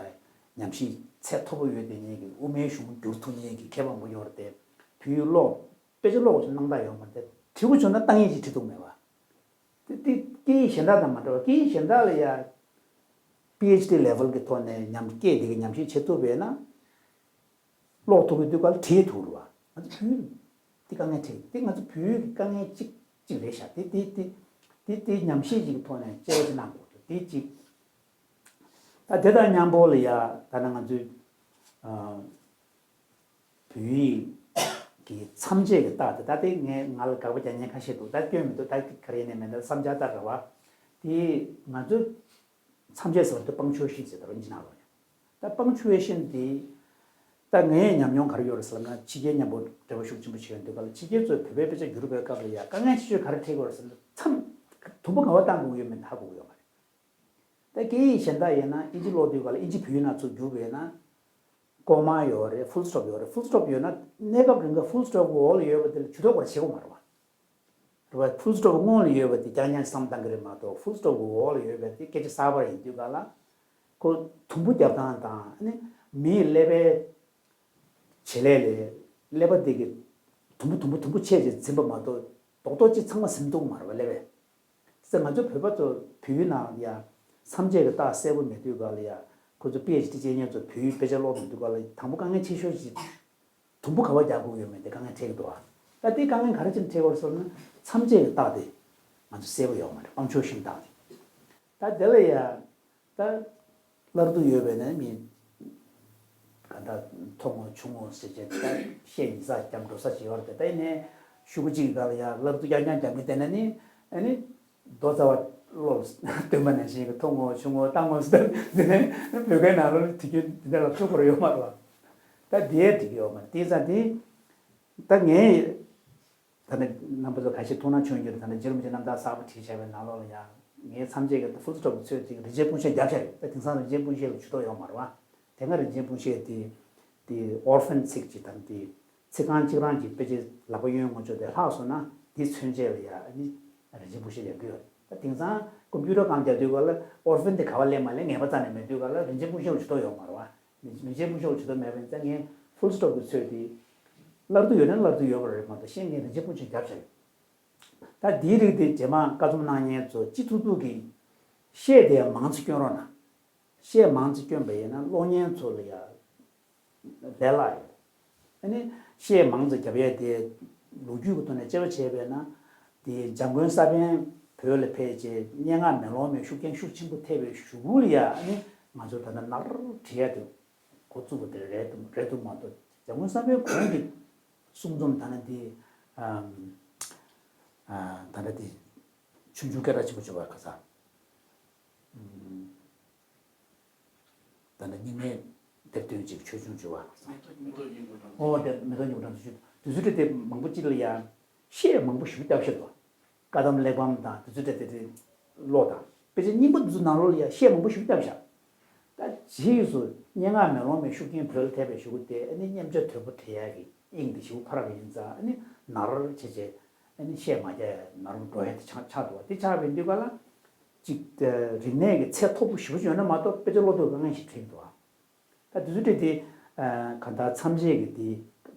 ཉམས་ཞིབ་ཚད་མཐོ་པོ་ཡོད་དེ་ཉིད་ཀྱི་དབུ་མའི་གཞུང་བསྒྱུར་ཐུབ་མཁན་གྱི་མཁས་པ་མང་པོ་ཡོད་རེད་དེ། བོད་ཡིག་ཀློག་དཔེ་ཆ་ཀློག་ཚོ་སྣང་དག་ཡོད་མ་རེད་དེ། བྲིས་པ་བྱུང་ན་གཏང་ཡིག་ཅིག་བྲིས་ཐུབ་མེད་པ། དེ་དེ་སྐད་ཡིག་གཞན་དག་དང་མ་འདྲ་བ། སྐད་ཡིག་གཞན་དག་ལ་ཡ་པི་ཨེཆ་ཌི་ལེ་ཝལ་གྱི་ཐོག་ནས་ཉམས་སྐད་དེ་གི་ཉམས་ཞིབ་བྱེད་ཐུབ་པས་ན། ཀློག་ཐུབ་ཀྱི་དུས་སྐབས་ལ་བྲིས་ཐུབ་རེད་བ། ང་ཚོ་བོད་ཡིག་དེ་དཀའ་ངལ་འཕྲད། དེ་ང་ཚོ་བོད་ཡིག་གི་དཀའ་ངལ་གཅིག་གཅིག་རེད་ཤག་དེ་དེ་དེ་དེ་དེ་ཉམས་ཞིབ་ཅིག་གི་ཐོག་ནས་དཔྱད་ཞིབ་གནང་དགོས་འདུག་དེ་གཅིག་ད་དེ་དང་མཉམ་པོ་ལ་ཡ་ད་ནི་ང་ཚོའི་ཨ་བོད་ཡིག་གི་མཚམས་བཅད་ཀྱི་རྟགས་དེ། ད་དེ་ངས་ང་ལ་དགག་པ་རྒྱག་མཁན་ཁ་ཤས་འདུག་ད་སྐྱོན་མི་འདུག་ད་ག་རེ་ཡིན་ནའི་མིན། ད་བསམ་འཆར་ལྟར་རེད་བ། དེ་ང་ཚོའི་མཚམས་བཅད་ཟེར་བ་དེ་པང་ཆོས་ཤིང་ཟེར་དེ་རེད་ཨིན་ཇི་ནང་ལོགས་ཡ། ད་པང་ཆོས་ཤིང་དེ། ད་ངའི་ཉམས་མྱོང་ག་རེ་ཡོད་རེད་ཟེར་ན། ཕྱི་རྒྱལ་མཉམ་པོ་འབྲེལ་བ་ཤུགས་ཆེན་པོ་བྱས་ཡོང་དུས་སྐབས་ལ་ཕྱི་རྒྱལ་ཚོས་བོད་པའི་དཔེ་ཆ་བསྒྱུར་བའི་སྐབས་ལ་ཡ་དཀའ་ངལ་ཆེ་ཤོས་ག་རེ་འཕྲད་ཀྱི་ཡོད་རེད་ཟེར་ན། མཚམས་དུམ་བུ་ག་པར་བཏང་དགོས་ཀྱི་ཡོད་མེད་ཧ་གོ་གི་ཡོད་མ་རེད། ད་སྐད་ཡིག་གཞན་དག་ཡིན་ན་ཨིན་ཇི་ཀློག་དུས་སྐབས་ལ་ཨིན་ཇི་བོད་ཡིག་ནང་ཚུར་བསྒྱུར་བ་ཡིན་ན། ཀོ་མ་ཡོད་རེད། ཕུལ་སི་ཊོབ་ཡོད་རེད། ཕུལ་སི་ཊོབ་ཡོད་ན་གནས་སྐབས་རིང་ག་ཕུལ་སི་ཊོབ་གི་འོག་ལ་ཡོད་པ་དེ་ལ་ཇུས་གཏོགས་ག་རེ་བྱེད་དགོས་མ་རེད་བ། རེད་བ། ཕུལ་སི་ཊོབ་སྔོན་ལ་ཡོད་པ་དེ་རྐྱང་རྐྱང་བསམ་བཏང་གི་རེད་མ་གཏོགས། ཕུལ་སི་ཊོབ་གི་འོག་ལ་ཡོད་པ་དེ་སྐད་ཆ་གསར་པ་ཡིན་དུས་ག་ལ་ཁོ་དུམ་བུ་རྒྱབ་སྟངས་དང་ཨ་ནི་མིའི་ཀླད་པའི་བྱེད་ལས་ལས་ཀླད་པ་དེ་གི་དུམ་བུ་དུམ་བུ་དུམ་བུ་ཆད་ཅིག་འཛིན་པ་མ་གཏོགས་རྡོག་རྡོག་གཅིག་ཚང་མ་ཟིན་ཐུབ་མ་རེད་བ་ཀླད་པས། ཙང་ང་ཚོ་བོད་པ་ཚོ་བོད་ཡིག་ནང་ཡ་མཚམས་བཅད་ཀྱི་རྟགས་གསལ་པོ་མེད་དུས་ག་ལ་ཡ་ཁོ་ཚོ་པི་ཨེཆ་ཌི་བྱེད་མཁན་ཚོ་བོད་ཡིག་དཔེ་ཆ་ཀློག་མི་འདུག་ག་ལ་དང་པོ་དཀའ་ངལ་ཆེ་ཤོས་ཅིག་དུམ་བུ་ག་པར་རྒྱག་དགོས་ཡོད་མེད་དེ་དཀའ་ངལ་འཕྲད་ཀྱི་འདུག་བ། ད་དེ་དཀའ་ངལ་ག་རེ་བྱས་ནས་འཕྲད་ཀྱི་ཡོད་རེད་ཟེར་ན། མཚམས་བཅད་ཀྱི་རྟགས་དེ་ང་ཚོ་གསལ་པོ་ཡོད་མ་རེད། པང་ཆོས་ཤིང་རྟགས་དེ། ད་དེ་ལ་ཡ་ད་སླར་བསྡུ་ཡོད་པའི་ནས་མི་ག་ད་མཐོ་ངོ་ཆུང་ངོ་ཟེར་བྱས་ད་བཤད་ཉིས་ས་རྒྱབ་འགྲོ་ས་ཅིག་ཡོད་རེད་དེ། ད་ཡིན་ནའི་ཤོག་གུ་གཅིག་གི་སྒང་ལ་ཡ་སླར་བསྡུ་རྐྱང་རྐྱང་རྒྱབ་ཀྱི་བསྡད་ན་ནི་ཨ་ནི། རྡོ་རྩ་བ་བློ་ལ་སྟོན་པ་ནང་བཞིན་གྱི་མཐོ་ངོ་ཆུང་ངོ་ལྟ་ངོ་ཟེར་འདི་ནས་བོད་སྐད་ནང་ལོགས་ལ་དུས་རྒྱུན་འདི་འདྲ་ལ་ཐུག་པར་ཡོད་མ་རེད་བ། ད་དེ་འགྲིག་གི་ཡོད་མ་རེད། དེ་ཙང་དེ་ད་ངས་ད་ནི་རྣམ་པ་ཚོ་ཁ་ཤས་ཐུགས་སྣང་བྱུང་ཡོད་རེད། ད་ནི་རྗེ་རིན་པོ་ཆེ་རྣམ་ཐར་གསར་པ་བྲིས་བྱས་པའི་ནང་ལོགས་ལ་ཡང་ངའི་མཚམས་བཅད་ཀྱི་ཕུལ་སི་ཊོབ་ཀྱི་ཚོད་ཅིག་རིན་ཆེན་སྤུངས་ཤད་རྒྱབ་བྱས་ཡོད། ད་དེང་སང་རིན་ཆེན་སྤུངས་ཤད་ལ་ཇུས་གཏོགས་ཡོད་མ་རེད་བ། དེ་སྔ་རིན་ཆེན་སྤུངས་ཤད་དེ་དེ་ཨོར་ཕན་ཚིག་ཅིག་དང་དེ། ཚིག་རྐང་གཅིག་རང་གི་དཔེ་ཆའི་ལག་པ་གཡོན་ངོ་ཅོག་དེ་ལྷག་སོང་ན་དེ་མཚོན་བྱེད་ལ་ཡ་ཨ་ནི་རིན་ཆེན་སྤུངས་ཤད་ཡོང་གི་ཡོད་རེད། ད་དེང་སང་ཀམ་པུ་ཊར་སྒང་རྒྱག་དུས་སྐབས་ལ་ཨོར་ཕན་དེ་ག་པར་སླེབས་མ་སླེབས་ངེས་པ་རྩ་ནས་མེད་དུས་སྐབས་ལ་རིན་ཆེན་སྤུངས་ཤད་ལ་ཇུས་གཏོགས་ཡོད་མ་རེད་བ། རིན་ཆེན་སྤུངས་ཤད་ལ་ཇུས་གཏོགས་མེད་པ་ཡིན་ཙང་ངས་ཕུལ་སི་ཊོབ་ཀྱི་ཚོད་དེ་སླར་བསྡུ་ཡོད་ན་སླར་བསྡུ་ཡོད་པ་རེད་མ་གཏོགས་གཞན་ངས་རིན་ཆེན་སྤུངས་ཤད་རྒྱབ་བྱས་ཡོད། ད་དེའི་རིགས་དེ་རྗེས་མ་བཀའ་རྩོམ་གནང་མཁན་ཚོ་སྤྱི་ཐུབ་ཐུབ་ཀྱིས་ཤད་དེ་མང་ཙམ་བསྐྱོན་རོགས་གནང་། ཤད་མང་ཙམ་བསྐྱོན་པ་ཡིན་ན་ཀློག་མཁན་ཚོ་ལ་ཡ་བདེ་བླག་ཡོད། ཨ་ནི་ཤད་མང་ཙམ་རྒྱབ་ཡས་དེ་ལོ་རྒྱུས་ཀྱི་ཐོག་ནས་དཔྱད་པ་བྱས་པས་ན། དེ་འཇམ་མགོན་ས་པཎ་བོད་ལ་ཕེབས་རྗེས་སྙན་ངག་མེ་ལོང་མའི་ཤུགས་རྐྱེན་ཤུགས་ཆེན་པོ་ཐེབས་པའི་གཞུག་གུ་ལ་ཡ་ཨ་ནི་ང་ཚོ་ད་ལྟ་ནར་བྲིས་ཡ་དེ་འགོ་བཙུགས་པ་དེ་རེད་འདུག་རེད་འདུག་མ་གཏོགས་འཇམ་མགོན་ས་པཎ་གོང་གི་གསུང་རྩོམ་ད་ནི་དེ་ཨམ་ཨ་ད་ལྟ་དེ་ཆུང་ཆུང་སྐད་གྲགས་ཆེན་པོ་བྱུང་བ་ག་ས། ཨམ། ད་ནི་རྙིང་མའི་དེབ་ཐེར་ཅིག་ཆོས་འབྱུང་བཅུ་པ། ཨོ་དེ་མེ་ཏོག་སྙིང་པོ་གྲངས་སུ་ཆུད། དེ་ཚོའི་གྲས་དེ་མང་པོ་ཅིག་ལ་ཡང་བཤད་མང་པོ་ཞིག་བརྒྱབ་བཞག་འདུག་བཀའ་གདམས་གླེགས་བམ་དང་དེ་ཚོའི་གྲས་དེ་དེ་ཀློག་དང་། དཔེ་ཆ་རྙིང་པ་དེ་ཚོ་ནང་ལོགས་ལ་ཡང་བཤད་མང་པོ་ཞིག་བརྒྱབ་བཞག་ད་རྗེས་སུ་སྙན་ངག་མེ་ལོང་མའི་ཤུགས་རྐྱེན་བོད་ལ་ཐེབས་པའི་གཞུག་གུ་དེ་ཨ་ནི་མཉམ་བྱ་དོལ་པོ་བྲི་ཡག་གི་དབྱིངས་དེ་ཞེ་པོ་འཕར་བ་ཡིན་ཙང་ཨ་ནི་ནར་བྱས་བྱས་ཨ་ནི་བཤད་མ་རྒྱག་ནར་འགྲོ་ཡ་དེ་ཆགས་ཆགས་འདུག་བ། དེ་ཆགས་པའི་དུས་སྐབས་ལ་ཅིག་རིག་གནས་ཀྱི་ཚད་མཐོ་པོ་ཞེ་པོ་ཅིག་ཡོད་ན་མ་གཏོགས་དཔེ་ཆ་ཀློག་དུས་དཀའ་ངལ་ཞིག་འཕྲད་ཀྱི་འདུག་བ། ད་དེ་ཚོ་དེ་དེ་གང་ལྟར་མཚམས་བཅད་ཀྱི་དེ་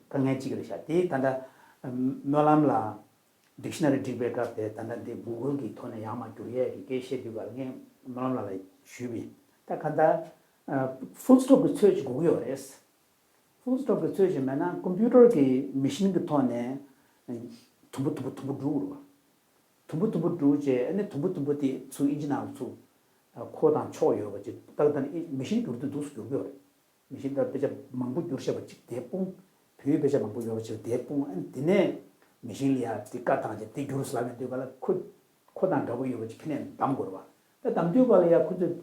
དཀའ་ངལ་གཅིག་རེད་ཤག་དེ་ད་ལྟ་སྨོན་ལམ་ལ་ཌིག་ཤི་ན་རི་བསྒྲིགས་པའི་སྐབས་དེ་ད་ལྟ་འདི་གུ་གལ་གྱི་ཐོག་ནས་ཡར་མར་བསྒྱུར་ཡས་ཀྱི་སྐད་བཤད་དུས་སྐབས་ངས་སྨོན་ལམ་ལགས་ལ་ཞུས་པས། ད་གང་ལྟར་ཕུལ་སི་ཊོབ་ཀྱི་ཚོད་ཅིག་དགོས་ཀྱི་ཡོད་རེད། ཕུལ་སི་ཊོབ་ཀྱི་ཚོད་ཅིག་མེད་ན་ཀམ་པུ་ཊར་གྱི་མེ་ཤིན་གྱི་ཐོག་ནས་དུམ་བུ་དུམ་བུ་དུམ་བུ་འགྲུབ་དགོས་རེད་བ། དུམ་བུ་དུམ་བུ་འགྲུབ་རྗེས་ཨ་ནི་དུམ་བུ་དུམ་བུ་དེ་ཚུར་ཨིན་ཇི་ནང་ལ་ཚུར་ཁོ་དང་ཕྱོགས་ཡོད་པ་ཅིག་ཏག་ཏག་ནི་མེ་ཤིན་བསྒྱུར་དུས་འདུག་སེ་བསྒྱུར་གྱི་ཡོད་རེད། མེ་ཤིན་དང་དཔེ་ཆ་མང་པོ་བསྒྱུར་བཞག་པ་ཅིག་དེ་སྤུངས། བོད་ཡིག་དཔེ་ཆ་མང་པོ་ཡོད་པ་ཅིག་དེ་སྤུངས། ཨ་ནི་དེ་ནས་མེ་ཤིན་ལ་ཡ་དེ་བཀའ་བཏང་རྗེས་དེ་བསྒྱུར་ཟེར་ལབ་པའི་དུས་སྐབས་ལ་ཁོ་ཁོ་དང་འདྲ་པོ་ཡོད་པ་ཅིག་ཁྱེར་ནས་བདམས་དགོས་རེད་བ། ད་བདམས་དུས་སྐབས་ལ་ཡ་ཁོ་ཚོས་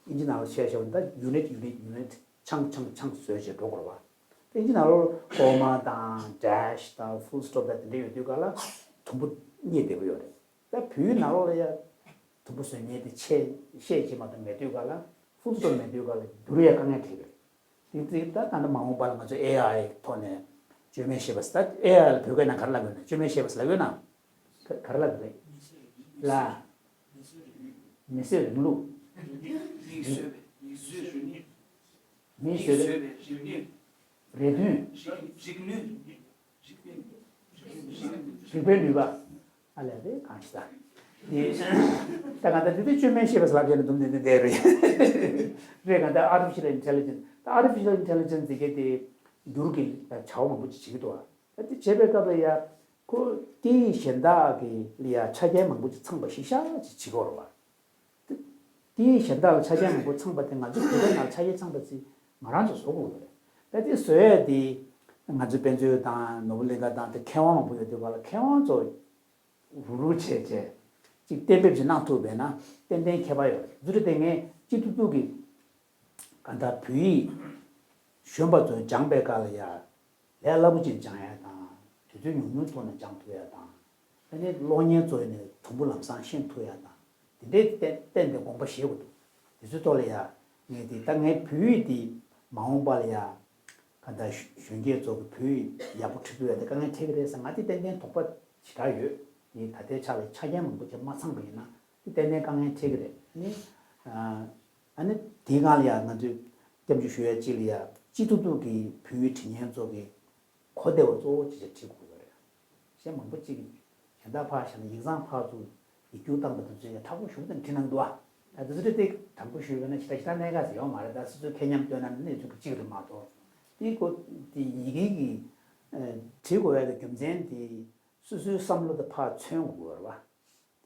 ཨིན་ཇི་ནང་ལ་བཤད་བཞག་པ་ད་ཡུ་ནིཊ་ཡུ་ནིཊ་ཡུ་ནིཊ་ཆང་ཆང་ཆང་བཟོས་བྱས་འགྲོ་དགོས་རེད་བ། ད་ཨིན་ཇི་ནང་ལ་ཀོ་མ་དང་ཌེ་ཤི་དང་ཕུལ་སི་ཊོབ་དང་དེ་འདྲ་ཡོད་དུས་སྐབས་ལ་དུམ་བུ་རྙེད་བདེ་པོ་ཡོད་རེད། ད་བོད་ཡིག་ནང་ལོགས་ལ་ཡ་དུམ་བུ་བཟོ་མཁན་དེ་ཆད་ཤེས་ཀྱི་མ་གཏོགས་མེད་དུས་སྐབས་ལ་ཕུལ་སི་ཊོབ་མེད་དུས་སྐབས་ལ་བསྒྱུར་ཡ་དཀའ་ངལ་འཕྲད་ཀྱི་རེད། དེ་དེ་ད་ད་ནི་མ་འོངས་པ་ལ་ང་ཚོ་ཨེ་ཨའི་ཐོག་ནས་བཅོས་མིན་ཤེས་པ་ཟེར། ད་ཨེ་ཨའི་ལ་བོད་སྐད་ནང་ག་རེ་ལབ་ཡོད་ན། བཅོས་མིན་ཤེས་པ་ཟེར་ལབ་ཡོད་ན། ག་ག་རེ་ལབ་ཡོད་རེད། ལ། མི་གསོད་རིང་ལུགས། མིས་བཟོས་པའི་མིས་བཟོས་པའི་རེ་འདུན། རིག་པའི་ནུས་པ། ཨ་ལས་རེད་གང་ཞིག་ད། དེ་ད་གང་ལྟར་དེ་དེ་བཅོས་མིན་ཤེས་པ་ཟེར་ལབ་ཡོད་ན་འདུག་འདི་འདི་འདི་རེད། རེད་གང་ལྟར་ཨར་ཊི་ཕི་ཤལ་ཨིན་ཊེ་ལི་ཇེན་སི་ད་ཨར་ཊི་ཕི་ཤལ་ཨིན་ཊེ་ལི་ཇེན་སི་དེ་གའི་དེ་བསྒྱུར་གྱི་བྱ་བ་མང་པོ་ཅིག་བྱེད་ཀྱི་འདུག་ཨ། ད་དེ་བྱེད་པའི་སྐབས་ལ་ཡ་ཁོ་སྐད་ཡིག་གཞན་དག་གི་ལ་ཡ་ཆ་རྐྱེན་མང་པོ་ཅིག་ཚང་པ་ཞིག་ཤ་ཅིག་བྱེད་དགོས་རེད་བ། དེ་དེ་གཞན་དག་ལ་ཆ་རྐྱེན་མང་པོ་ཚང་པ་དེ་ང་ཚོའི་བོད་སྐད་ནང་ལ་ཆ་རྐྱེན་ཚང་པ་ཅིག་ང་རང་ཚོ་བཟོ་དགོས་ཀྱི་རེད། ད་དེ་བཟོ་ཡས་དེ་ང་ཚོའི་དཔེ་མཛོད་དང་ནོར་བུ་གླིང་ག་དང་དེ་མཁས་དབང་མང་པོ་ཡོད་དུས་སྐབས་ལ་མཁས་དབང་ཚོ་རུག་རུག་བྱས་བྱས་ཅིག་གཏན་འབེབས་ཅིག་གནང་ཐུབ་པས་ན་ཏན་ཏན་ཁྱད་པར་ཡོད་རེད། ཛུ་ཏི་དེ་ངས་སྤྱི་ཐུབ་ཐུབ་ཀྱི་གང་ལྟར་བོད་ཡིག་གཞོན་པ་ཚོས་སྦྱངས་པའི་སྐབས་ལ་ཡ་ལས་སླ་པོ་ཅིག་སྦྱང་ཡ་དང་དུས་ཚོད་ཉུང་ཉུང་ཐོག་ནས་སྦྱང་ཐུབ་ཡ་དང་། ཨ་ནི་གློག་བརྙན་བཟོ་ཡས་ནས་དུམ་བུ་ལམ་སང་ཤེས་ཐུབ་ཡ་དང་དེ་འདྲའི་བརྟེན་བརྟེན་ཏེ་དགོངས་པ་བཞེས་དགོས་འདུག་དེ་ཚོའི་ཐོག་ལ་ཡ་ངས་དེ་ད་ངའི་བོད་ཡིག་དེ་མ་འོངས་པ་ལ་ཡ་ག་ད་གཞོན་སྐྱེས་ཚོ་གི་བོད་ཡིག་ཡག་པོ་ཁྲིད་ཐུབ་ཡ་དེ་དཀའ་ངལ་འཕྲད་ཀྱི་རེད་ཟེར་ང་དེ་ཏན་ཏན་དོགས་པ་ཞེ་དྲག་ཡོད། དེ་ད་ལྟའི་ཆ་ལ་ཆ་རྐྱེན་མང་པོ་ཅིག་མ་ཚང་པ་ཡིན་ན་དེ་ཏན་ཏན་དཀའ་ངལ་འཕྲད་ཀྱི་རེད། ཨ་ནི་ཨ་ནི་དེའི་སྒང་ལ་ཡ་ང་ཚོས་སྐྱབས་འཇུག་ཞུ་ཡ་གཅིག་ལ་ཡ་སྤྱི་ཐུབ་ཐུབ་ཀྱི་བོད་ཡིག་འབྲི་མཁན་ཚོ་གི་གོ་བདེ་བ་གཙོ་བོ་ཅིག་ཅིག་བྲིས་དགོས་ཀྱི་རེད། གཞན་མང་པོ་ཅིག་གཞན་དག་ཕར་བཞག་ན་ཡིག་ཚང་ཕར་ཚུར་ཡིག་རྒྱུགས་བཏང་པ་དེ་ཚོ་ཡང་དྲག་པོ་ཞེ་པོ་དང་བྲིས་གནང་འདུག་ཨ། ད་དེ་ཚོ་དེ་དྲང་པོ་ཞུས་པ་ན་ཞེ་དྲག་ཞེ་དྲག་གནད་འགག་ཟེར་ཡོད་མ་རེད། ད་སོ་སོའི་ཁེ་ཉམས་བཏོན་ན་གནས་ཚུལ་གཅིག་རེད་མ་གཏོགས། དེ་ཀོ་དེ་ཡི་གེ་གི་བྲིས་དགོས་པའི་རྒྱུ་མཚན་དེ་སོ་སོའི་བསམ་བློ་དེ་ཕར་མཚོན་དགོས་པ་རེད་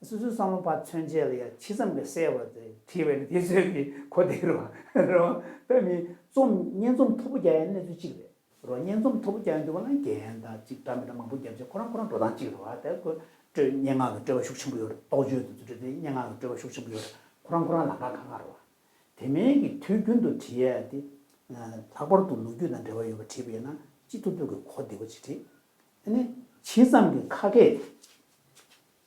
བ། སོ་སོའི་བསམ་བློ་ཕར་མཚོན་ཆེད་ལ་ཡང་ཇི་ཙམ་གྱིས་གསལ་བ་དེ་བྲིས་པས་ནི་དེ་ཚོས་ཀྱི་གོ་བདེ་རུ་རུ་དཔེ་མི་རྩོམ་སྙན་རྩོམ་མཐོ་པོ་རྒྱག་ཡ་གནས་ཚུལ་གཅིག་རེད་རུ། སྙན་རྩོམ་མཐོ་པོ་རྒྱག་ཡ་འདུག་པ་ན་རྒན་དང་གཅིག་འདྲ་མི་འདྲ་མང་པོ་རྒྱབ་བྱས་ཁོ་རང་ཁོ་རང་འགྲོ་སྟངས་གཅིག་རེད་བ། དེ་ཁོ་སྤྲོས་སྙན་ངག་གི་སྤྲོས་པ་ཤུགས་ཆེན་པོ་ཡོད་རེད། རྟོགས་བརྗོད་དེ་ཚོ་སྤྲོས་དེ་སྙན་ངག་གི་སྤྲོས་པ་ཤུགས་ཆེན་པོ་ཡོད་རེད། ཁོ་རང་ཁོ་རང་ལམ་ཁ་ཁ་ཁ་རེད་བ། དེ་མིན་གྱི་དུས་རྒྱུན་དུ་བྲིས་ཡ་དེ་ལྷག་པར་དུ་ལོ་རྒྱུས་དང་འབྲེལ་བ་ཡོད་པ་བྲིས་པ་ཡིན་ན་སྤྱི་ཐུབ་ཐུབ་ཀྱི་གོ་བདེ་པོ་ཅིག་བྲིས། ཨ་ནི་ཇི་ཙམ་གྱི་ཁ་སྐད་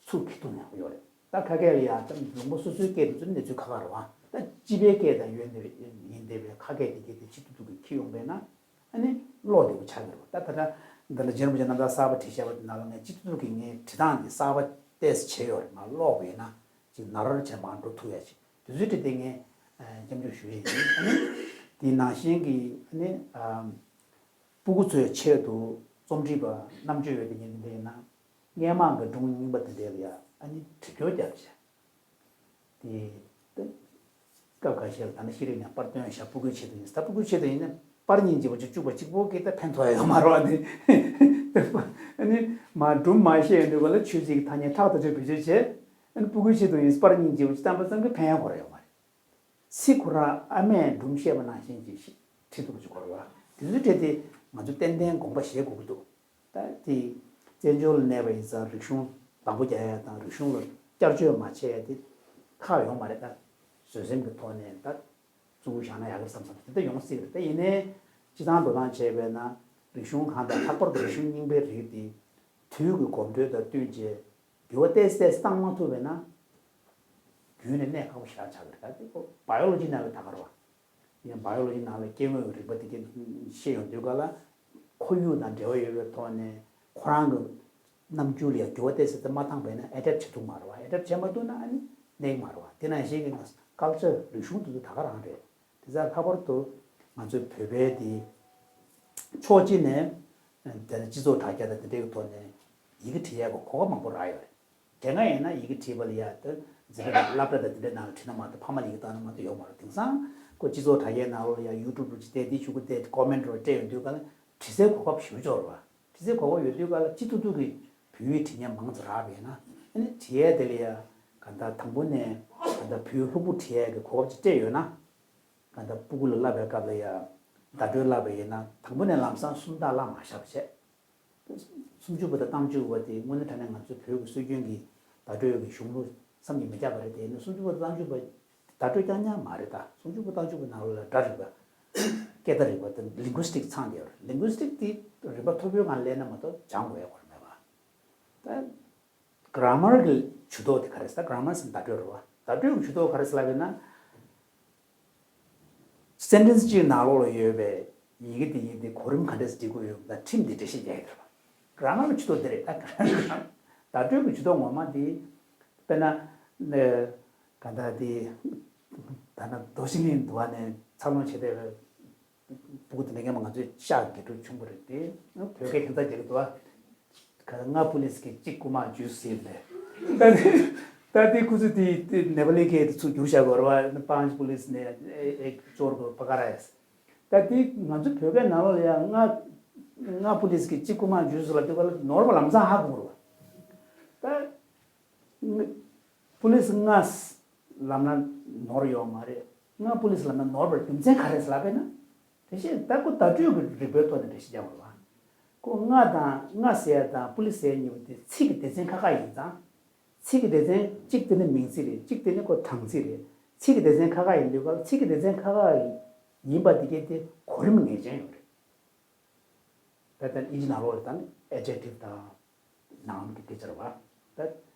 ཚུར་ཁྱེར་ཐུབ་ཡག་པོ་ཡོད་རེད། ད་ཁ་སྐད་ལ་ཡ་ད་ལུང་པ་སོ་སོའི་སྐད་དེ་ཚོ་གནས་ཚུལ་ཁག་ཁག་རེད་བ། ད་སྤྱི་པའི་སྐད་དང་ཡོད་འདི་ཡིན་བསྡད་པའི་ཁ་སྐད་དེ་གལ་ཏེ་སྤྱི་ཐུབ་ཐུབ་ཀྱིས་ཁྱེར་ཡོང་པས་ན་ཨ་ནི་ཀློག་བདེ་པོ་ཆགས་ཀྱི་རེད་བ། ད་ད་ལྟ་འདི་ལ་རྗེ་རིན་པོ་ཆེ་རྣམ་ཐར་གསར་པ་བྲིས་བཞག་པ་དེ་ནང་ལ་ངས་སྤྱི་ཐུབ་ཐུབ་ཀྱི་ངའི་བྲིས་སྟངས་འདི་གསར་པ་ཏོག་ཙམ་བྱས་ཡོད་རེད། མར་ཀློག་པ་ཡིན་ན་ཅིག་ནར་བྱས་མར་འགྲོ་ཐུབ་ཡ་ཅིག་དེ་ཚོའི་གྲས་དེ་ངས་སྐྱབས་འཇུག་ཞུ་ཡས་ཡིན། ཨ་ནི་དེ་ནང་བཞིན་གྱི་ཨ་ནི་སྤུ་གུ་ཚོའི་ཆེད་དུ་རྩོམ་སྒྲིག་པ་རྣམ་དཔྱོད་ཡོད་དེ་ཉིན་དེ་འདྲ་ཡིན་ན་སྔས་མ་གི་སྒྲུང་རྙིང་པ་དེ་འདྲ་ལ་ཡ་ཨ་ནི་བྲིས་སྐྱོར་རྒྱབ་བྱས། དེ་སྐབས་ཁ་ཤས་ལ་ད་ནི་ཤེས་རིག་ནས་པར་བཏོན་བཞག་སྤུ་གུའི་ཆེད་དུ་ཡིན། ད་སྤུ་གུའི་ཆེད་དུ་ཡིན་ན་པར་རྙིང་རྗེ་པོ་ཅིག་བཅུག་པ་གཅིག་པོ་གིས་ད་ཕན་ཐོགས་ཡ་ཡོད་མ་རེད་བ། དེ་ཨ་ནི་མ་སྒྲུང་མ་བཤད་ཡོང་དུས་ག་ལ་ཆོས་ཚིག་གི་ཐ་སྙད་ཐག་ཐག་ཆོད་བེད་སྤྱོད་བྱས། ཨ་ནི་སྤུ་གུའི་ཆེད་དུ་ཡིན་པར་རྙིང་རྗེ་པོ་ཅིག་བཏང་པ་ཙམ་གྱིས་ཕན་ཡོན་ཁོ་ར་ཡོད་མ་རེད། ཚིག་ཁོ་རང་ཨ་མས་སྒྲུང་བཤད་པ་ནང་བཞིན་ཅིག་ཤི་ཁྲིད་ཐུབ་པ་ཅིག་དགོས་རེད་བ། དེ་ཚོའི་གྲས་དེ་ང་ཚོས་ཏན་ཏན་དགོངས་པ་བཞེས་དགོས་ཀྱི་འདུག་ད་དེ་བཙན་བྱོལ་ལ་གནས་པ་ཡིན་ཙང་རིག་གཞུང་བདག་པོ་རྒྱག་ཡ་དང་རིག་གཞུང་ལ་བསྐྱར་བཅོས་མ་བྱས་ཡ་དེ་ཁག་ཡོད་མ་རེད། ད་བཟོད་སེམས་ཀྱི་ཐོག་ནས་ད་ བཙུགས་བཞག་ན་ཡག་གི་རེད་བསམ་བསམ་དེ་འདྲ་ཡོང་སྲིད་ཀྱི་རེད། ད་ཡིན་ནའི་སྤྱི་བཏང་དོ་སྣང་བྱས་པས་ན་རིག་གཞུང་གང་དང་ལྷག་པར་དུ་རིག་གཞུང་རྙིང་པའི་རིགས་དེ་དུས་ཀྱི་གོམ་བགྲོད་དང་བསྟུན་བྱས་འགྱུར་བ་ཏོག་ཙམ་བཏང་མ་ཐུབ་པས་ན་རྒྱུན་ནས་གནས་ཁག་པོ་ཞེ་དྲག་ཆགས་ཀྱི་རེད། ད་དེ་ཁོ་བ་ཡོ་ལོ་ཇི་ནང་ལ་ད་ག་རེད་བ། ཡང་བ་ཡོ་ལོ་ཇི་ནང་ལ་སྐྱེ་དངོས་ཀྱི་རིག་པ་དེ་གས་ཤེས་ཡོང་དུས་ག་ལ་ཁོར་ཡུག་དང་འབྲེལ་བ་ཡོད་པའི་ཐོག་ནས་ཁོ་རང་གི་རྣམ་འགྱུར་ལ་ཡང་འགྱུར་བ་ཏོག་ཙམ་དེ་མ་བཏང་བས་ན་ཨེ་ཌེབ་བྱེད་ཐུབ་མ་རེད་བ། ཨེ་ཌེབ་བྱེད་མ་ཐུབ་ན་ཨ་ནི་གནས་མ་རེད་བ། དེ་ནང་བཞིན་གྱི་ང་ཚོ་ཀལ་ཅར་རིག་གཞུང་དེ་ཚོ་ད་ག་རང་རེད། དེ་ཚོ་ལྷག་པར་དུ་ང་ཚོའི་བོད་པའི་དེ་ཕྱོགས་གཅིག་ནས་དེ་སྤྱི་ཚོགས་དྲ་རྒྱ་དང་དེ་འདྲའི་ཐོག་ནས་ཡི་གེ་འབྲི་ཡས་ཀྱི་གོ་སྐབས་མང་པོ་རག་ཡོད་རེད། དེ་སྔ་ཡིན་ན་ཡི་གེ་བྲིས་པ་ལ་ཡ་ད་འཛིན་གྲྭ་དང་སློབ་གྲྭ་དང་དེ་འདྲའི་ནང་ལ་བྲིས་ན་མ་གཏོགས་ཕ་མ་ལ་ཡི་གེ་བཏང་ན་མ་གཏོགས་ཡོད་མ་རེད། དེང་སང་ཁོ་སྤྱི་ཚོགས་དྲ་རྒྱའི་ནང་ལོགས་ལ་ཡ་ཡུ་ཊུབ་རུ་ཅིག་བལྟས་དེ་ཆུ་ཁུ་བལྟས་ཀོ་མེན་ཊི་རུ་སྤྲད་ཡོང་དུས་ག་ལ་བྲིས་སའི་གོ་སྐབས་ཞེ་པོ་ཅིག་ཡོད་རེད་བ། བྲིས་སའི་གོ་སྐབས་ཡོད་དུས་ག་ལ་སྤྱི་ཐུབ་ཐུབ་ཀྱི་བོད་ཡིག་འབྲི་མཁན་མང་ཙམ་རག་པ་ཡིན་ན་ཨ་ནི་བྲིས་ཡས་དེ་ལ་ཡ་ག་ད་དང་པོ་ནས་ག་ད་བོད་ཡིག་ལྷུག་པོ་བྲིས་ཡས་ཀྱི་གོ་སྐབས་ཅིག་སྤྲད་ཡོད་ན། གང་ལྟར་སྤུ་གུ་ལ་བསླབ་པའི་སྐབས་ལ་ཡང་བརྡ་སྤྲོད་བསླབ་པ་ཡིན་ན་དང་པོ་ནས་ལམ་སང་སུམ་རྟགས་བསླབ་མ་བཞག་པ་བྱས། སུམ་ཅུ་པ་དང་ལྔ་བཅུ་པ་དེ་དངོས་གནས་དྲང་གནས་ང་ཚོའི་བོད་ཀྱི་སྲོལ་རྒྱུན་གྱི་བརྡ་སྤྲོད་ཀྱི་གཞུང་ལུགས་བསམ་གྱིས་མི་ཁྱབ་པ་རེད། དེ་ཡིན་ན་སུམ་ཅུ་པ་དང་ལྔ་བཅུ་པ་བརྡ་སྤྲོད་རྐྱང་རྐྱང་མ་རེད། ད་སུམ་ཅུ་པ་དང་ལྔ་བཅུ་པ་ནང་ལོགས་ལ་སྒྲ་རིག་པ། སྐད་བརྡ་རིག་པ་དང་ལིང་གུ་སི་ཊིག་ཚང་བསྡད་ཡོད་རེད། ལིང་གུ་སི་ཊིག་དེ་རིག་པ་མཐོ་པོའི་ངང་སླེབས་ན་མ་གཏོགས་སྦྱང་དགོས་ཡ་གོ་ར་མེད་པ། ད། གྷ་ར་མར་གྱི་ཇུས་གཏོགས་དེ་ག་རེ་ཟེར། གྷ་ར་མར་ཟེར་ན་བརྡ་སྤྲོད་རེད་བ། བརྡ་སྤྲོད་ཀྱི་ཇུས་གཏོགས་ག་རེ་ཟེར་ལབ་ཡོད་ན། སེན་ཊེན་སི་གཅིག་ནང་ལོགས་ལ་ཡོད་པའི་ཡི་གེ་དེ་ཡིན་ཏེ་གོ་རིམ་ག་འདྲས་སེ་འབྲི་དགོས་ཡོད་པ་དང་ཁྲིམས་དེ་འགྲེལ་བཤད་རྒྱག་ཡོད་རེད་བ། གྷ་ར་མར་གྱི་ཇུས་གཏོགས་དེ་རེད། ད་བརྡ་སྤྲོད་ཀྱི་ཇུས་གཏོགས་ངོ་མ་དེ། དཔེར་ན། ག་ད་དེ། ད་ན་རྡོ་ཤིང་ལིང་དུ་བ་ནས་འཚར་ལོངས་བྱས་བསྡད་པའི། སྤུ་གུ་དེ་འདྲ་སྔོན་མ་ང་ཚོའི་ཤག་དགེ་ཕྲུག་ཆུང་པོ་རེད་དེ། བོད་སྐད་ཁྱད་མཚར་རྒྱག་གི་འདུག་ཨ། ག་ལྔ་པུ་ལིས་ཀྱི་གཅིག་རྐུ་མ་ཇུས་ཟེར་ལས། ད་དེ་ད་དེ་ཁོ་ཚོས་དེ་དེ་ནེ་པ་ལི་སྐད་དུ་ཚུར་བསྒྱུར་བཞག་དགོས་རེད་བ། པཱན་ཅ་པུ་ལིས་ནས་ཨེ་ཨེ་ཅོར་གོ་པ་ཀ་ར་ཡ་ཟེར། ད་དེ་ང་ཚོ་བོད་སྐད་ནང་ལོགས་ལ་ཡ་ལྔ་ལྔ་པུ་ལིས་ཀྱི་གཅིག་རྐུ་མ་ཇུས་ཟེར་ལབ་དུས་ག་ལ་ནོར་བ་ལམ་སང་ཧ་གོ་རེད་བ། ད། པུ་ལིས་ལྔ་ལབ་ན་ནོར་ཡོད་མ་རེད། ལྔ་པུ་ལིས་ལབ་ན་ནོར་བར་རྒྱུ་མཚན་ག་རེ་ལབ་པས་ན། དེ་བཞིན་ད་ཁོ་བརྡ་སྤྲོད་ཀྱི་རིག་པའི་ཐོག་ནས་འགྲེལ་བཤད་རྒྱག་དགོས་པ། ཁོ་ལྔ་དང་ལྔ་ཟེར་ཡ་དང་པུ་ལིས་ཟེར་ཡ་གཉིས་པོ་དེ་ཚིག་གི་སྡེ་ཚན་ཁག་ཁག་ཡིན་ཙང་། ཚིག་གི་སྡེ་ཚན་གཅིག་དེ་ནི་མིང་ཚིག་རེད། གཅིག་དེ་ནི་ཁོ་གྲངས་ཚིག་རེད། ཚིག་གི་སྡེ་ཚན་ཁག་ཁག་ཡིན་དུས་ག་ལ་ཚིག་གི་སྡེ་ཚན་ཁག་ཁག་ཡིན་པ་དེ་གས་དེ་གོ་རིམ་ངེས་ཅན་ཡོད་རེད། ད་ལྟ་དབྱིན་ཇི་ནང་ལོགས་ལ་ད་ནི་ཨེ་ཇེག་ཊིབ་དང་ནའུན་གྱི་སྐད་ཆ་རེད་བ། ད་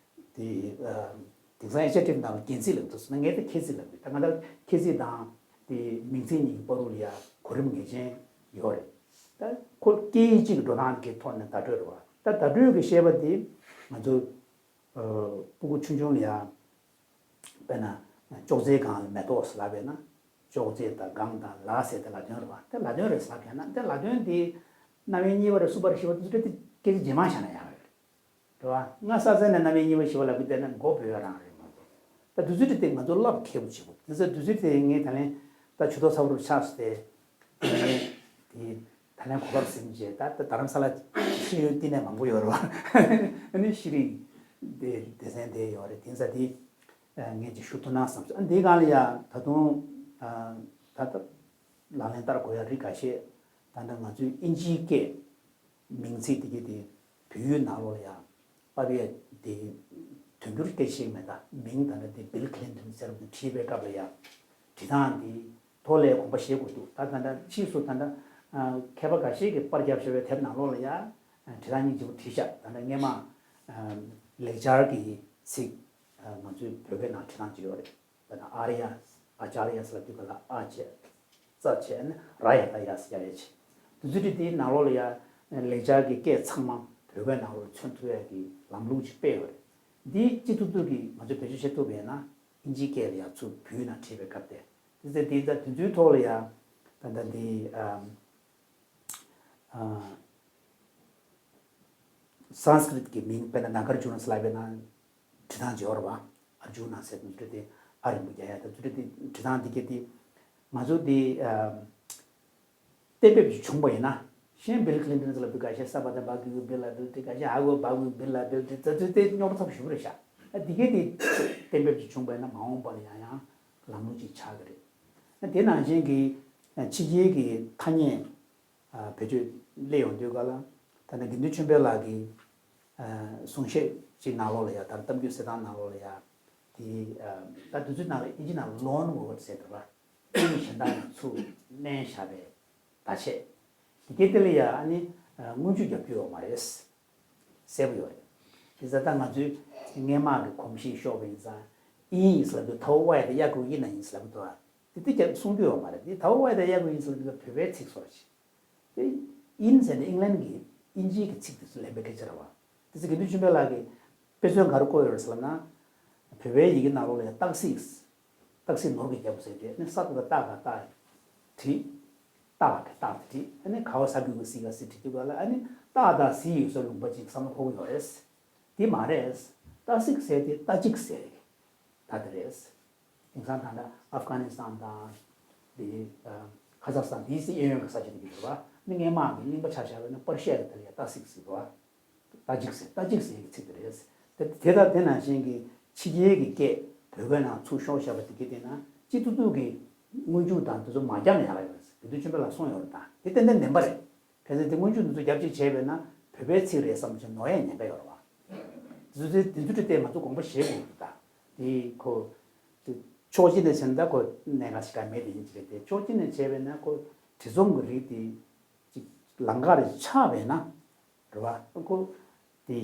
དེ་ཨ་དེང་སང་ཨེ་ཇེག་ཊིབ་ནང་ལ་རྒྱན་ཚིག་ལབ་འདུག་ཟེར་ན་ངས་ད་ཁྱད་ཚིག་ལབ་འདུག་ད་ང་ད་ཁྱད་ཚིག་དང་དེ་མིང་ཚིག་གཉིས་ཀྱི་བར་དུ་ལ་ཡ་གོ་རིམ་ངེས་ཅན་ཡོད་རེད། ད་ཁོ་སྐད་ཡིག་གཅིག་གི་འགྲོ་སྟངས་ཀྱི་ཐོག་ནས་བརྡ་སྤྲོད་རེད་བ། ད་བརྡ་སྤྲོད་ཀྱི་བཤད་པ་དེ་ང་ཚོ་ཨ་སྤུ་གུ་ཆུང་ཆུང་ལ་ཡ། དཔེར་ན། ཅོག་ཙེའི་སྒང་ལ་མེ་ཏོག་ཟེར་ལབ་པས་ན། ཅོག་ཙེ་དང་སྒང་དང་ལ་ཟེར་དེ་ལ་དོན་རེད་བ། དེ་ལ་དོན་རེད་ཟེར་ལབ་ཡ་ན་དེ་ལ་དོན་དེ། རྣམ་དབྱེ་གཉིས་པ་རེད་གསུམ་པ་རེད་བཞི་པ་དེ་ཚོ་དེ་སྐད་ཆ་རྗེས་མ་བཞག་ན་ཡག་རེད། རེད་བ། སྔ་ས་ཚ་ནས་རྣམ་དབྱེ་གཉིས་པ་བཞི་པ་ལབ་གི་བསྡད་ན་མགོ་འབོལ་ཡ་རང་རེད་མ་གཏོགས། ད་དུས་ཚོད་དེ་ང་ཚོ་རླབས་ཁེ་པོ་བྱེད་དགོས། དེ་ཚོ་དུས་ཚོད་དེ་ངས་ད་ལན་ད་ཇུས་གཏོགས་ཚ་པོ་རུ་ཆགས་སོང་སྟེ། དེ་ནས་དེ་ད་ལན་གོ་སྐབས་ཟིན་རྗེས་ད་ད་རྡ་རམ་ས་ལ་ཤེས་ཡོན་བསྟི་གནས་མང་པོ་ཡོད་རེད་བ། ཨ་ནི་ཤེས་རིག་དེ་སྡེ་ཚན་དེ་ཡོད་རེད། དེ་ཚ་དེ་ངས་ཅིག་ཞུ་ཐུབ་ན་བསམ་སོང་། ཨ་འདིའི་སྒང་ལ་ཡ་ད་དུང་ད་ལྟ་ལག་ལེན་བསྟར་དགོས་ཡ་རིགས་འགའ་ཤས། ད་ལྟ་ང་ཚོའི་དབྱིན་ཇིའི་སྐད། མིང་ཚིག་དེ་གའི་དེ་བོད་ཡིག་ནང་ལོགས་ལ་ཡང་ཕབ་ཡས་དེ་དོན་འགྱུར་སྐད་ཆ་ཞིག་མེད། ད་མིང་ད་ལྟ་དེ་བིལ་ཁི་ལིན་ཊོན་ཟེར་བ་དེ་བྲིས་པའི་སྐབས་ལ་ཡང་བྲིས་སྟངས་དེ་ཐོག་ལ་དགོངས་པ་བཞེས་དགོས་འདུག་ད་ད་ལྟ་ཕྱིས་སུ་ད་ལྟ་མཁས་པ་འགའ་ཤས་ཀྱིས་པར་བརྒྱབ་བཞག་པའི་དེབ་ནང་ལོགས་ལ་ཡང་བྲིས་སྟངས་གཉིས་ཅིག་བྲིས་བཞག་ད་ལྟ་སྔས་མ་ལེགས་སྦྱར་གྱི་ཚིག་ང་ཚོའི་བོད་སྐད་ནང་བྲིས་སྟངས་ཅིག་ཡོད་རེད། དཔེར་ན་ཨཱརྱ། ཨཱ་ཅཱརྱ་ཟེར་ལབ་དུས་ག་ལ་ཨ་བྱས། ཙ་བྱས་ནས་ར་ཡ་ད་ཡ་ཟེར་ཡ་ཡ་བྱས། དུས་ཚོད་དེ་དེའི་ནང་ལོགས་ལ་ཡ་ལེགས་སྦྱར་གྱི་སྐད་ཚང་མ་བོད་སྐད་ནང་ལོགས་ལ་མཚོན་ཐུབ་ཡ་གི་ལམ་ལུགས་ཅིག་སྤེལ་ཡོད་རེད། འདི་སྤྱི་ཐུབ་ཐུབ་ཀྱིས་ང་ཚོས་བེད་སྤྱོད་བྱེད་ཐུབ་པ་ཡིན་ན་དབྱིན་ཇིའི་སྐད་ལ་ཡ་ཚུར་བོད་ཡིག་ནང་བྲིས་པའི་སྐབས་དེ། དེ་ཚེ་དེ་ད་དུས་ཚོད་ཐོག་ལ་ཡ་ད་ལྟ་འདི་ཨ། སཾ་སྐྲྀཏ་གི་མིང་དཔེར་ན་ནཱ་གཱར་ཇུ་ན་ཟེར་ལབ་པས་ན་བྲིས་སྟངས་ཅིག་ཡོད་རེད་བ། ཨར་ཇུ་ན་ཟེར་དུས་ཚོད་དེ་ཨ་རིང་པོ་རྒྱག་ཡ་དང་དུས་ཚོད་དེ་བྲིས་སྟངས་འདི་གས་དེ་ང་ཚོ་དེ་གཏན་འབེབས་ཅིག་བྱུང་པ་ཡིན་ན་གཞན་བིལ་ཁི་ལིན་ཊོན་ཟེར་ལབ་དུས་ཁ་ཤས་ས་བ་དང་བ་གི་བིལ་ལ་བིལ་ཏི་ཁ་ཤས་ཧ་གོ་བ་གི་བིལ་ལ་བིལ་ཏི་ཙ་ཙི་དེ་རྙོག་དྲ་ཚ་པོ་ཞེ་པོ་རེད་ཤག་ཨ་འདི་གས་དེ་གཏན་འབེབས་ཅིག་བྱུང་པ་ཡིན་ན་མ་འོངས་པ་ལ་ཡང་ཡང་ལམ་ལུགས་ཅིག་ཆགས་ཀྱི་རེད། ཨ་དེ་ནང་བཞིན་གྱི་ཕྱི་རྒྱལ་གྱི་ཐ་སྙད། བེད་སྤྱོད་སླེབས་ཡོང་དུས་ག་ལ། ད་ནི་དགེ་འདུན་ཆོས་འཕེལ་ལགས་ཀྱི་གསུང་བཤད་ཅིག་ནང་ལོགས་ལ་ཡ་ད་གཏམ་རྒྱུད་གསེར་ཐང་ནང་ལོགས་ལ་ཡ། དེ་ད་དུས་ཚོད་ནང་ལ་ཨིན་ཇི་ནང་ལ་ལོན་ཝོར་ཌི་ཟེར་འདུག་ར། དབྱིངས་གཞན་དག་ནས་ཚུར་བསྣན་བཞག་པའི་བརྡ་ཆད། དེ་གའི་དེ་ལ་ཡང་ཨ་ནི་སྔོན་འཇུག་རྒྱབ་རྒྱུ་ཡོད་མ་རེད། གསལ་པོ་ཡོད་རེད། དེ་ཚ་ད་ང་ཚོའི་སྔས་མ་གི་གོམས་གཤིས་ཤོར་བ་ཡིན་ཙང་ཨིན་ཡིན་ཟེར་ལབ་དུས་ཐའོ་ཝའེ་དང་ཡ་གུ་ཨིན་ན་ཡིན་ཟེར་ལབ་དུས་དེ་ཀྱང་གསུང་རྒྱུ་ཡོད་མ་རེད། དེ་ཐའོ་ཝའེ་དང་ཡ་གུ་ཨིན་ཟེར་ལབ་དུས་བོད་པའི་ཚིག་སོགས་ཤིག་དེ་ཨིན་ཟེར་ནས་ཨིང་ལན་གྱི་དབྱིན་ཇིའི་གི་ཚིག་དེ་ཚོ་ལེན་པའི་སྐད་ཆ་རེད་བ། དེ་ཚོ་དགེ་འདུན་ཆོས་འཕེལ་ལགས་ཀྱིས་དཔེ་མཚོན་ག་རེ་བཀོད་ཡོད་རེད་ཟེར་ན། བོད་པའི་ཡི་གེ་ནང་ལོགས་ལ་ཡང་སྟག་གཟིག་སྟག་གཟིག་ནོར་གྱིས་བརྒྱབ་ཟེར་དེ་ནི་ས་ཏ་བཏགས་སྟག་བྲིས། སྟག་གི་སྟག་དེ་བྲིས། ཨ་ནི་ག་བ་ས་གུ་གི་གཟིག་ག་གཟིག་བྲིས་དུས་ག་ལ་ཨ་ནི་སྟག་དང་གཟིག་ཡོད་ས་ལུང་པ་ཅིག་བསམ་བློ་འཁོར་གྱི་ཡོད་རེད། དེ་མ་རེད། སྟག་གཟིག་ཟེར་དེ་རྟ་གཅིག་ཟེར་ད་དེ་རེད། དེང་སང་ད་ལྟ་ཨབ་གྷ་ནི་སི་ཐན་དང་དེ་ཁ་ཟག་སི་ཐན་དེའི་སྲིད་གཡས་གཡོན་གྱི་ས་ཆ་དེ་གི་རེད་བ། ནི་སྔས་མ་གི་རྙིང་པ་ཆ་བཞག་པ་ནི་པར་ཤ་གི་དེ་ལ་ཡང་རྟ་གཟིག་ཟེར་བ། རྟ་གཅིག་ཟེར་རྟ་གཅིག་ཟེར་གྱི་ཚིག་དེ་རེད། དེ་དེ་དང་དེ་ནང་བཞིན་གྱི་ཕྱི་རྒྱལ་གྱི་སྐད་བོད་སྐད་ནང་ཚུར་ཤོར་བཞག་པ་དེ་གི་དེ་ན་སྤྱི་ཐུབ་ཐུབ་ཀྱི་སྔོན་འཇུག་དང་དེ་ཚོ་མ་རྒྱབ་ན་ཡག་ཡོད་རེད། དེ་དུས་ཆོས་འཕེལ་ལགས་གསུངས་ཡོད་རེད། ད་དེ་ཏན་ཏན་བདེན་པ་རེད། གལ་སྲིད་དེ་སྔོན་འཇུག་འདི་ཚོ་རྒྱབ་གཅིག་བྱས་པས་ན་བོད་པའི་ཚིག་རེད་བསམ་བྱས་ནོར་ཡ་ཉེན་ཁ་ཡོད་རེད་བ། དེ་ཚོ་དེ་དེ་ཚོ་དེ་ང་ཚོ་དགོངས་པ་བཞེས་དགོས་རེད། ད་དེ་ཁོ་དེ་ཕྱོགས་གཅིག་ནས་བྱས་ན་ད་ཁོ་གནད་འགག་ཞིག་ག་མེད་དེ་ཡིན་གྱི་རེད། དེ་ཕྱོགས་གཅིག་ནས་བྱས་པས་ན་ཁོ་བྲིས་རྩོམ་གྱི་རིགས་དེ་ཅིག་ལམ་ཁ་རེ་ཆགས་པས་ན་རེད་བ། ཁོ་དེ་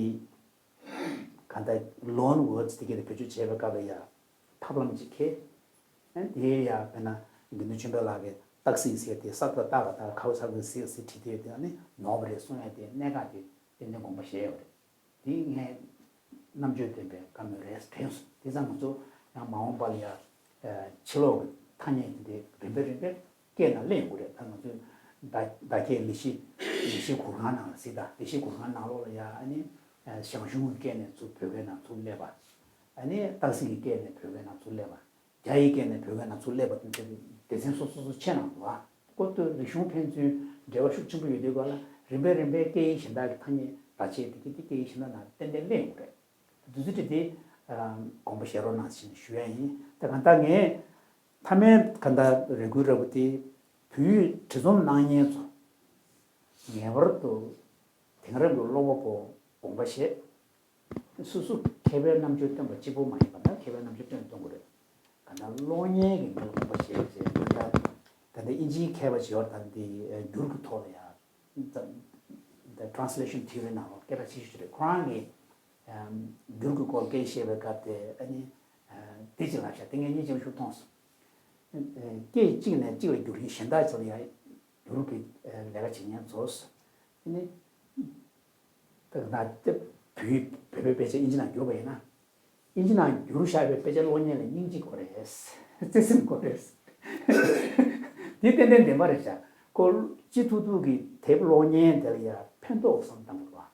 ག་ད་ལོན་ཝར་ཌི་དེ་གས་དེ་བེད་སྤྱོད་བྱས་པའི་སྐབས་ལ་ཡ་ཐབས་ལམ་ཅིག་ཁེལ། ཨ་ནི་དེ་ཡ་དཔེར་ན་དགེ་འདུན་ཆོས་འཕེལ་ལགས་ཀྱིས་སྟག་གཟིག་ཟེར་དེ་ས་ཏ་བཏགས་སྟག་ག་ས་གུ་གཟིག་ཟེར་བྲིས་དེ་དེ་ཨ་ནི་ནོར་བ་རེད་གསུང་ཡ་དེ་གནད་འགག་དེ་ཏན་ཏན་དགོངས་པ་བཞེས་ཡོད་རེད། དེ་ངས་རྣམ་དཔྱོད་ལྡན་པའི་བཀའ་མོལ་རེད་དྲན་སོང་། དེ་ཙང་ང་ཚོ་ཡང་མ་འོངས་པ་ལ་ཡ་ཕྱི་ལོགས་ཀྱི་ཐ་སྙད་དེ་འདྲའི་རིམ་པས་རིམ་པས་སྐད་ནང་སླེབས་ཡོང་གི་རེད། ད་ང་ཚོས་བརྡ་བརྡ་སྐད་ལས་གཞི་ལས་གཞི་གུར་ཁང་ནང་ལ་གཟིགས། ད་ལས་གཞི་གུར་ཁང་ནང་ལོགས་ལ་ཡ་ཨ་ནི་ཞང་ཞུང་གི་སྐད་ནས་ཚུར་བོད་སྐད་ནང་ཚུར་སླེབས་པ། ཨ་ནི་སྟག་གཟིག་གི་སྐད་ནས་བོད་སྐད་ནང་ཚུར་སླེབས་པ། རྒྱ་ཡི་སྐད་ནས་བོད་སྐད་ནང་ཚུར་སླེབས་པ་དེ་སྡེ་ཚན་སོ་སོ་སོ་ཕྱེ་གནང་འདུག་ཨ། ཁོ་ཚོ་རིག་གཞུང་ཕན་ཚུན་འབྲེལ་བ་ཤུགས་ཆེན་པོ་ཡོད་དུས་སྐབས་ལ་རིམ་པས་རིམ་པས་སྐད་ཡིག་གཞན་དག་གི་ཐ་སྙད་བརྡ་ཆད་དེ་གི་དེ་སྐད་ཡིག་གཞན་དག་ནང་ཏན་ཏན་སླེབས་ཡོང་གི་རེད། དུས་ཚོད་དེ་དགོངས་པ་བཞེས་རོགས་གནང་ཞེས་ཞུ་ཡ་ཡིན། ད་གང་ལྟར་ངས་མཐའ་མའི་གང་ལྟར་རེ་སྐུལ་རེ་བ་དེ་བོད་ཡིག་བྲིས་རྩོམ་གནང་མཁན་ཚོ་ངེས་པར་དུ་དེང་རབས་ཀྱི་ཀློག་པ་པོ་དགོངས་པ་བཞེས། སོ་སོ་མཁས་པའི་རྣམ་དཔྱོད་སྟོན་པ་གཅིག་པོ་མ་ཡིན་པ་ན་མཁས་པའི་རྣམ་དཔྱོད་སྟོན་གཏོང་དགོས་རེད། གང་ལྟར་གློག་བརྙན་གྱི་ངོས་ལ་དགོངས་པ་བཞེས་བྱས་ད་ལྟ་ད་ལྟ་དབྱིན་ཇིའི་མཁས་པ་ཞིག་ཡོད་དང་དེ་འགྱུར་གྱི་ཐོག་ལ་ཡང་ད་ད་translation theory་ནང་ལ་སྐད་གྲགས་ཆེ་ཤོས་ཅིག་རེད། ཁོ་རང་གིས་འགྱུར་གྱི་སྐོར་སྐད་བཤད་པའི་སྐབས་དེ་ཨ་ནི་དེ་ཅིག་ལབ་ཤག་དེ་ངས་སྙིང་རྗེ་པོ་ཞིག་མཐོང་སོང་། སྐད་གཅིག་ནས་གཅིག་ལ་བསྒྱུར་མཁན་གཞན་དག་ཅིག་ལ་ཡང་བསྒྱུར་གྱི་ལས་ཀ་བྱེད་མཁན་ཚོ་དེ་ནི། ད་ན་དེ་བོད་བོད་པའི་དཔེ་ཆ་དབྱིན་ཇི་ནང་བསྒྱུར་བ་ཡིན་ན། དབྱིན་ཇི་ནང་བསྒྱུར་བཞག་པའི་དཔེ་ཆ་གློག་བརྙན་ལ་སྙིང་རྗེ་དགོས་རེད། བརྩེ་སེམས་དགོས་རེད། འདི་ཏན་ཏན་བདེན་པ་རེད་ཤག་ཁོ་སྤྱི་ཐུབ་ཐུབ་ཀྱི་དེབ་གློག་བརྙན་དེ་ལ་ཡང་ཕན་ཐོགས་བསམ་བཏང་དགོས་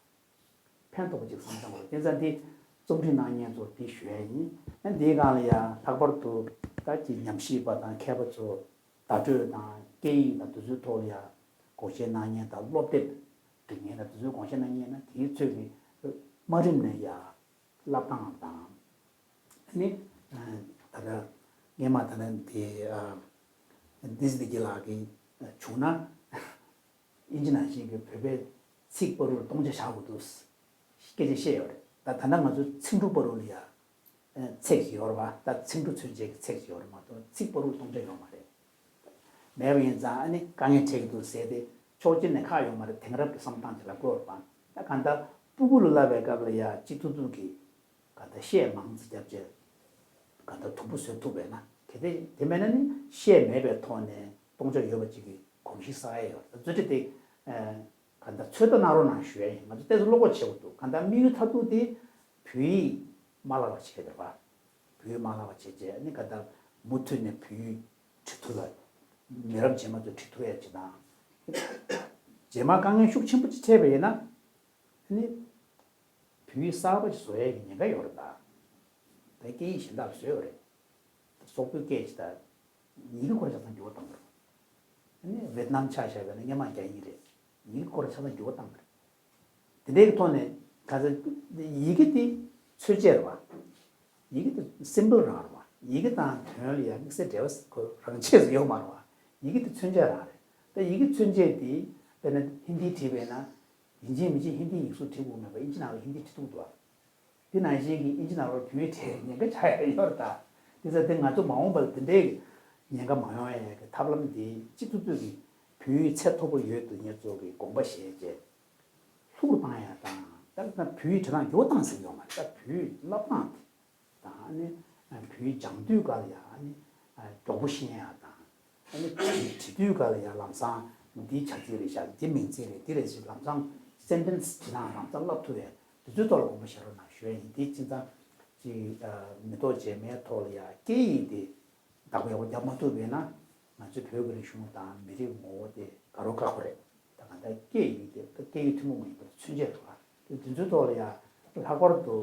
པ། ཕན་ཐོགས་པ་ཅིག་བསམ་བཏང་དགོས་རེད། དེ་ཙང་འདི་རྩོམ་སྒྲིག་གནང་མཁན་ཚོར་འདི་ཞུ་ཡ་ཡིན། ཨ་འདིའི་སྒང་ལ་ཡང་ལྷག་པར་དུ་ད་ཀྱི་ཉམས་ཞིབ་པ་དང་མཁས་པ་ཚོ་བརྡ་སྤྲོད་དང་སྐད་ཡིག་དང་དེ་ཚོའི་ཐོག་ལ་ཡང་དགོངས་བཞེས་གནང་མཁན་དང་སློབ་དེབ་སྒྲིག་མཁན་དང་དེ་ཚོའི་དགོངས་བཞེས་གནང་མཁན་ན་དེའི་ཚོད་ཀྱི་དམའ་རིམ་ནས་ཡང་བསླབ་སྟངས་དང་། ཨ་ནི་ད་ལྟ་སྔས་མ་ད་ལྟ་དེ་ཨ་ཏི་སི་བདེ་སྐྱིད་ལགས་ཀྱིས་བྱུང་ན། དབྱིན་ཇི་ནང་བཞིན་གྱི་བོད་པའི་ཚིག་བར་དུ་སྟོང་ཆ་བཞག་དགོས་འདུག་སྐད་ཆ་བཤད་ཡོད་རེད། ད་ད་ལྟ་ང་ཚོ་ཚིག་འབྲུ་བར་དུ་ལ་ཡ་ཚེག་ཅིག་ཡོད་རེད་བ། ད་ཚིག་འབྲུ་མཚོན་བྱེད་ཀྱི་ཚེག་ཅིག་ཡོད་རེད་མ་གཏོགས་ཚིག་བར་དུ་སྟོང་ཆ་ཡོད་མ་རེད། མེད་པ་ཡིན་ཙང་ཨ་ནི་དཀའ་ངལ་འཕྲད་ཀྱི་འདུག་ཟེར་ཏེ་ཕྱོགས་གཅིག་ནས་ཁག་ཡོད་མ་རེད། དེང་རབས་ཀྱི་བསམ་སྟངས་ཅིག་ལ་བཀོད་པ། ད་གང་ལྟར་སྤུ་གུ་ལ་བསླབ་པའི་སྐབས་ལ་ཡ་སྤྱི་ཐུབ་ཐུབ་ཀྱིས་གང་ལྟར་བཤད་མང་ཙམ་བརྒྱབ་བྱས་གང་ལྟར་དུམ་བུ་བཟོ་ཐུབ་པས་ན་གལ་ཏེ་དེ་མེད་ན་ནི་བཤད་མེད་པའི་ཐོག་ནས་སྟོང་ཆ་ཡོད་པ་ཅིག་གི་གོམས་གཤིས་བསགས་ཡས་ཡོད་རེད། ད་རྩོད་འབྲེལ་དེ་གང་ལྟར་ཚོད་ལྟ་གནང་རོགས་གནང་ཞུ་ཡ་ཡིན། ང་ཚོ་ཏོག་ཙམ་བློ་ཁོག་བྱེད་དགོས་འདུག་གང་ལྟར་དམིགས་ཡུལ་མཐར་ཐུག་དེ་བོད་ཡིག་མ་བརླག་པ་བྱེད་ཡ་རེད་བ། བོད་ཡིག་མ་བརླག་པ་བྱས་རྗེས་ནི་ག་ད་མུ་མཐུད་ནས་བོད་ཡིག་བྲིས་ཐུབ་ལ། མི་རབས་རྗེས་མ་ཚོས་བྲིས་ཐུབ་ཡ་ཅིག་དང་། རྗེས་མ་དཀའ་ངལ་ཤུགས་ཆེན་པོ་ཅིག་འཕྲད་པ་ཡིན་ན། ནི་བོད་ཡིག་གསར་པ་ཅིག་བཟོ་ཡ་གི་ཉེན་ཁ་ཡོད་རེད་ད། ད་སྐད་ཡིག་གཞན་དག་བཟོས་ཡོད་རེད། སོག་པོའི་སྐད་ཅིག་ད། ཡི་གེ་སྐོར་ཆ་ཚང་འགྱུར་བ་བཏང་དགོས་རེད། ནི་ཝེ་ཏི་ནམ་ཆ་བཞག་པ་ཡིན་ན་སྔོན་མ་རྒྱ་ཡིག་རེད། ཡི་གེ་སྐོར་ཆ་ཚང་འགྱུར་བ་བཏང་དགོས་རེད། དེ་འདྲའི་ཐོག་ནས་ག་ཚོད་ཡི་གེ་དེ་མཚོན་བྱེད་རེད་བ། ཡི་གེ་དེ་སིམ་བལ་རང་རེད་བ། ཡི་གེ་དང་དོན་ལ་ཡང་དམིགས་བསལ་འབྲེལ་བ་ཁོ་རང་ཆས་སུ་ཡོད་མ་རེད་བ། ཡི་གེ་དེ་མཚོན་བྱེད་རང་རེད། ད་ཡི་གེ་མཚོན་བྱེད་དེ་དཔེར་ན་ཧིན་དིའི་བྲིས་པས་ན་ཡིན་གཅིག་མིན་གཅིག་ཧིན་དིའི་ཡིག་གཟུགས་བྲིས་དགོས་མེད་པ་དབྱིན་ཇི་ནང་ལ་ཧིན་དི་བྲིས་ཐུབ་འདུག་བ། དེ་ནང་བཞིན་གྱི་དབྱིན་ཇི་ནང་ལ་བོད་ཡིག་བྲིས་ཉེན་ཁ་ཆགས་ཡ་ཡོད་རེད་ད། དེ་ཚོ་དེ་ང་ཚོ་མ་འོངས་པ་ལ་དེ་འདྲའི་ ཉེན་ཁ་མ་ཡོང་ཡས་ཀྱི་ཐབས་ལམ་དེ་སྤྱི་ཐུབ་ཚོད་ཀྱི་བོད་ཡིག་ཚད་མཐོ་པོ་ཡོད་འདུག་ངེད་ཚོ་གི་དགོངས་པ་བཞེས་བྱས་ལྷུག་རུ་བཏང་ཡ་དང་། ད་ལྟ་བོད་ཡིག་འབྲི་སྟངས་མགྱོགས་བཏང་ཟེར་ཡོང་མ་རེད། ད་བོད་ཡིག་བསླབ་སྟངས་དེ་དང་། ཨ་ནི་བོད་ཡིག་སྦྱང་དུས་སྐབས་ལ་ཡ་ཨ་ནི་མགྱོགས་པོ་ཤེས་ཡ་དང་། ཨ་ནི་བོད་ཡིག་འབྲི་དུས་སྐབས་ལ་ཡ་ལམ་སང་འདི་བྱ་ཚིག་རེད་ཤག་འདི་མིང་ཚིག་རེད། འདི་རེད་ཟེར་ལམ་སང་སེན་ཊེན་སི་འབྲི་སྟངས་ལམ་སང་བསླབ་ཐུབ་ཡ་དེ་ཚོའི་ཐོག་ལ་དགོངས་པ་བཞེས་རོགས་གནང་ཞུ་ཡ་ཡིན། དེ་སྤྱིར་བཏང་ཅིག་མི་ཐོག་རྗེས་མའི་ཐོག་ལ་ཡ་སྐད་ཡིག་དེ་བདག་པོ་ཡག་པོ་རྒྱག་མ་ཐུབ་པ་ཡིན་ན། ང་ཚོའི་བོད་ཀྱི་རིག་གཞུང་དང་མི་རིགས་ངོ་བོ་དེ་དགའ་རབས་ཁག་པོ་རེད། ད་གང་ལྟར་སྐད་ཡིག་དེ་ད་སྐད་ཡིག་ཐུན་མོང་མ་ཡིན་པར་མཚོན་བྱེད་རེད་བ། དེ་དེ་ཚོའི་ཐོག་ལ་ཡང་ལྷག་པར་དུ་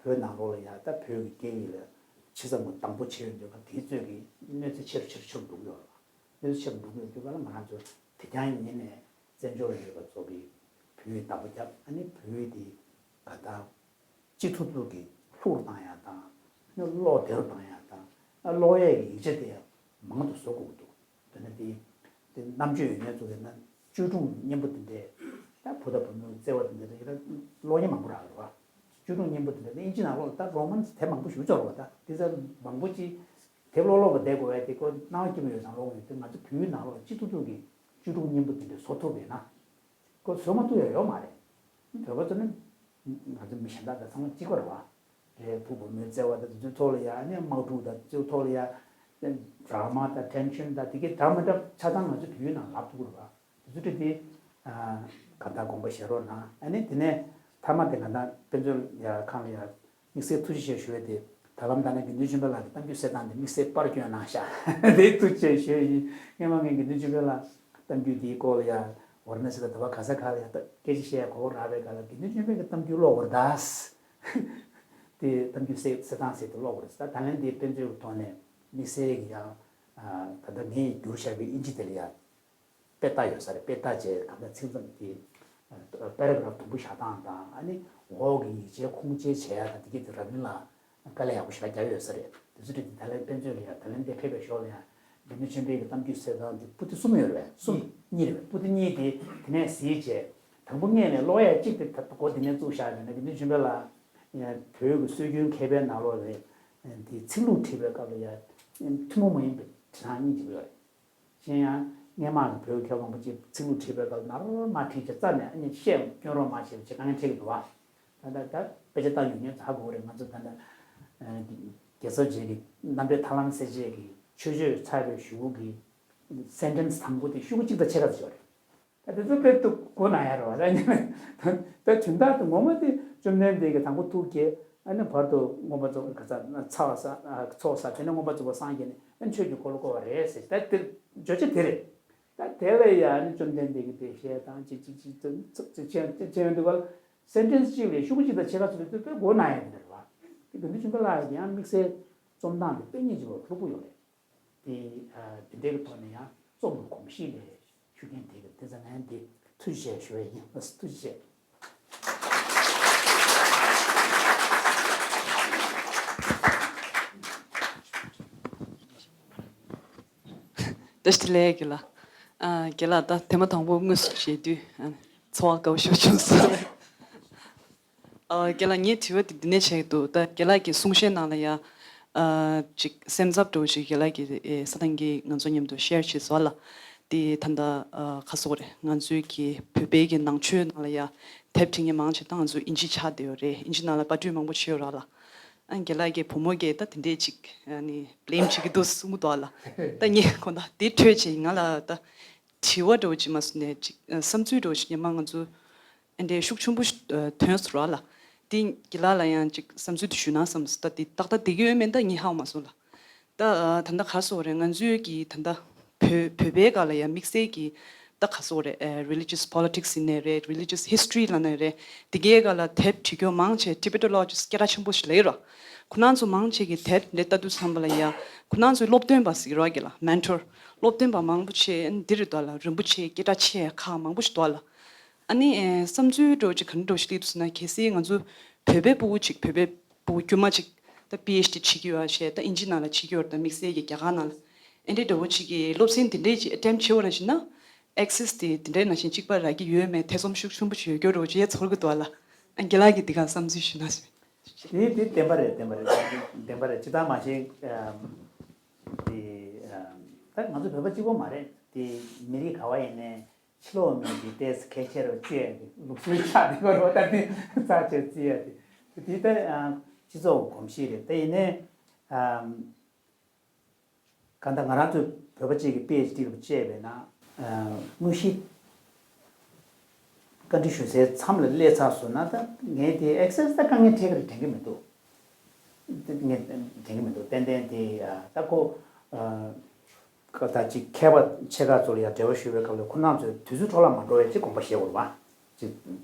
བོད་ནང་ལོགས་ལ་ཡང་ད་བོད་ཀྱི་སྐད་ཡིག་ལ་ཇི་ཙམ་གྱི་དང་པོ་བྱས་ཡོད་འདུག་ག་དེའི་ཚོད་ཀྱི་གནོད་འཚེ་ཆེ་རུ་ཆེ་རུ་ཆེ་རུ་འགྲོ་གི་ཡོད་རེད་བ། གནོད་འཚེ་ཆེ་རུ་འགྲོ་གི་ཡོད་དུས་ག་ལ་ང་རང་ཚོ་དེ་རྐྱང་ཡིན་ནས་བཙན་བྱོལ་ལ་ཡོད་པ་ཚོ་གིས་བོད་ཡིག་བདག་པོ་བརྒྱབ། ཨ་ནི་བོད་ཡིག་དེ་ག་ད་ཅི་ཐུབ་ཐུབ་ཀྱིས་ལྷུག་རུ་བཏང་ཡ་དང་། ཨ་ནི་ཀློག་བདེ་རུ་བཏང་ཡ་དང་། ཨ་ཀློག་ཡས་ཀྱི་ཡིག་ཆ་དེ་མང་དུ་བཟོ་དགོས་ཀྱི་འདུག་དེ་ནས་དེ་དེ་རྣམ་དཔྱོད་ཡོད་མཁན་ཚོ་གིས་ན་བཅོས་སྒྲུང་སྙན་པོ་དེ་འདྲས། ད་བུ་དང་བུ་མོའི་བརྩེ་བ་དེ་འདྲས་ཀློག་མཁན་མང་པོ་རག་གི་རེད་བ། བཅོས་སྒྲུང་སྙན་པོ་དེ་འདྲས་ཨིན་ཇི་ནང་ལོགས་ལ་ད་རོ་མན་དེབ་མང་པོ་ཞིག་ཡོད་རེད་བ། ད་དེ་ཚོ་མང་པོ་ཅིག་དེབ་ཀློག་ཀློག་གི་བསྡད་དགོས་པ་དེ་ཁོ་སྣང་བ་སྐྱིད་པོ་ཡོད་ཙང་ཀློག་གི་ཡོད་དེ། ང་ཚོ་བོད་ཡིག་ནང་ལོགས་ལ་ཅི་ཐུབ་ཐུབ་ཀྱིས་བཅོས་སྒྲུང་སྙན་པོ་དེ་འདྲས་བཟོ་ཐུབ་པས་ན། ཁོ་བཟོ་མ་ཐུབ་ཡ་ཡོད་མ་རེད། བོད་པ་ཚོ་ནི་ང་ཚོ་མི་གཞན་དག་དང་ཚང་མ་གཅིག་པ་རེད་བ། རེད། བུ་བུ་མོའི་བརྩེ་བ་དང་དེ་ཚོའི་ཐོག་ལ་ཡ་ཨ་ནི་དམག་འཁྲུག་དང་དེ་ཚོའི་ཐོག་ལ་ཡ་ཌ་ར་མ་དང་ཊེན་ཤན་དང་དེ་གའི་འདྲ་མི་འདྲ་ཆ་ཚང་ང་ཚོ་བོད་ཡིག་ནང་ལབ་ཐུབ་ཀྱི་རེད་བ། དེ་ཚོ་དེ་དེ་གང་ལྟར་དགོངས་པ་བཞེས་རོགས་གནང་། ཨ་ནི་དེ་ནས་མཐའ་མ་དེ་གང་ལྟར་དཔེ་མཛོད་ཡ་ཁང་ལ་ཡ་དམིགས་བསལ་ཐུགས་རྗེ་ཆེ་ཞུ་ཡ་དེ། ད་ལམ་ད་ནས་དགེ་འདུན་ཆོས་འཕེལ་ལགས་ཀྱི་གཏམ་རྒྱུད་གསེར་ཐང་དེ་དམིགས་བསལ་པར་བསྐྱོན་གནང་ཤག་དེ་ཐུགས་རྗེ་ཆེ་ཞུ་ཡ་ཡིན། སྔོན་མ་ངས་དགེ་འདུན་ཆོས་འཕེལ་ལགས་གཏམ་རྒྱུད་དེའི་སྐོར་ལ་ཡ་ཝཱ་ར་ཎ་སི་དང་དུ་བ་ག་ས་ག་ལ་ཡ་ད་སྐད་ཆ་བཤད་ཡ་གོ་སྐབས་རག་པའི་སྐབས་ལ་དགེ་འདུན་ཆོས་འཕེལ་གྱི་གཏམ་རྒྱུད་ཀློག་དགོས་རེད་ད། དེ་གཏམ་རྒྱུད་གསེར་གསེར་ཐང་ཟེར་དེ་ཀློག་དགོས་རེད་ད། ད་ལན་དེ་དཔེ་མཛོད་ཀྱི་ཐོག་ནས་དམིགས་བསལ་གྱི་ཡང་ད་ལྟ་ངས་བསྒྱུར་བཞག་པའི་ཨིན་ཇི་དེ་ལ་ཡ། དཔེ་ལྟ་ཡོད་ས་རེད། དཔེ་ལྟ་བྱས་གང་ལྟར་ཚིག་མཚམས་དེ་པེ་ར་གྷ་རབ་དུམ་བུ་བཞག་སྟངས་དང་། ཨ་ནི་འོག་གི་ཡིག་ཆའི་ཁུངས་སྐྱེལ་བྱེད་ཡ་དང་དེ་གའི་དེ་རབ་མི་ལ་དཀའ་ལས་ཡག་པོ་ཞེ་དྲག་བརྒྱབ་ཡོད་ས་རེད། དེ་ཚོ་དེ་ད་ལན་དཔེ་མཛོད་ལ་ཡ་ད་ལན་དེ་ཕེབས་པའི་ཞོར་ལ་ཡ་དགེ་འདུན་ཆོས་འཕེལ་གྱི་གཏམ་རྒྱུད་གསེར་ཐང་དེ་པོ་ཏི་གསུམ་ཡོད་རེད་པས། གསུམ་གཉིས་རེད་པས། པོ་ཏི་གཉིས་དེ་དེ་ནས་གཟིགས་བྱས་དང་པོ་སྔོན་ལ་ཀློག་ཡ་གཅིག་དེ་ད་འགོ་དེ་ནས་བཙུགས་བཞག་ཡོད་ན། དགེ་འདུན་ཆོས་འཕེལ་ལགས་བོད་ཀྱི་སྲོལ་རྒྱུན་མཁས་པའི་ནང་ལོགས་ལ་དེ་ཚིག་ལྷུག་བྲིས་པའི་སྐབས་ལ་ཡ་ཐུན་མོང་མ་ཡིན་པའི་བྲིས་སྟངས་གཉིས་ཅིག་ཡོད་རེད། གཞན་ཡང་སྔོན་མ་གི་བོད་མཁས་པ་མང་པོ་ཅིག་ཚིག་ལྷུག་བྲིས་པའི་སྐབས་ནར་མར་བྲིས་བྱས་རྩ་ནས་ཨ་ནི་བཤད་སྐྱོན་རོགས་མ་བྱས་པ་བྱས་དཀའ་ངལ་འཕྲད་ཀྱི་འདུག་བ། ད་ལྟ་ད་དཔེ་ཆ་ལྟ་མྱོང་མཁན་ཚོ་ཧ་གོ་གི་རེད། ང་ཚོ་ད་ལྟ་རྒྱལ་ཚབ་རྗེ་གི་རྣམ་འགྲེལ་ཐར་ལམ་གསལ་བྱེད་ཀྱི་མཆོད་བརྗོད་ཚར་བའི་གཞུག་གུ་གི་སེན་ཊེན་སི་དང་པོ་དེ་ཤོག་གུ་གཅིག་དང་ཕྱེད་ཀ་ཙམ་ཡོད་རེད། ད་དེ་ཚོ་དཔེ་ཏོག་གོ་ན་ཡ་རེད་བ། ད་ད་དོན་དག་ཏུ་ངོ་མ་དེ་བཅོམ་ལྡན་འདས་ཀྱིས་དང་པོ་ཐུགས་བསྐྱེད། ཨ་ནི་བར་དུ་མངོན་པར་རྫོགས་ག་ས་ཚ་བ་ས་ཚོགས་བསགས། དེ་ནས་མངོན་པར་རྫོགས་པར་སངས་རྒྱས་ནས་ཨ་ནི་ཆོས་ཀྱི་འཁོར་ལོ་བསྐོར་བ་རེད་ཟེར། ད་དེ་བརྗོད་བྱ་དེ་རེད། ད་དེ་ལ་ཡ་ཨ་ནི་བཅོམ་ལྡན་འདས་ཀྱིས་དེ་བཤད་སྟངས་ཅིག་ཅིག་ཅིག་ཅིག་ཅིག་ཅིག་ཅིག་ཅིག་ཡོང་དུས་སྐབས་ལ་སེན་ཊེན་སི་གཅིག་ལ་ཤོག་གུ་གཅིག་དང་ཕྱེད་ཀ་ཙམ་དེ་ཚོ་དཔེ་གོ་ན་ཡ་དེ་རེད་བ། དེ་དགེ་འདུན་ཆོས་འཕེལ་ལགས་ཀྱིས་ཡང་དམིགས་བསལ་རྩོམ་སྟངས་དེ་དཔེ་སྙིང་རྗེ་པོ་ལྷུག་པོ་ཡོད་རེད། དེ་དེ་འདྲའི་གི་ཐོག་ནས་ཡང་རྩོམ་གྱི་གོམས་གཤིས་ལས་ཤུགས་རྐྱེན་དེ་གི་དེ་ཚོ་ངན་དེ་ཐུགས་རྗེ་ཆེ་ཞུ་ཡ་ཡིན། ཐུགས་རྗེ་ཆེ། བཀྲ་ཤིས་བདེ་ལེགས་རྒན་ལགས། ཨ་རྒན་ལགས་ད་ཐེངས་མ་དང་པོ་དངོས་སུ་མཇལ་དུས་ཨ་ཚོར་བ་དགའ་པོ་ཞེ་པོ་བྱུང་སོང་། ཨ་རྒན་ལགས་ངའི་དྲི་བ་དེ་འདི་ནས་བྱེད་ཀྱི་འདུག་ད་རྒན་ལགས་ཀྱི་གསུང་བཤད་ནང་ལ་ཡ་ཨ་ཅིག་སེམས་འཚབ་འདྲ་བོ་ཞིག་རྒན་ལགས་ཀྱིས་ཨེ་ས་ཐང་གི་ང་ཚོ་མཉམ་དུ་ཤེར་བྱས་སོང་ལ། དེ་ད་ལྟ་ཨ་ག་ཟེར་དགོས་རེད། ང་ཚོའི་གི་བོད་པའི་གི་ནང་ཆོས་ནང་ལ་ཡ་དེབ་འབྲི་མཁན་མང་ཆེ་ད་ང་ཚོ་ཨིན་ཇི་ཆགས་བསྡད་ཡོད་རེད། ཨིན་ཇི་ནང་ལ་པར་སྐྲུན་མང་པོ་བྱས་ཡོད་རེད་ལ། ཨ་རྒན་ལགས་ཀྱི་བུ་མོ་གིས་ད་དེ་འདྲས་ཅིག་ཨ་ནི་བི་ལེམ་བྱེད་ཀྱི་འདུག་གསུང་གི་འདུག་ཨ་ལ། ད་ངས་དགོངས་དག་དེ་འཕྲོས་བྱས་ང་ལ་ད་དྲི་བ་འདྲ་བོ་ཅིག་མ་གསུངས་ནས་ཅིག་ཨ་བསམ་ཚུལ་འདྲ་བོ་ཅིག་ཉི་མ་ང་ཚོ་ཨ་འདྲས་ཤུགས་ཆེན་པོ་ཞིག་ཨ་ཐོན་སོང་ར་ལ། དེ་རྒན་ལགས་ལ་ཡང་ཅིག་བསམ་ཚུལ་དེ་ཞུས་ན་བསམ་སོང་། ད་དེ་ཏག་ཏག་བསྡད་ཀྱི་ཡོད་མེད་ད་ངས་ཧ་གོ་མ་སོང་ལ། ད་ཨ་ད་ལྟ་ག་རེ་ཟེར་དགོས་རེད། ང་ཚོའི་གི་ད་ལྟ་བོད་བོད་པའི་སྒང་ལ་ཡང་དམིགས་བསལ་གྱི་ད་ག་རེ་ཟེར་དགོས་རེད། ཨ་religious politics ཡིན་ནའི་རེད། religious history ལབ་ནའི་རེད། དེ་གའི་སྒང་ལ་དེབ་བྲིས་མཁན་མང་ཆེ་Tibetologist སྐད་གྲགས་ཆེན་པོ་ཞིག་ལ་ཡོད་ར། ཁོ་རང་ཚོ་མང་ཆེ་གི་དེབ་འདི་ལྟ་དུས་ཙམ་པ་ལ་ཡ་ཁོ་རང་ཚོའི་སློབ་སྟོན་པ་ཟེར་གྱི་ར་རྒན་ལགས་mentor སློབ་སྟོན་པ་མང་པོ་ཆེ་འདི་རེད་འདུག་ལ། རིན་པོ་ཆེ་སྐད་གྲགས་ཆེ་ཁག་མང་པོ་ཞིག་འདུག་ལ། ཨ་ནི་ཨེ་བསམ་ཚུལ་འདྲ་བོ་ཅིག་ག་འདྲ་འདྲ་བོ་ཞིག་སླེབས་འདུག་ཟེར་ན། གལ་སྲིད་ང་ཚོ་བོད་པའི་ཕྲུ་གུ་ཅིག་བོད་པའི་ཕྲུ་གུ་དཀྱུས་མ་ཅིག་ད་པི་ཨེཆ་ཌི་བྱེད་ཀྱི་ཡོད་ཨ་ཞེས། ད་ཨིན་ཇི་ནང་ལ་བྱེད་ཀྱི་ཡོད་རེད། ད་དམིགས་བསལ་གྱི་རྒྱ་གར་ནང་ལ་ཨེ་འདྲའི་འདྲ་བོ་ཅིག་གི་སློབ་ཚན་དེ་འདྲའི་ཅིག་ཨེ་ཊེམ་བྱེད་པ་ར་ཞིག་ན་ཨེག་སེ་སི་དེ་དེ་འདྲའི་ནང་བཞིན་གཅིག་པ་རག་གི་ཡོད་མེད་ཐེ་ཚོམ་ཤུགས་ཆེན་པོ་ཅིག་ཡོད་རྒྱུ་འདྲ་བོ་ཅིག་ཡ་ཚོར་གི་འདུག་ཨ་ལ། ཨ་རྒན་ལགས་ཀྱིས་འདི་ག་བསམ་ཚུལ་ཞུ་ན་ཞུ། དེ་དེ་བདེན་པ་རེད། བདེན་པ་རེད། བདེན་པ་རེད། ཅི་ལྟར་མ་བྱས་ཨམ་དེ་ཨམ་ ད་ང་ཚོ་བོད་པ་གཅིག་པོ་མ་རེད་དེ། མི་རིགས་ག་བ་ཡིན་ནའི་ཕྱི་ལོགས་མི་གི་ཏོག་ཙམ་ཁས་ཁྱེར་བ་བཅོས་ཡ་དེ་ལུགས་སྲོལ་ཆགས་བསྡད་པ་རེད་བ། ད་དེ་རྩ་ཆེ་བརྩི་ཡ་དེ་དེ་ད་སྤྱི་ཚོགས་གོམས་གཤིས་རེད། ད་ཡིན་ནའི་གང་ལྟར་ང་རང་ཚོ་བོད་པ་གཅིག་གི་པི་ཨེཆ་ཌི་ལ་བཅར་བས་ན་དངོས་གཞི་བཀའ་འདྲི་ཞུ་སའི་མཚམས་ལ་སླེབས་ཚར་སོང་ན། ད་ངས་དེ་ཨེག་སེ་སི་ད་དཀའ་ངལ་འཕྲད་ཀྱི་རེད་དྲན་གྱི་མི་འདུག་ངས་དྲན་གྱི་མི་འདུག་ཏན་ཏན་དེ་ད་ཁོ་ད་ཅིག་མཁས་པ་ཆེ་ཁག་ཚོ་ལ་ཡང་འབྲེལ་བ་ཞུ་བའི་སྐབས་ལ་ཁོ་རང་ཚོས་དུས་ཚོད་འཕྲོ་བརླག་མ་འགྲོ་བའི་ཅིག་དགོངས་པ་བཞེས་དགོས་རེད་བ། ཅིག་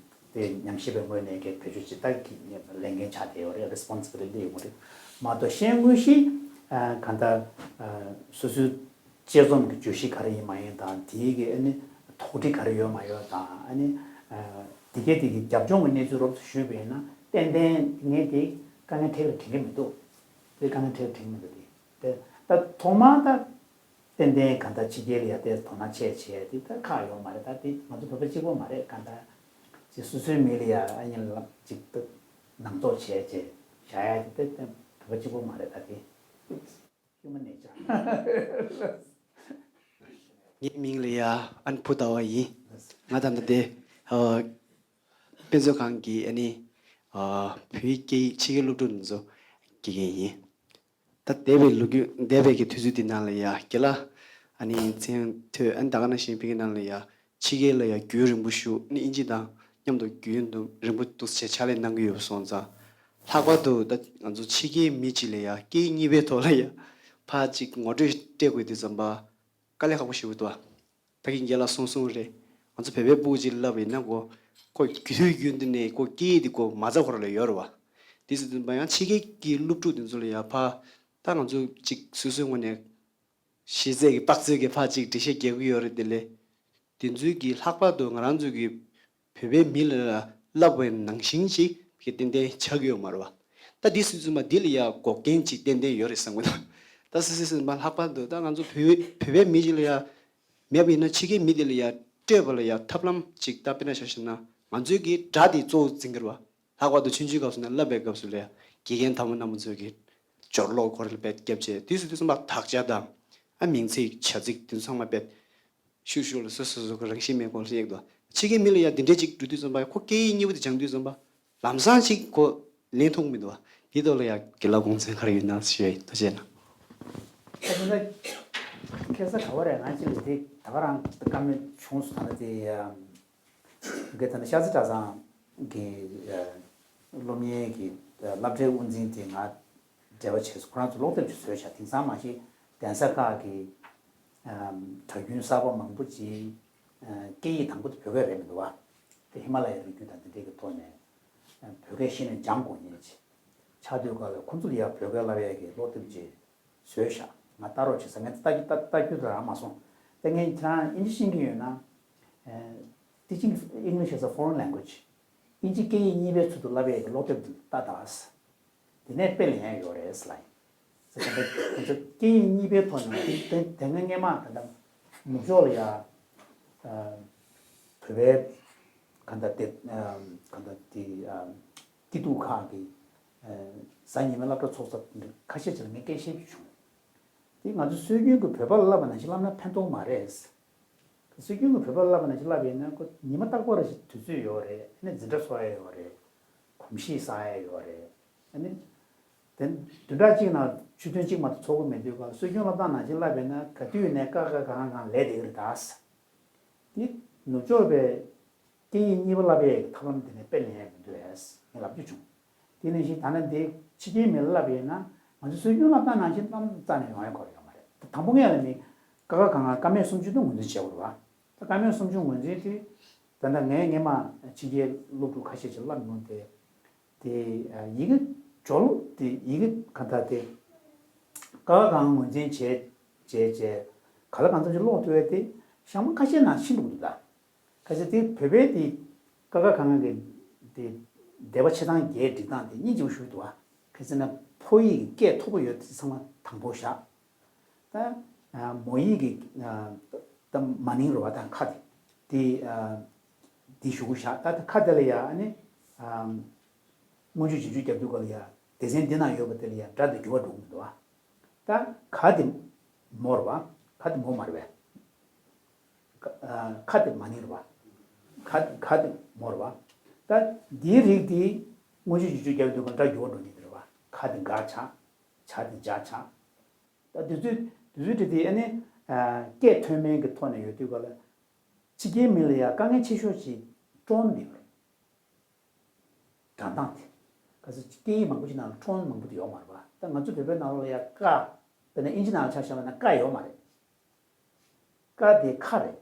དེ་ཉམས་ཞིབ་པའི་ངོས་ནས་ཀྱི་བེད་སྤྱོད་ཅིག་ད་ཀྱི་ལས་འགན་ཆགས་བསྡད་ཡོད་རེད། རེ་སི་པོན་སི་བི་ལི་ཊི་ཡོད་རེད་མ་གཏོགས། གཞན་དངོས་གཞི་གང་ལྟར་སོ་སོའི་དཔྱད་རྩོམ་གྱི་བརྗོད་གཞི་ག་རེ་ཡིན་མ་ཡིན་དང་། དེའི་གི་ཨ་ནི་དོགས་འདྲི་ག་རེ་ཡོད་མ་ཡོད་དང་། ཨ་ནི་དེ་གའི་དེ་གི་རྒྱབ་ལྗོངས་ཀྱི་གནས་ཚུལ་རོབ་ཙམ་ཞུས་པ་ཡིན་ན། ཏན་ཏན་ངས་དེ་དཀའ་ངལ་འཕྲད་ཀྱི་རེད་དྲན་གྱི་མི་འདུག་དེ་དཀའ་ངལ་འཕྲད་ཀྱི་རེད་དྲན་གྱི་མི་འདུག་དེ་དེ་ད་ཐོག་མར་ད་ཏན་ཏན་གང་ལྟར་ཕྱི་རྒྱལ་ལ་ཡ་དེ་དོ་སྣང་བྱས་བྱས་དེ་ད་ཁག་ཡོད་མ་རེད། ད་དེ་ང་ཚོ་བོད་པ་གཅིག་པོ་མ་རེད། གང་ལྟར་ཅིག་སོ་སོའི་མི་ལ་ཡ་ཨ་ནི་ལ་ཅིག་ད་ནང་དོགས་བྱས་བྱས་བཞག་ཡ་དེ་ད་བོད་པ་གཅིག་པོ་མ་རེད། ད་དེ་ཧིའུ་མན་ནེ་ཅར། ངའི་མིང་ལ་ཡ་ཨན་བུ་ཟླ་བ་ཡིན། ང་ད་ལྟ་དེ་ཨ་དཔེ་མཛོད་ཁང་གི་ཨ་ནི་ཨ་བོད་ཡིག་སྐད་ཡིག་ཕྱི་རྒྱལ་སློབ་ཕྲུག་འདི་ཚོ་དགེ་རྒན་ཡིན། ད་འདས་པའི་ལོ་རྒྱུས། འདས་པའི་གི་དུས་ཚོད་འདི་ནང་ལ་ཡ་རྒན་ལགས་ཨ་ནི་མཚན་ཐོས། ཨ་ནི་ད་ག་ནང་བཞིན་ཕ་གི་ནང་ལ་ཡ་ཕྱི་རྒྱལ་ལ་ཡ་རྒྱུན་རིང་པོ་བཞུགས། ཨ་ནི་དབྱིན་ཇི་དང་མཉམ་དུ་རྒྱུན་དུ་རིང་པོ་འདུག་སེ་ཕྱག་ལས་གནང་གི་ཡོད་པ་སོང་ཙང་། ལྷག་པར་དུ་ད་ང་ཚོ་ཕྱི་རྒྱལ་མི་གཅིག་ལ་ཡ་སྐད་ཡིག་གཉིས་པའི་ཐོག་ལ་ཡ་ཕར་ཅིག་ངོ་སྤྲོད་སྤྲད་དགོས་དུས་ཙམ་པ་དཀའ་ལས་ཁག་པོ་ཞེ་པོ་འདུག་ད་གིན་རྒན་ལགས་གསུངས་གསུངས་རེད། ང་ཚོ་བོད་པའི་སྤུ་གུ་ཅིག་ལབ་པ་ཡིན་ན་ཁོ་ཁོ་རྒྱུས་ཡོད་དུས་ནས་ཁོ་སྐད་ཡིག་འདི་ཁོ་མ་རྩ་ཁོ་རང་ལ་ཡོད་རེད་བ། དེ་སྲིད་དུ་མ་ཡང་ཕྱི་རྒྱལ་གྱི་སློབ་ཕྲུག་དེ་ཚོ་ལ་ཡ་ཕར་ད་ང་ཚོ་ཅིག་སོ་སོའི་ངོས་ནས་ཤེས་ཚད་ཀྱི་དཔག་ཚད་ཀྱི་ཕར་ཅིག་འགྲེལ་བཤད་རྒྱག་གི་ཡོད་རེད། དེ་ལས་དེ་ཚོའི་གི་ལྷག་པར་དུ་ང་རང་ཚོ་གི་བོད་པའི་མི་ལ་བསླབ་པའི་ནང་བཞིན་ཅིག་གི་ཏན་ཏན་ཆགས་ཀྱི་ཡོད་མ་རེད་བ། ད་དེ་སྲིད་དུ་མ་འདི་ལ་ཡ་འགོག་རྐྱེན་ཅིག་ཏན་ཏན་ཡོད་རེད་བསམ་གི་འདུག་ད་སྲིད་སྲིད་སྲིད་མ་ལྷག་པར་དུ་ད་ང་ཚོ་བོད་བོད་པའི་མི་ཅིག་ལ་ཡ་མེད་པ་ཡིན་ན་ཕྱི་རྒྱལ་མི་དེ་ལ་ཡ་སྤྲོད་པ་ལ་ཡ་ཐབས་ལམ་ཅིག་ད་དཔེར་ན་ཆ་བཞག་ན་ང་ཚོའི་གི་སྒྲ་དེ་གཙོ་བོ་འཛིན་གི་རེད་བ། ལྷག་པར་དུ་ཆུང་ཆུང་སྐབས་སུ་ནས་བསླབ་པའི་སྐབས་སུ་ལ་ཡ་དགེ་རྒན་དམ་པ་རྣམ་པ་ཚོས་གི་སྦྱོར་ཀློག་ཁོ་རང་ལ་དཔེ་བརྒྱབ་བྱས། དུས་སུ་དུས་སུ་མ་དག་ཆ་དང་ཨ་མིང་ཚིག་བྱ་ཚིག་དེ་ཚང་མ་དཔེ་ཤུགས་ཤུགས་ལ་སོ་སོ་སོ་གི་རང་བཞིན་མེད་སྐོར་ཞིག་འདུག་ཕྱི་རྒྱལ་མི་ལ་ཡ་འདི་འདྲས་ཅིག་འགྲོ་དུས་ཙམ་པ་ཁོ་སྐད་ཡིག་གཉིས་པོ་དེ་སྦྱང་དུས་ཙམ་པ་ལམ་སང་ཅིག་ཁོ་ལེན་ཐུབ་མི་འདུག་བ། དེ་ཐོག་ལ་ཡ་དགེ་ལགས་དགོངས་ཚུལ་ག་རེ་ཡོད་ན་ཞུ་ཡ་ཡིན། ཐུགས་རྗེ་གནང་། ད་དེ་ཁ་སང་ག་བ་རེད། ང་ཅིག་ལ་དེ་ད་ག་རང་བཀའ་མོལ་བྱུང་སོང་། ད་ལྟ་དེ་གི་ད་ལྟ་ཤར་རྩེ་གྲྭ་ཚང་གི་སློབ་གཉེར་གྱི་སློབ་གྲྭའི་དབུ་འཛིན་དེ་ང་འབྲེལ་བ་བྱས་སོང་། ཁོ་རང་ཚོ་ཀློག་དེབ་ཅིག་བཟོས་ཤག་དེང་སང་མ་གཞི་གདན་ས་ཁག་གི་གྲྭ་རྒྱུན་གསར་པ་མང་པོ་ཅིག་སྐད་ཡིག་དང་པོ་དེ་བོད་སྐད་རེད་མི་འདུག་བ། དེ་ཧི་མ་ལ་ཡའི་རི་རྒྱུད་དང་དེ་འདྲའི་གི་ཐོག་ནས་བོད་སྐད་ཤེས་ནས་སྦྱང་དགོས་ངེས་ཅིག་ཆགས་དུས་སྐབས་ལ་ཁོ་ཚོ་ལ་ཡ་བོད་སྐད་བསླབ་ཡས་ཀྱི་ཀློག་དེབ་ཅིག་བཟོས་ཤག་ང་ལྟ་རོགས་བྱེད་ཟེར། ངས་ལྟ་རྒྱུ་ལྟ་ལྟ་རྒྱུ་དེ་རང་མ་སོང་། དེ་ངས་ཁྱེད་རང་དབྱིན་ཇི་ཤེས་ཀྱི་ཡོད་ན། Teaching English as a Foreign Language། དབྱིན་ཇི་སྐད་ཡིག་གཉིས་པའི་ཚུལ་དུ་བསླབ་ཡས་ཀྱི་ཀློག་དེབ་དེ་ལྟ་དང་། དེ་ནས་དཔེ་ལེན་ཡས་ཡོད་རེད་ཟེར་ལབ་ཡིན། ཟེར་ག་འདྲ་ཁོ་ཚོ་སྐད་ཡིག་གཉིས་པའི་ཐོག་ནས་དེ་དེ་དེ་སྔ་སྔས་མ་ད་ལྟ་ནུབ་ཕྱོགས་ལ་ཡ་བོད་པའི་ག་འདྲ་དེ་ག་འདྲ་དེ་སྐྱིད་སྡུག་ཁག་གི་གཟའ་ཉི་མའི་སློབ་གྲྭ་ཚོགས་ས་ཁ་ཤས་ཅིག་ལ་ངས་སྐད་བཤད་རྒྱུ་བྱུང་། དེ་ང་ཚོ་སྲོལ་རྒྱུན་གྱི་བོད་པ་ལ་བསླབ་པ་ནང་བཞིན་བསླབ་ན་ཕན་ཐོགས་མ་རེད། སྲོལ་རྒྱུན་གྱི་བོད་པ་ལ་བསླབ་པ་ནང་བཞིན་བསླབ་པ་ཡིན་ན་ཁོ་ཉི་མ་རྟག་པར་རེ་ཞིག་དུས་ཚོད་ཡོད་རེད། ཨ་ནི་འཛིན་གྲྭ་ཚོགས་ཡས་ཡོད་རེད། གོམས་གཤིས་བཟང་ཡས་ཡོད་རེད། ཨ་ནི་དེ་བདུན་ཕྲག་གཅིག་ནང་ཆུ་ཚོད་གཅིག་མ་གཏོགས་ཚོགས་ཀྱི་མེད་དུས་སྐབས་ལ་སྲོལ་རྒྱུན་བསླབ་སྟངས་ནང་བཞིན་བསླབ་པ་ཡིན་ན་ག་དུས་ནས་ཀ་ཁ་གང་གང་ལས་བསྡད་ཀྱི་རེད་ད། དེ་ནུབ་ཕྱོགས་པའི་སྐད་ཡིག་གཉིས་པ་བསླབ་ཡས་ཀྱི་ཐབས་ལམ་དེ་ནས་དཔེ་ལེན་ཡས་མི་འདུག་ཨེ་ངས་ལབ་རྒྱུ་བྱུང་། དེ་ནང་བཞིན་ད་ནི་འདི་ཕྱི་རྒྱལ་མི་ལ་བསླབ་ཡས་ན་ང་ཚོ་སྲོལ་རྒྱུན་བསླབ་སྟངས་ནང་བཞིན་གཏན་རྩ་ནས་ཡོང་ཡས་ཁོ་ར་ཡོད་མ་རེད། ད་དང་པོ་ངས་ལབ་ནི་ཀ་ཁ་གང་ག་ཀ་མད་སུམ་ཅུ་དེ་ངོས་འཛིན་བྱེད་དགོས་རེད་བ། ད་ཀ་མད་སུམ་ཅུ་ངོས་འཛིན་དེ་ད་ལྟ་ངས་སྔས་མ་ཕྱི་རྒྱལ་སློབ་ཕྲུག་ཁ་ཤས་ཅིག་བསླབ་མྱོང་སྟེ། དེ་ཡི་གེ་སྦྱོར་དེ་ཡི་གེ་ག་ད་དེ་ཀ་ཁ་གང་ངོས་འཛིན་བྱས་བྱས་བྱས་ག་ལ་གང་འཚམ་ཅིག་ཀློག་ཐུབ་ཡས་དེ་ཞག་མ་ཁ་ཤས་ནང་ཤེས་འགྲོ་གི་འདུག་ད། གལ་སྲིད་དེ་བོད་པའི་དེ་ཀ་ཁ་གང་གི་དེ་སྡེ་པ་ཆེ་ཚང་བརྒྱད་སྒྲིག་སྟངས་དེ་སྙིང་རྗེ་པོ་ཞིག་འདུག་ཨ། གལ་སྲིད་ན་ཕོ་ཡིག་གི་སྐད་མཐོ་པོ་ཡོད་དེ་ཚང་མ་དང་པོ་བཞག་ད་མོ་ཡིག་གི་ད་མ་ནིང་རུ་བ་དང་ཁ་དེ་དེ་དེ་ཞུ་གི་བཞག་ད་ཁ་དེ་ལ་ཡ་ཨ་ནི་སྔོན་འཇུག་རྗེས་འཇུག་རྒྱབ་དུས་སྐབས་ལ་ཡ་སྡེ་ཚན་འདི་ན་ཡོད་པ་དེ་ལ་ཡ་སྒྲ་དེ་འགྱུར་བ་འགྲོ་གི་མི་འདུག་ཨ། ད་ག་དེ་མོ་རུ་བ། ག་དེ་མོ་མ་རེད་པས། ཁ་ཨ་ཁ་དེ་མ་ནིང་རེད་པ། ག་ག་དེ་མོ་རེད་པ། ད་འདིའི་རིགས་འདི་དངོས་གཞི་བསྒྱུར་བཅོས་རྒྱག་དུས་སྒང་སྒྲ་འགྱུར་བ་འགྲོ་ནི་དེ་རེད་པ། ག་དེ་ག་ཆགས། ཇ་དེ་ཇ་ཆགས། ད་དུས་ཚོད་དུས་ཚོད་དེ་དེ་ཨ་ནི་ཨ་སྐད་ཐོན་མིན་གྱི་ཐོག་ནས་ཡོད་དུས་སྒང་ལ། ཕྱི་རྒྱལ་མི་ལ་ཡ་དཀའ་ངལ་ཆེ་ཤོས་ཅིག་ཀྲོན་དེ་རེད། སྒྲ་གདངས་དེ། ག་ཚོད་སྐད་ཡིག་མང་པོ་ཅིག་ནང་ལ་ཀྲོན་མང་པོ་དེ་ཡོད་མ་རེད་པ། ད་ང་ཚོ་བོད་པའི་ནང་ལོགས་ལ་ཡ་ཀ་དཔེར་ན་ཨིན་ཇི་ནང་ལ་ཆ་བཞག་པ་ན་ཀ་ཡོད་མ་རེད། ཀ་དེ་ཁ་རེད།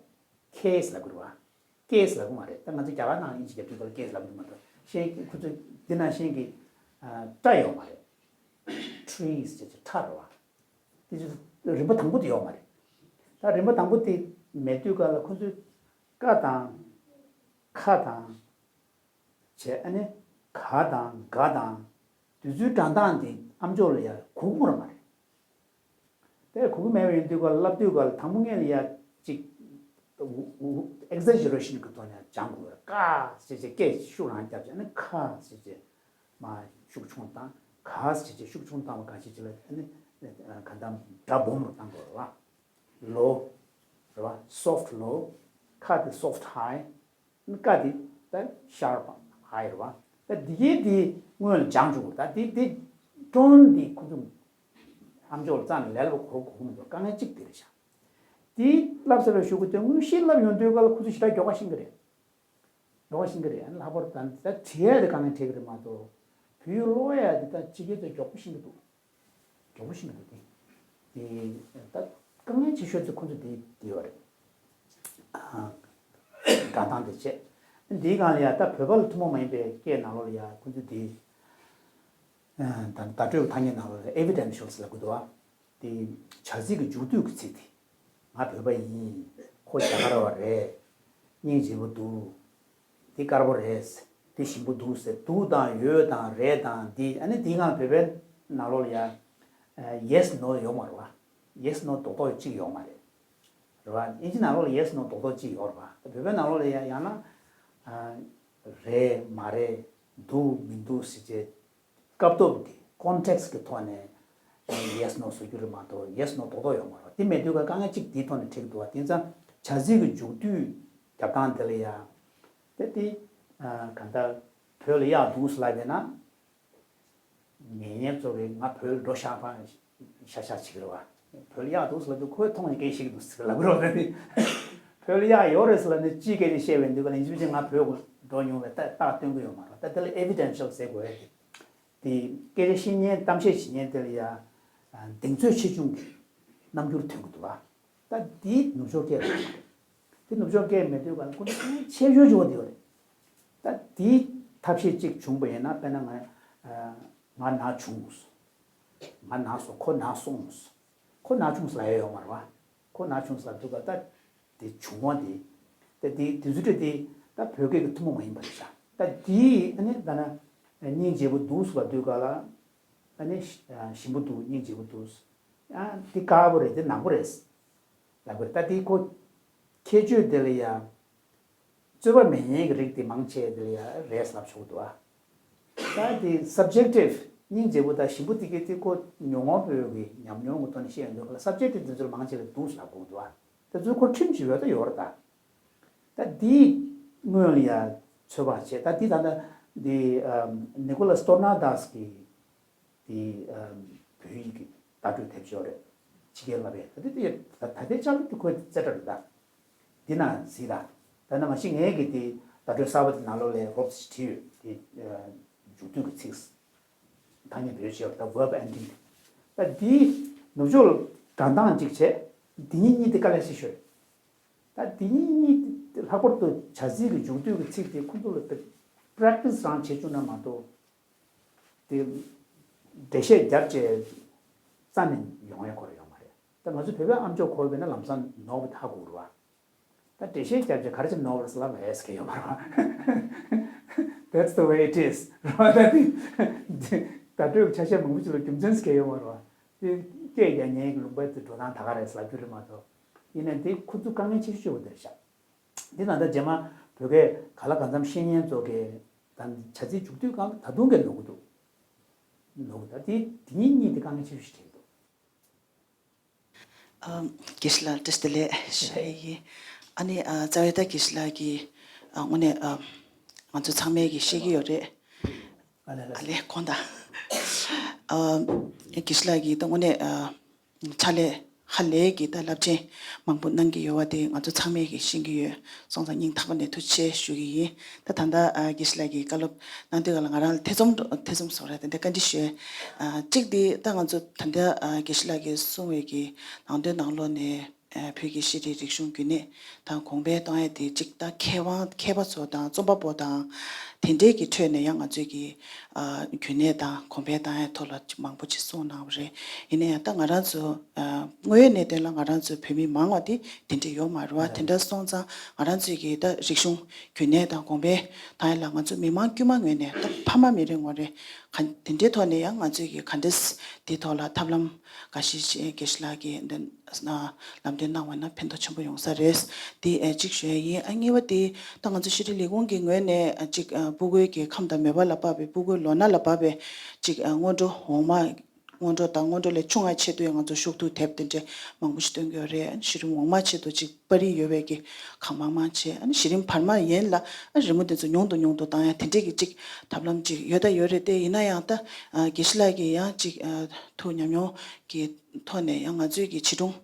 ཁེས་ལབ་དགོས་རེད་པ། ཀེས་ལབ་དགོས་མ་རེད། ད་ང་ཚོ་རྒྱ་གར་ནང་ཨིན་ཇི་རྒྱབ་དུས་སྒང་ལ་ཀེས་ལབ་དགོས་མ་རེད། ཤེས་ཁོ་ཚོ་འདི་ནང་བཞིན་གྱི་ཨ་ཏྲ་ཡོད་མ་རེད། ཊྲིས་ཅེས་ཅེས་ཁྲ་རེད་པ། དེ་ཚོ་རིམ་པ་དང་པོ་དེ་ཡོད་མ་རེད། ད་རིམ་པ་དང་པོ་དེ་མེད་དུས་སྒང་ལ་ཁོ་ཚོས་ཀ་དང་ཁ་དང་བྱས། ཨ་ནི་ག་དང་ག་དང་དེ་ཚོའི་སྒྲ་གདངས་དེ་ཨམ་ཅོག་ལ་ཡ་གོ་གི་རེད་མ་རེད། དེ་གོ་གི་མེད་པ་ཡིན་དུས་སྒང་ལ་ལབ་དུས་སྒང་ལ་དང་པོ་སྔོན་ལ་ཡ་ཅིག་ཨེག་ཟེ་ཇེ་རེ་ཤན་གྱི་ཐོག་ནས་སྦྱང་དགོས་རེད། ཀ་ཟེར་བྱས་སྐད་ཤུགས་རང་བརྒྱབ་བྱས། ཨ་ནི་ཁ་ཟེར་བྱས་མར་ཤུགས་ཆུང་བཏང་། ག་ཟེར་བྱས་ཤུགས་ཆུང་བཏང་བ་ག་ཅིག་ཅིག་ལ་ཨ་ནི་ག་ད་སྒྲ་སྦོམ་རུ་བཏང་དགོས་རེད་པ། ལོ་རེད་པ། སོཕ་ལོ། ཁ་དེ་སོཕ་ཧའི། ཀ་དེ་ད་ཤར་པ་ཧའི་རེད་པ། ད་འདི་གའི་དེ་སྔོན་ལ་སྦྱང་བཅུག་དགོས། ད་དེ་དེ་ཀྲོན་དེ་ཁོ་ཚོ་ཨམ་ཅོག་ལ་རྩ་ནས་ལས་སླ་པོ་གོ་གོ་གི་མི་འདུག་དཀའ་ངལ་གཅིག་དེ་རེད་ཤག་དེ་བསླབ་ས་ལ་ཞུགས་དགོས་དེ། དངོས་གཞི་བསླབ་ཡོང་དུས་སྒང་ལ་ཁོ་ཚོ་ཞེ་དྲག་མགྱོགས་པ་ཤེས་ཀྱི་རེད། མགྱོགས་པ་ཤེས་ཀྱི་རེད། ཨ་ནི་ལྷག་པར་དུ་ད་ད་བྲིས་ཡ་དེ་དཀའ་ངལ་འཕྲད་ཀྱི་རེད་མ་གཏོགས། བོད་ཡིག་ཀློག་ཡ་དེ་ད་ཕྱི་རྒྱལ་ཚོ་མགྱོགས་པོ་ཤེས་ཀྱི་འདུག་མགྱོགས་པོ་ཤེས་ཀྱི་འདུག་དེ་དེ་ད་དཀའ་ངལ་ཆེ་ཤོས་དེ་ཁོ་ཚོ་དེ་དེ་ཡོད་རེད། ཨ་སྒྲ་གདངས་དེ་བྱས། འདིའི་སྒང་ལ་ཡ་ད་བོད་པ་ལ་ཐུན་མོང་མ་ཡིན་པའི་སྐད་ནང་ལོགས་ལ་ཡ་ཁོ་ཚོ་དེ་ཨ་ད་བརྡ་སྤྲོད་ཀྱི་ཐ་སྙད་ནང་ལོགས་ལ་ཨེ་བི་ཌེན་ཤལ་ལབ་ཀྱི་འདུག་པ། དེ་བྱ་ཚིག་གི་མཇུག་སྡུད་ཀྱི་ཚིག་དེ། ང་བོད་པ་ཡིན། ཁོ་རྒྱ་གར་བ་རེད། སྙིང་རྗེ་པོ་འདུག་དེ་དཀར་པོ་རེད། དེ་ཞིམ་པོ་འདུག་ཟེར། འདུག་དང་ཡོད་དང་རེད་དང་འདི། ཨ་ནི་དེའི་སྒང་ལ་བོད་པའི་ནང་ལོགས་ལ་ཡ་ཡེ་སི་ནོ་ཡོད་མ་རེད་པ། ཡེ་སི་ནོ་རྡོག་རྡོག་གཅིག་ཡོད་མ་རེད། རེད་པ། ཨིན་ཇི་ནང་ལོགས་ལ་ཡེ་སི་ནོ་རྡོག་རྡོག་གཅིག་ཡོད་རེད་པ། ད་བོད་པའི་ནང་ལོགས་ལ་ཡ་ཡང་ན་ཨ་རེད་མ་རེད། འདུག་མི་འདུག་ཟེར་བྱས། སྐབས་ཐོག་གི་ཀོན་ཊེག་སི་གི་ཐོག་ནས་ཡེ་སི་ནོ་བཟོ་རྒྱུ་རེད་མ་གཏོགས། ཡེ་སི་ནོ་རྡོག་རྡོག་ཡོད་མ་རེད། དེ་མེད་དུས་ཀ་དཀའ་ངལ་གཅིག་དེའི་ཐོག་ནས་འཕྲད་ཀྱི་འདུག་པ། དེ་ཙང་བྱ་ཚིག་གི་མཇུག་སྡུད་རྒྱབ་སྟངས་དེ་ལ་ཡ། དེ་དེ་ཨ་གང་ལྟར་བོད་ལ་གཡག་འདུག་ཟེར་ལབ་པས་ན། ངེད་ཉན་ཚོ་གིས་ང་བོད་ལ་འགྲོ་ཤག་པ་ཤག་ཤག་བྱེད་ཀྱི་རེད་པ། བོད་ལ་གཡག་འདུག་ཟེར་ལབ་དུས་ཁོས་མཐོང་ནས་སྐད་བཤད་ཀྱི་འདུག་ཟེར་ལབ་ཀྱི་རེད་པ། ད་དེ་བོད་ལ་གཡག་ཡོད་རེད་ཟེར་ལབ་ནས་སྤྱིའི་སྐད་ཆ་བཤད་པ་ཡིན་དུས་ཀ་ལ་ཡིན་གཅིག་མིན་གཅིག་ང་བོད་ལ་འགྲོ་མྱོང་བའི་རྟགས་རྟགས་སྟོན་གྱི་ཡོད་མ་རེད། ད་དེ་ལ་ཨེ་བི་ཌེན་ཤལ་ཟེར་དགོས་ཡ་དེ། དེ་སྐད་ཆ་བཤད་མཁན་གཏམ་བཤད་བྱེད་མཁན་དེ་ལ་ཡ་གདེང་ཚོད་ཆེ་ཆུང་གི་རྣམ་འགྱུར་ཐོན་གྱི་འདུག་པ། ད་དེ་ནུབ་ཕྱོགས་སྐད་རེད། དེ་ནུབ་ཕྱོགས་སྐད་མེད་དུས་ག་ལ་ཁོ་ཚོ་ཆེ་ཤོས་ཆེ་བ་དེ་ཡོད་རེད། ད་དེའི་ཐབས་ཤེས་གཅིག་བྱུང་པ་ཡིན་ན། དཔེར་ན་ང་ང་ན་བྱུང་། ང་ན་སོང་། ཁོ་ན་སོང་། ཁོ་ན་བྱུང་ཟེར་ལབ་ཡ་ཡོད་མ་རེད་པ། ཁོ་ན་བྱུང་ཟེར་ལབ་དུས་ག་ད་དེ་བྱུང་བ་དེ། ད་དེ་དེ་ཚོ་དེ་ད་བོད་སྐད་ཀྱི་ཐུན་མོང་མ་ཡིན་པ་རེད་ཤག་ད་དེ་ཨ་ནི་ད་ན་སྙིང་རྗེ་པོ་འདུག་ཟེར་ལབ་དུས་ག་ལ། ཨ་ནི་ཞིམ་པོ་འདུག་སྙིང་རྗེ་པོ་འདུག་ཨ་འདི་དཀར་པོ་རེད། འདི་ནག་པོ་རེད་ལབ་དགོས་རེད། ད་འདི་ཁོ་ཁྱད་ཆོས་དེ་ལ་ཡ་རྩོད་པ་མེད་མཁན་གྱི་རིགས་དེ་མང་ཆེ་དེ་ལ་ཡ་རེད་ལབ་ཆོག་གི་འདུག་ཨ། ད་འདི་སབ་ཇེག་ཊིབ་སྙིང་རྗེ་པོ་དང་ཞིམ་པོ་དེ་གའི་དེ་ཁོ་ཉོན་མོངས་པའི་གི་ཉམས་མྱོང་གི་ཐོག་ནས་བཤད་ཡོང་དུས་ག་ལ་སབ་ཇེག་ཊིབ་དེ་ཚོ་ལ་མང་ཆེ་ལ་འདུག་ལབ་དགོས་ཀྱི་འདུག་ཨ། ད་ཚོ་ཁོ་ཁྲིམས་ཅིག་ཡོད་ད་ཡོད་རེད་ད། ད་འདི་སྔོན་ལ་ཡ་ཚོད་དཔག་བྱས། ད་འདི་ད་ལྟ་འདི་ཨམ་ནི་ཀོ་ལ་སི་ཏོར་ན་དཱས་ཀྱི་དེ་ཨམ་བོད་ཡིག་གི་བརྡ་སྤྲོད་དེབ་ཅིག་ཡོད་རེད། ཕྱི་རྒྱལ་བསླབ་ཡས། ད་དེ་དེ་ད་ད་ལྟའི་ཆར་དུ་ཁོའི་རྩེ་གྲ་རེད་ད། འདི་ན་གཟིགས་ད། ད་ནང་མ་གཞི་ངས་ཀྱི་དེ་བརྡ་སྤྲོད་གསར་པ་དེ་ནང་ལོགས་ལ་རོབ་ཙམ་བྲིས་ཡོད། དེ་ཨ་མཇུག་སྡུད་ཀྱི་ཚིག་ཐ་སྙད་བེད་སྤྱོད་ད་verb ending་དེ། ད་འདི་ནུབ་ཕྱོགས་ལ་སྒྲ་གདངས་གཅིག་བྱས། འདི་གཉིས་གཉིས་དེ་དཀའ་ལས་ཆེ་ཤོས་རེད། ད་འདི་གཉིས་གཉིས་དེ་ལྷག་པར་དུ་བྱ་ཚིག་གི་མཇུག་སྡུད་ཀྱི་ཚིག་དེ་ཁོ་ཚོ་ལ་པེ་པེ་རེག་ཊི་སི་རང་བྱེད་བཅུག་ན་མ་གཏོགས། དེ་འགྲེལ་བཤད་རྒྱབ་བྱས་རྩ་ནས་ཡོང་ཡ་ཁོ་ར་ཡོད་མ་རེད། ད་ང་ཚོ་བོད་པའི་ཨམ་ཅོག་གོ་བས་ན་ལམ་སང་ནོར་བ་ཧ་གོ་རེད་པ། ད་འགྲེལ་བཤད་རྒྱབ་བྱས་ག་རེ་བྱས་ནོར་བ་རེད་ཟེར་ལབ་ཡ་ཟེར་གྱི་ཡོད་མ་རེད་པ། That's the way it is རེད་པ། ད་དེ་བརྡ་སྤྲོད་ཀྱི་ཆ་ཤས་མང་པོ་ཅིག་ལ་རྒྱུ་མཚན་ཟེར་གྱི་ཡོད་མ་རེད་པ། དེ་སྐད་རྒྱག་མཁན་གྱི་ལུང་པ་དེ་འགྲོ་སྟངས་ད་ག་རེད་ཟེར་ལབ་རྒྱུ་རེད་མ་གཏོགས། ཡིན་ནའི་དེ་ཁོ་ཚོ་དཀའ་ངལ་ཆེ་ཤོས་ཆེ་བོ་དེ་རེད་ཤག་འདི་ད་ལྟ་རྗེས་མ་བོད་སྐད་ག་ལ་གང་འཚམ་ཤེས་མཁན་ཚོ་གིས་ད་བྱ་ཚིག་མཇུག་སྡུད་སྒང་ད་དུང་གི་ནོར་གི་འདུག་ནོར་གི་འདུག་ད་དེ་དེ་གཉིས་གཉིས་དེ་དཀའ་ངལ་ཆེ་ཤོས་ཤིག་རེད་འདུག་ཨ། དགེ་བཤེས་ལགས་བཀྲ་ཤིས་བདེ་ལེགས་ཞུ་ཡ་ཡིན། ཨ་ནི་ཨ་རྩ་བའི་ད་དགེ་བཤེས་ལགས་ཀྱིས་ཨ་དངོས་གནས་ཨ་ང་ཚོ་ཚང་མས་ཀྱིས་ཤེས་ཀྱི་ཡོད་རེད། ཨ་ལས་ཨ་ལས། ལས་དགོངས་དག་ཨ་དགེ་བཤེས་ལགས་ཀྱིས་ད་དངོས་གནས་ཨ་ཕྱག་ལས་ཧ་ལས་ཀྱི་ད་རླབས་ཆེན་མང་པོ་གནང་གི་ཡོད་པ་དེ་ང་ཚོ་ཚང་མས་ཀྱིས་ཤེས་ཀྱི་ཡོད། སོང་ཙང་སྙིང་ཐག་པ་ནས་ཐུགས་རྗེ་ཆེ་ཞུ་གི་ཡིན། ད་ད་ལྟ་ཨ་དགེ་བཤེས་ལགས་ཀྱིས་བཀའ་སློབ་གནང་དུས་ག་ལ་ང་རང་ལ་ཐེ་ཚོམ་འགྲོ་ཐེ་ཚོམ་བཟོ་ར་དེ་འདྲ་བཀའ་འདྲི་ཞུས། ཨ་གཅིག་དེ་ད་ང་ཚོ་ད་ལྟ་ཨ་དགེ་བཤེས་ལགས་ཀྱིས་གསུངས་པའི་གི་ནང་དོན་ནང་ལོགས་ནས་ཨ་བོད་ཀྱི་ཤེས་རིག་རིག་གཞུང་རྒྱུན་གནས་དང་གོང་འཕེལ་གཏོང་ཡ་དེ་གཅིག་ད་མཁས་དབང་མཁས་པ་ཚོ་དང་རྩོམ་པ་པོ་དང་དེ་འདྲས་ཀྱི་ཁྲོད་ནས་ཡང་ང་ཚོས་ཀྱི་ཨ་རྒྱུན་གནས་དང་གོང་འཕེལ་བཏང་ཡ་ཐོག་ལ་མང་པོ་ཅིག་གསུངས་གནང་བ་རེད། ཡིན་ན་ཡང་ད་ང་རང་ཚོ་ཨ་དངོས་ཡོད་གནད་དོན་ལ་ང་རང་ཚོའི་བོད་མི་མང་བ་དེ་དེ་འདྲས་ཡོད་མ་རེད་བ། དེ་འདྲ་སོང་ཙང་ང་རང་ཚོས་ཀྱི་ད་རིག་གཞུང་རྒྱུན་གནས་དང་གོང་འཕེལ་བཏང་ཡ་ལ་ང་ཚོ་མི་མང་དཀྱུས་མ་ངོས་ནས་ད་ཕ་མ་མི་རེ་ངོ་རེ་ག་དེ་འདྲའི་ཐོག་ནས་ཡང་ང་ཚོས་ཀྱི་ག་འདྲས་དེ་ཐོག་ལ་ཐབས་ལམ་འགའ་ཞིག་ཅིག་དགེ་བཤེས་ལགས་ཀྱིས་འདི་ལམ་སྟོན་གནང་བ་ན་ཕན་ཐོགས་ཆེན་པོ་ཡོང་ས་རེད། དེ་ཨ་གཅིག་ཞུ་ཡ་ཡིན། ཨ་གཉིས་པ་དེ་ད་ང་ཚོ་ཤེས་རིག་ལས་ཁུངས་ཀྱི་ངོས་ནས་ཨ་གཅིག་ཨ་སྤུ་གུའི་གི་ཁམས་དང་མོས་པ་ལ་དཔག་པའི་སྤུ་གུའི་ལོ་ན་ལ་དཔག་པའི་གཅིག་ཨ་སྔོན་འགྲོ་འོག་མ། སྔོན་འགྲོ་དང་སྔོན་འགྲོ་ལས་ཆུང་བ་ཆེད་དུ་ཡང་ང་ཚོ་ཤོག་ཐུག་དེབ་དེ་འདྲས་མང་པོ་ཞིག་སྟོན་གྱི་ཡོད་རེད། ཨ་ནི་གཞི་རིམ་འོག་མ་ཆེད་དུ་གཅིག་པར་རིས་ཡོད་པའི་གི་གང་མང་མང་བྱས། ཨ་ནི་གཞི་རིམ་བར་མ་ཡན་ལ་ཨ་རི་མོ་དེ་ཚོ་ཉུང་དུ་ཉུང་དུ་བཏང་ཡ་དེ་འདྲས་ཀྱི་གཅིག་ཐབས་ལམ་གཅིག་ཡོད་ད་ཡོད་རེད་དེ། ཡིན་ན་ཡང་ད་ཨ་དགེ་བཤེས་ལགས་ཀྱིས་ཡང་གཅིག་ཨ་ཐུགས་ཉམས་མྱོང་གི་ཐོག་ནས་ཡང་ང་ཚོའི་གི་བྱིས་སྒྲུང་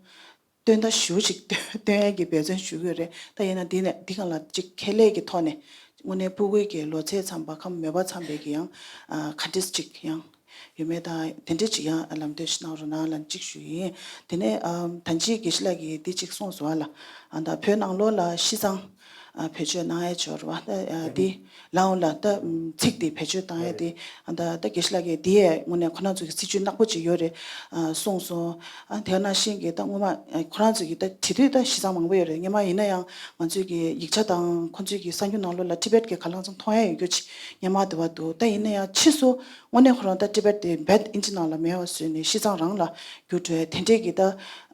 སྟོན་ཟླ་ཞུ་ཞིག་སྟོན་ཡས་ཀྱི་འབད་བརྩོན་ཞུ་གི་ཡོད་རེད། ད་ཡིན་ན་འདི་ནས་འདི་གང་ལ་ཅིག་ཁྱད་ལས་ཀྱི་ཐོག་ནས་དངོས་གནས་སྤུ་གུའི་གི་ལོ་ཚད་ཚང་པ་ཁམས་མོས་པ་ཚང་པའི་གི་ཡང་ཨ་ག་འདྲས་ཅིག་ཡང་ཡོད་མེད་དང་དེ་འདྲས་ཅིག་ཡང་ལམ་སྟོན་ཞིག་གནང་རོགས་གནང་ལབ་ཅིག་ཞུ་ཡིན། དེ་ནས་ཨ་ད་ཅི་དགེ་བཤེས་ལགས་ཀྱིས་འདི་ཅིག་གསུངས་སོང་བ་ལ། ཨ་ད་བོད་ནང་ལོགས་ལ་ཤི་གཙང་ཨ་བེད་སྤྱོད་གནང་ཡས་ཅིག་ཡོད་རེད་བ། ད་ཨ་འདི་ལའང་ལ་ད་ཚིག་དེ་བེད་སྤྱོད་བཏང་ཡས་དེ། ཨ་ད་ད་དགེ་བཤེས་ལགས་ཀྱིས་འདི་ཡས་དངོས་གནས་ཁོ་རང་ཚོ་གི་སྲིད་ཇུས་ནག་པོ་ཅིག་ཡོད་རེད་ཨ་གསུངས་སོང་། ཨ་དེ་ནང་བཞིན་གྱི་ད་སྔོན་མ་ཨ་ཁོ་རང་ཚོ་གི་ད་བྲིས་དུས་ད་ཤི་གཙང་མང་པོ་ཡོད་རེད། སྔོན་མ་ཡིན་ན་ཡང་ང་ཚོའི་གི་ཡིག་ཆ་དང་ཁོ་ཚོའི་གི་གསར་འགྱུར་ནང་ལོགས་ལ་ཊི་བེཊ་གི་ག་ལ་ཚང་མཐོང་ཡ་ཡོད་རྒྱུ་ཅིག་སྔོན་མ་དེ་བ་འདུག་ད་ཡིན་ན་ཡང་ཕྱིས་སུ་དངོས་གནས་ཁོ་རང་ད་ཊི་བེཊ་དེ་རྦད་ཨིན་ཇི་ནང་ལ་མེད་པ་བཟོས་ནས་ཤི་གཙང་རང་ལ་བསྒྱུར་འགྲོ་ཡ་དེ་འདྲས་ཀྱི་ད་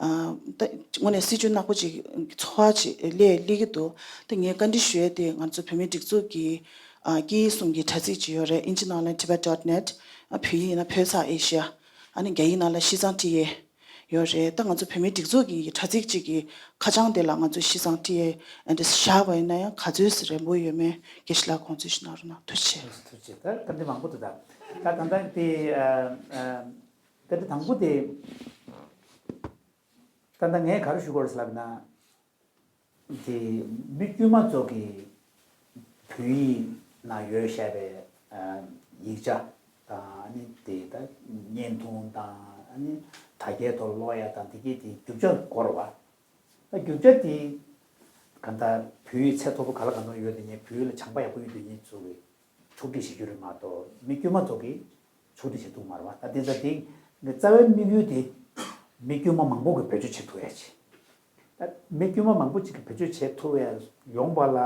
ཨ་ད་དངོས་གནས་སྲིད་ཇུས་ནག་པོ་ཅིག་ཚོར་བ་ཅིག་སླེབས་སླེབས་ཀྱི་འདུག་ད་ངས་བཀའ་འདྲི་ཞུ་ཡ་དེ་ང་ཚོ་བོད་མིའི་སྒྲིག་འཛུགས་ཀྱི་ཨ་སྐད་ཡིག་གསུམ་གྱི་དྲ་ཚིགས་ཅིག་ཡོད་རེད། ཨིན་ཇི་ནང་ལ་tibet dot net། ཨ་བོད་ཡིག་ཡིན་ན་བོད་ཚགས་ཨེ་ཤི་ཡ། ཨ་ནི་རྒྱ་ཡིག་ནང་ལ་ཤི་གཙང་ཊི་ཨེ་ཡོད་རེད། ད་ང་ཚོ་བོད་མིའི་སྒྲིག་འཛུགས་ཀྱི་དྲ་ཚིགས་གཅིག་གི་ཁ་བྱང་དེ་ལ་ང་ཚོ་ཤི་གཙང་ཊི་ཨེ་ཨ་འདྲ་བཞག་པ་ཡིན་ན་ཡང་ག་ཚོད་ཙམ་རན་པོ་ཡོད་མེད་དགེ་བཤེས་ལགས་དགོངས་ཚུལ་ཞིག་གནང་རོགས་གནང་། ཐུགས་རྗེ་ཆེ། ཐུགས་རྗེ་ཆེ། ད་བཀའ་འདྲི་མང་པོ་འདུག་ད་ད་ད་ལྟ་དེ་ཨ་ཨ་བཀའ་འདྲི་དང་པོ་དེ་ད་ལྟ་ངས་ག་རེ་ཞུ་དགོས་རེད་ཟེར་ལབ་ན། དེ་མི་དཀྱུས་མ་ཚོ་གིས་བོད་ཡིག་ནང་ཡོད་བཞག་པའི་ཨ་ཡིག་ཆ་དང་ཨ་ནི་དེ་ད་བརྙན་ཐུང་དང་ཨ་ནི་དྲ་རྒྱའི་ཐོག་ཀློག་ཡ་དང་དེ་གའི་དེ་རྒྱུ་ཆ་དགོས་རེད་བ། ད་རྒྱུ་ཆ་དེ་གང་ལྟར་བོད་ཡིག་ཚད་མཐོ་པོ་ག་ལ་གང་འཚམ་ཡོད་དེ་ངས་བོད་ཡིག་ལ་སྦྱངས་པ་ཡག་པོ་ཡོད་དེ་ངས་ཚུར་གི་ཕྱོགས་སྒྲིག་བྱེད་རྒྱུ་རེད་མ་གཏོགས་མི་དཀྱུས་མ་ཚོ་གིས་ཕྱོགས་སྒྲིག་བྱེད་ཐུབ་མ་རེད་བ། ད་དེ་ཚ་དེ་རྩ་བའི་དམིགས་ཡུལ་དེ་མི་དཀྱུས་མ་མང་པོ་གིས་བེད་སྤྱོད་བྱེད་ཐུབ་ཡ་ཆེད། ད་མི་དཀྱུས་མ་མང་པོ་ཅིག་གིས་བེད་སྤྱོད་བྱེད་ཐུབ་ཡ་ཡོང་པ་ལ་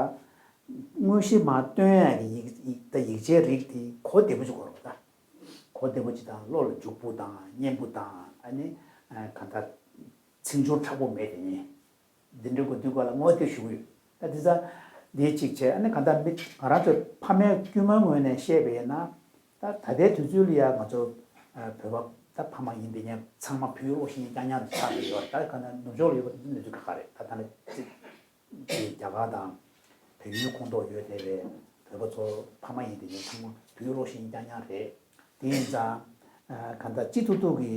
དངོས་གཞི་མར་སྟོན་ཡ་གི་ཡིག་ཡིག་ད་ཡིག་ཆའི་རིགས་དེ་གོ་བདེ་པོ་ཅིག་དགོས་རེད་བ། ད་གོ་བདེ་པོ་ཅིག་དང་བློ་ལ་འཇུག་པོ་དང་སྙན་པོ་དང་ཨ་ནི་གང་ལྟར་ཚིག་སྦྱོར་མཁྲེགས་པོ་མེད་དེ་ནི། འདི་འདྲའི་གོ་དུས་སྐབས་ལ་བསྔོ་སྟེ་ཞུ་གི་ཡོད། ད་འདི་ཚ་འདི་གཅིག་བྱས་ཨ་ནི་གང་ལྟར་མི་ང་རང་ཚོའི་ཕ་མའི་དཀྱུས་མའི་ངོས་ནས་བཤད་པ་ཡིན་ན། ད་ད་ལྟའི་དུས་ཚོད་ལ་ཡ་ང་ཚོ་བོད་པ་ད་ཕ་མ་ཡིན་པའི་ཉེ་ཚང་མ་བོད་ཡིག་ཀློག་ཤེས་མཁན་རྐྱང་རྐྱང་དུ་ཆགས་ཀྱི་ཡོད་རེད། ད་གང་ལྟར་ནུབ་ཕྱོགས་ལ་ཡོད་པ་དེ་ཚོ་གནས་ཚུལ་ཁག་ཁག་རེད། ད་ད་ནི་ཅིག་དེ་རྒྱ་གར་དང་བལ་ཡུལ་ཁོངས་གཏོགས་ཡོད་བསྡད་པའི་བོད་པ་ཚོ་ཕ་མ་ཡིན་པའི་ཉེ་ཚང་མ་བོད་ཡིག་ཀློག་ཤེས་མཁན་རྐྱང་རྐྱང་རེད། དེ་ཡིན་ཙང་གང་ལྟར་སྤྱི་ཚོགས་ཐོག་གི་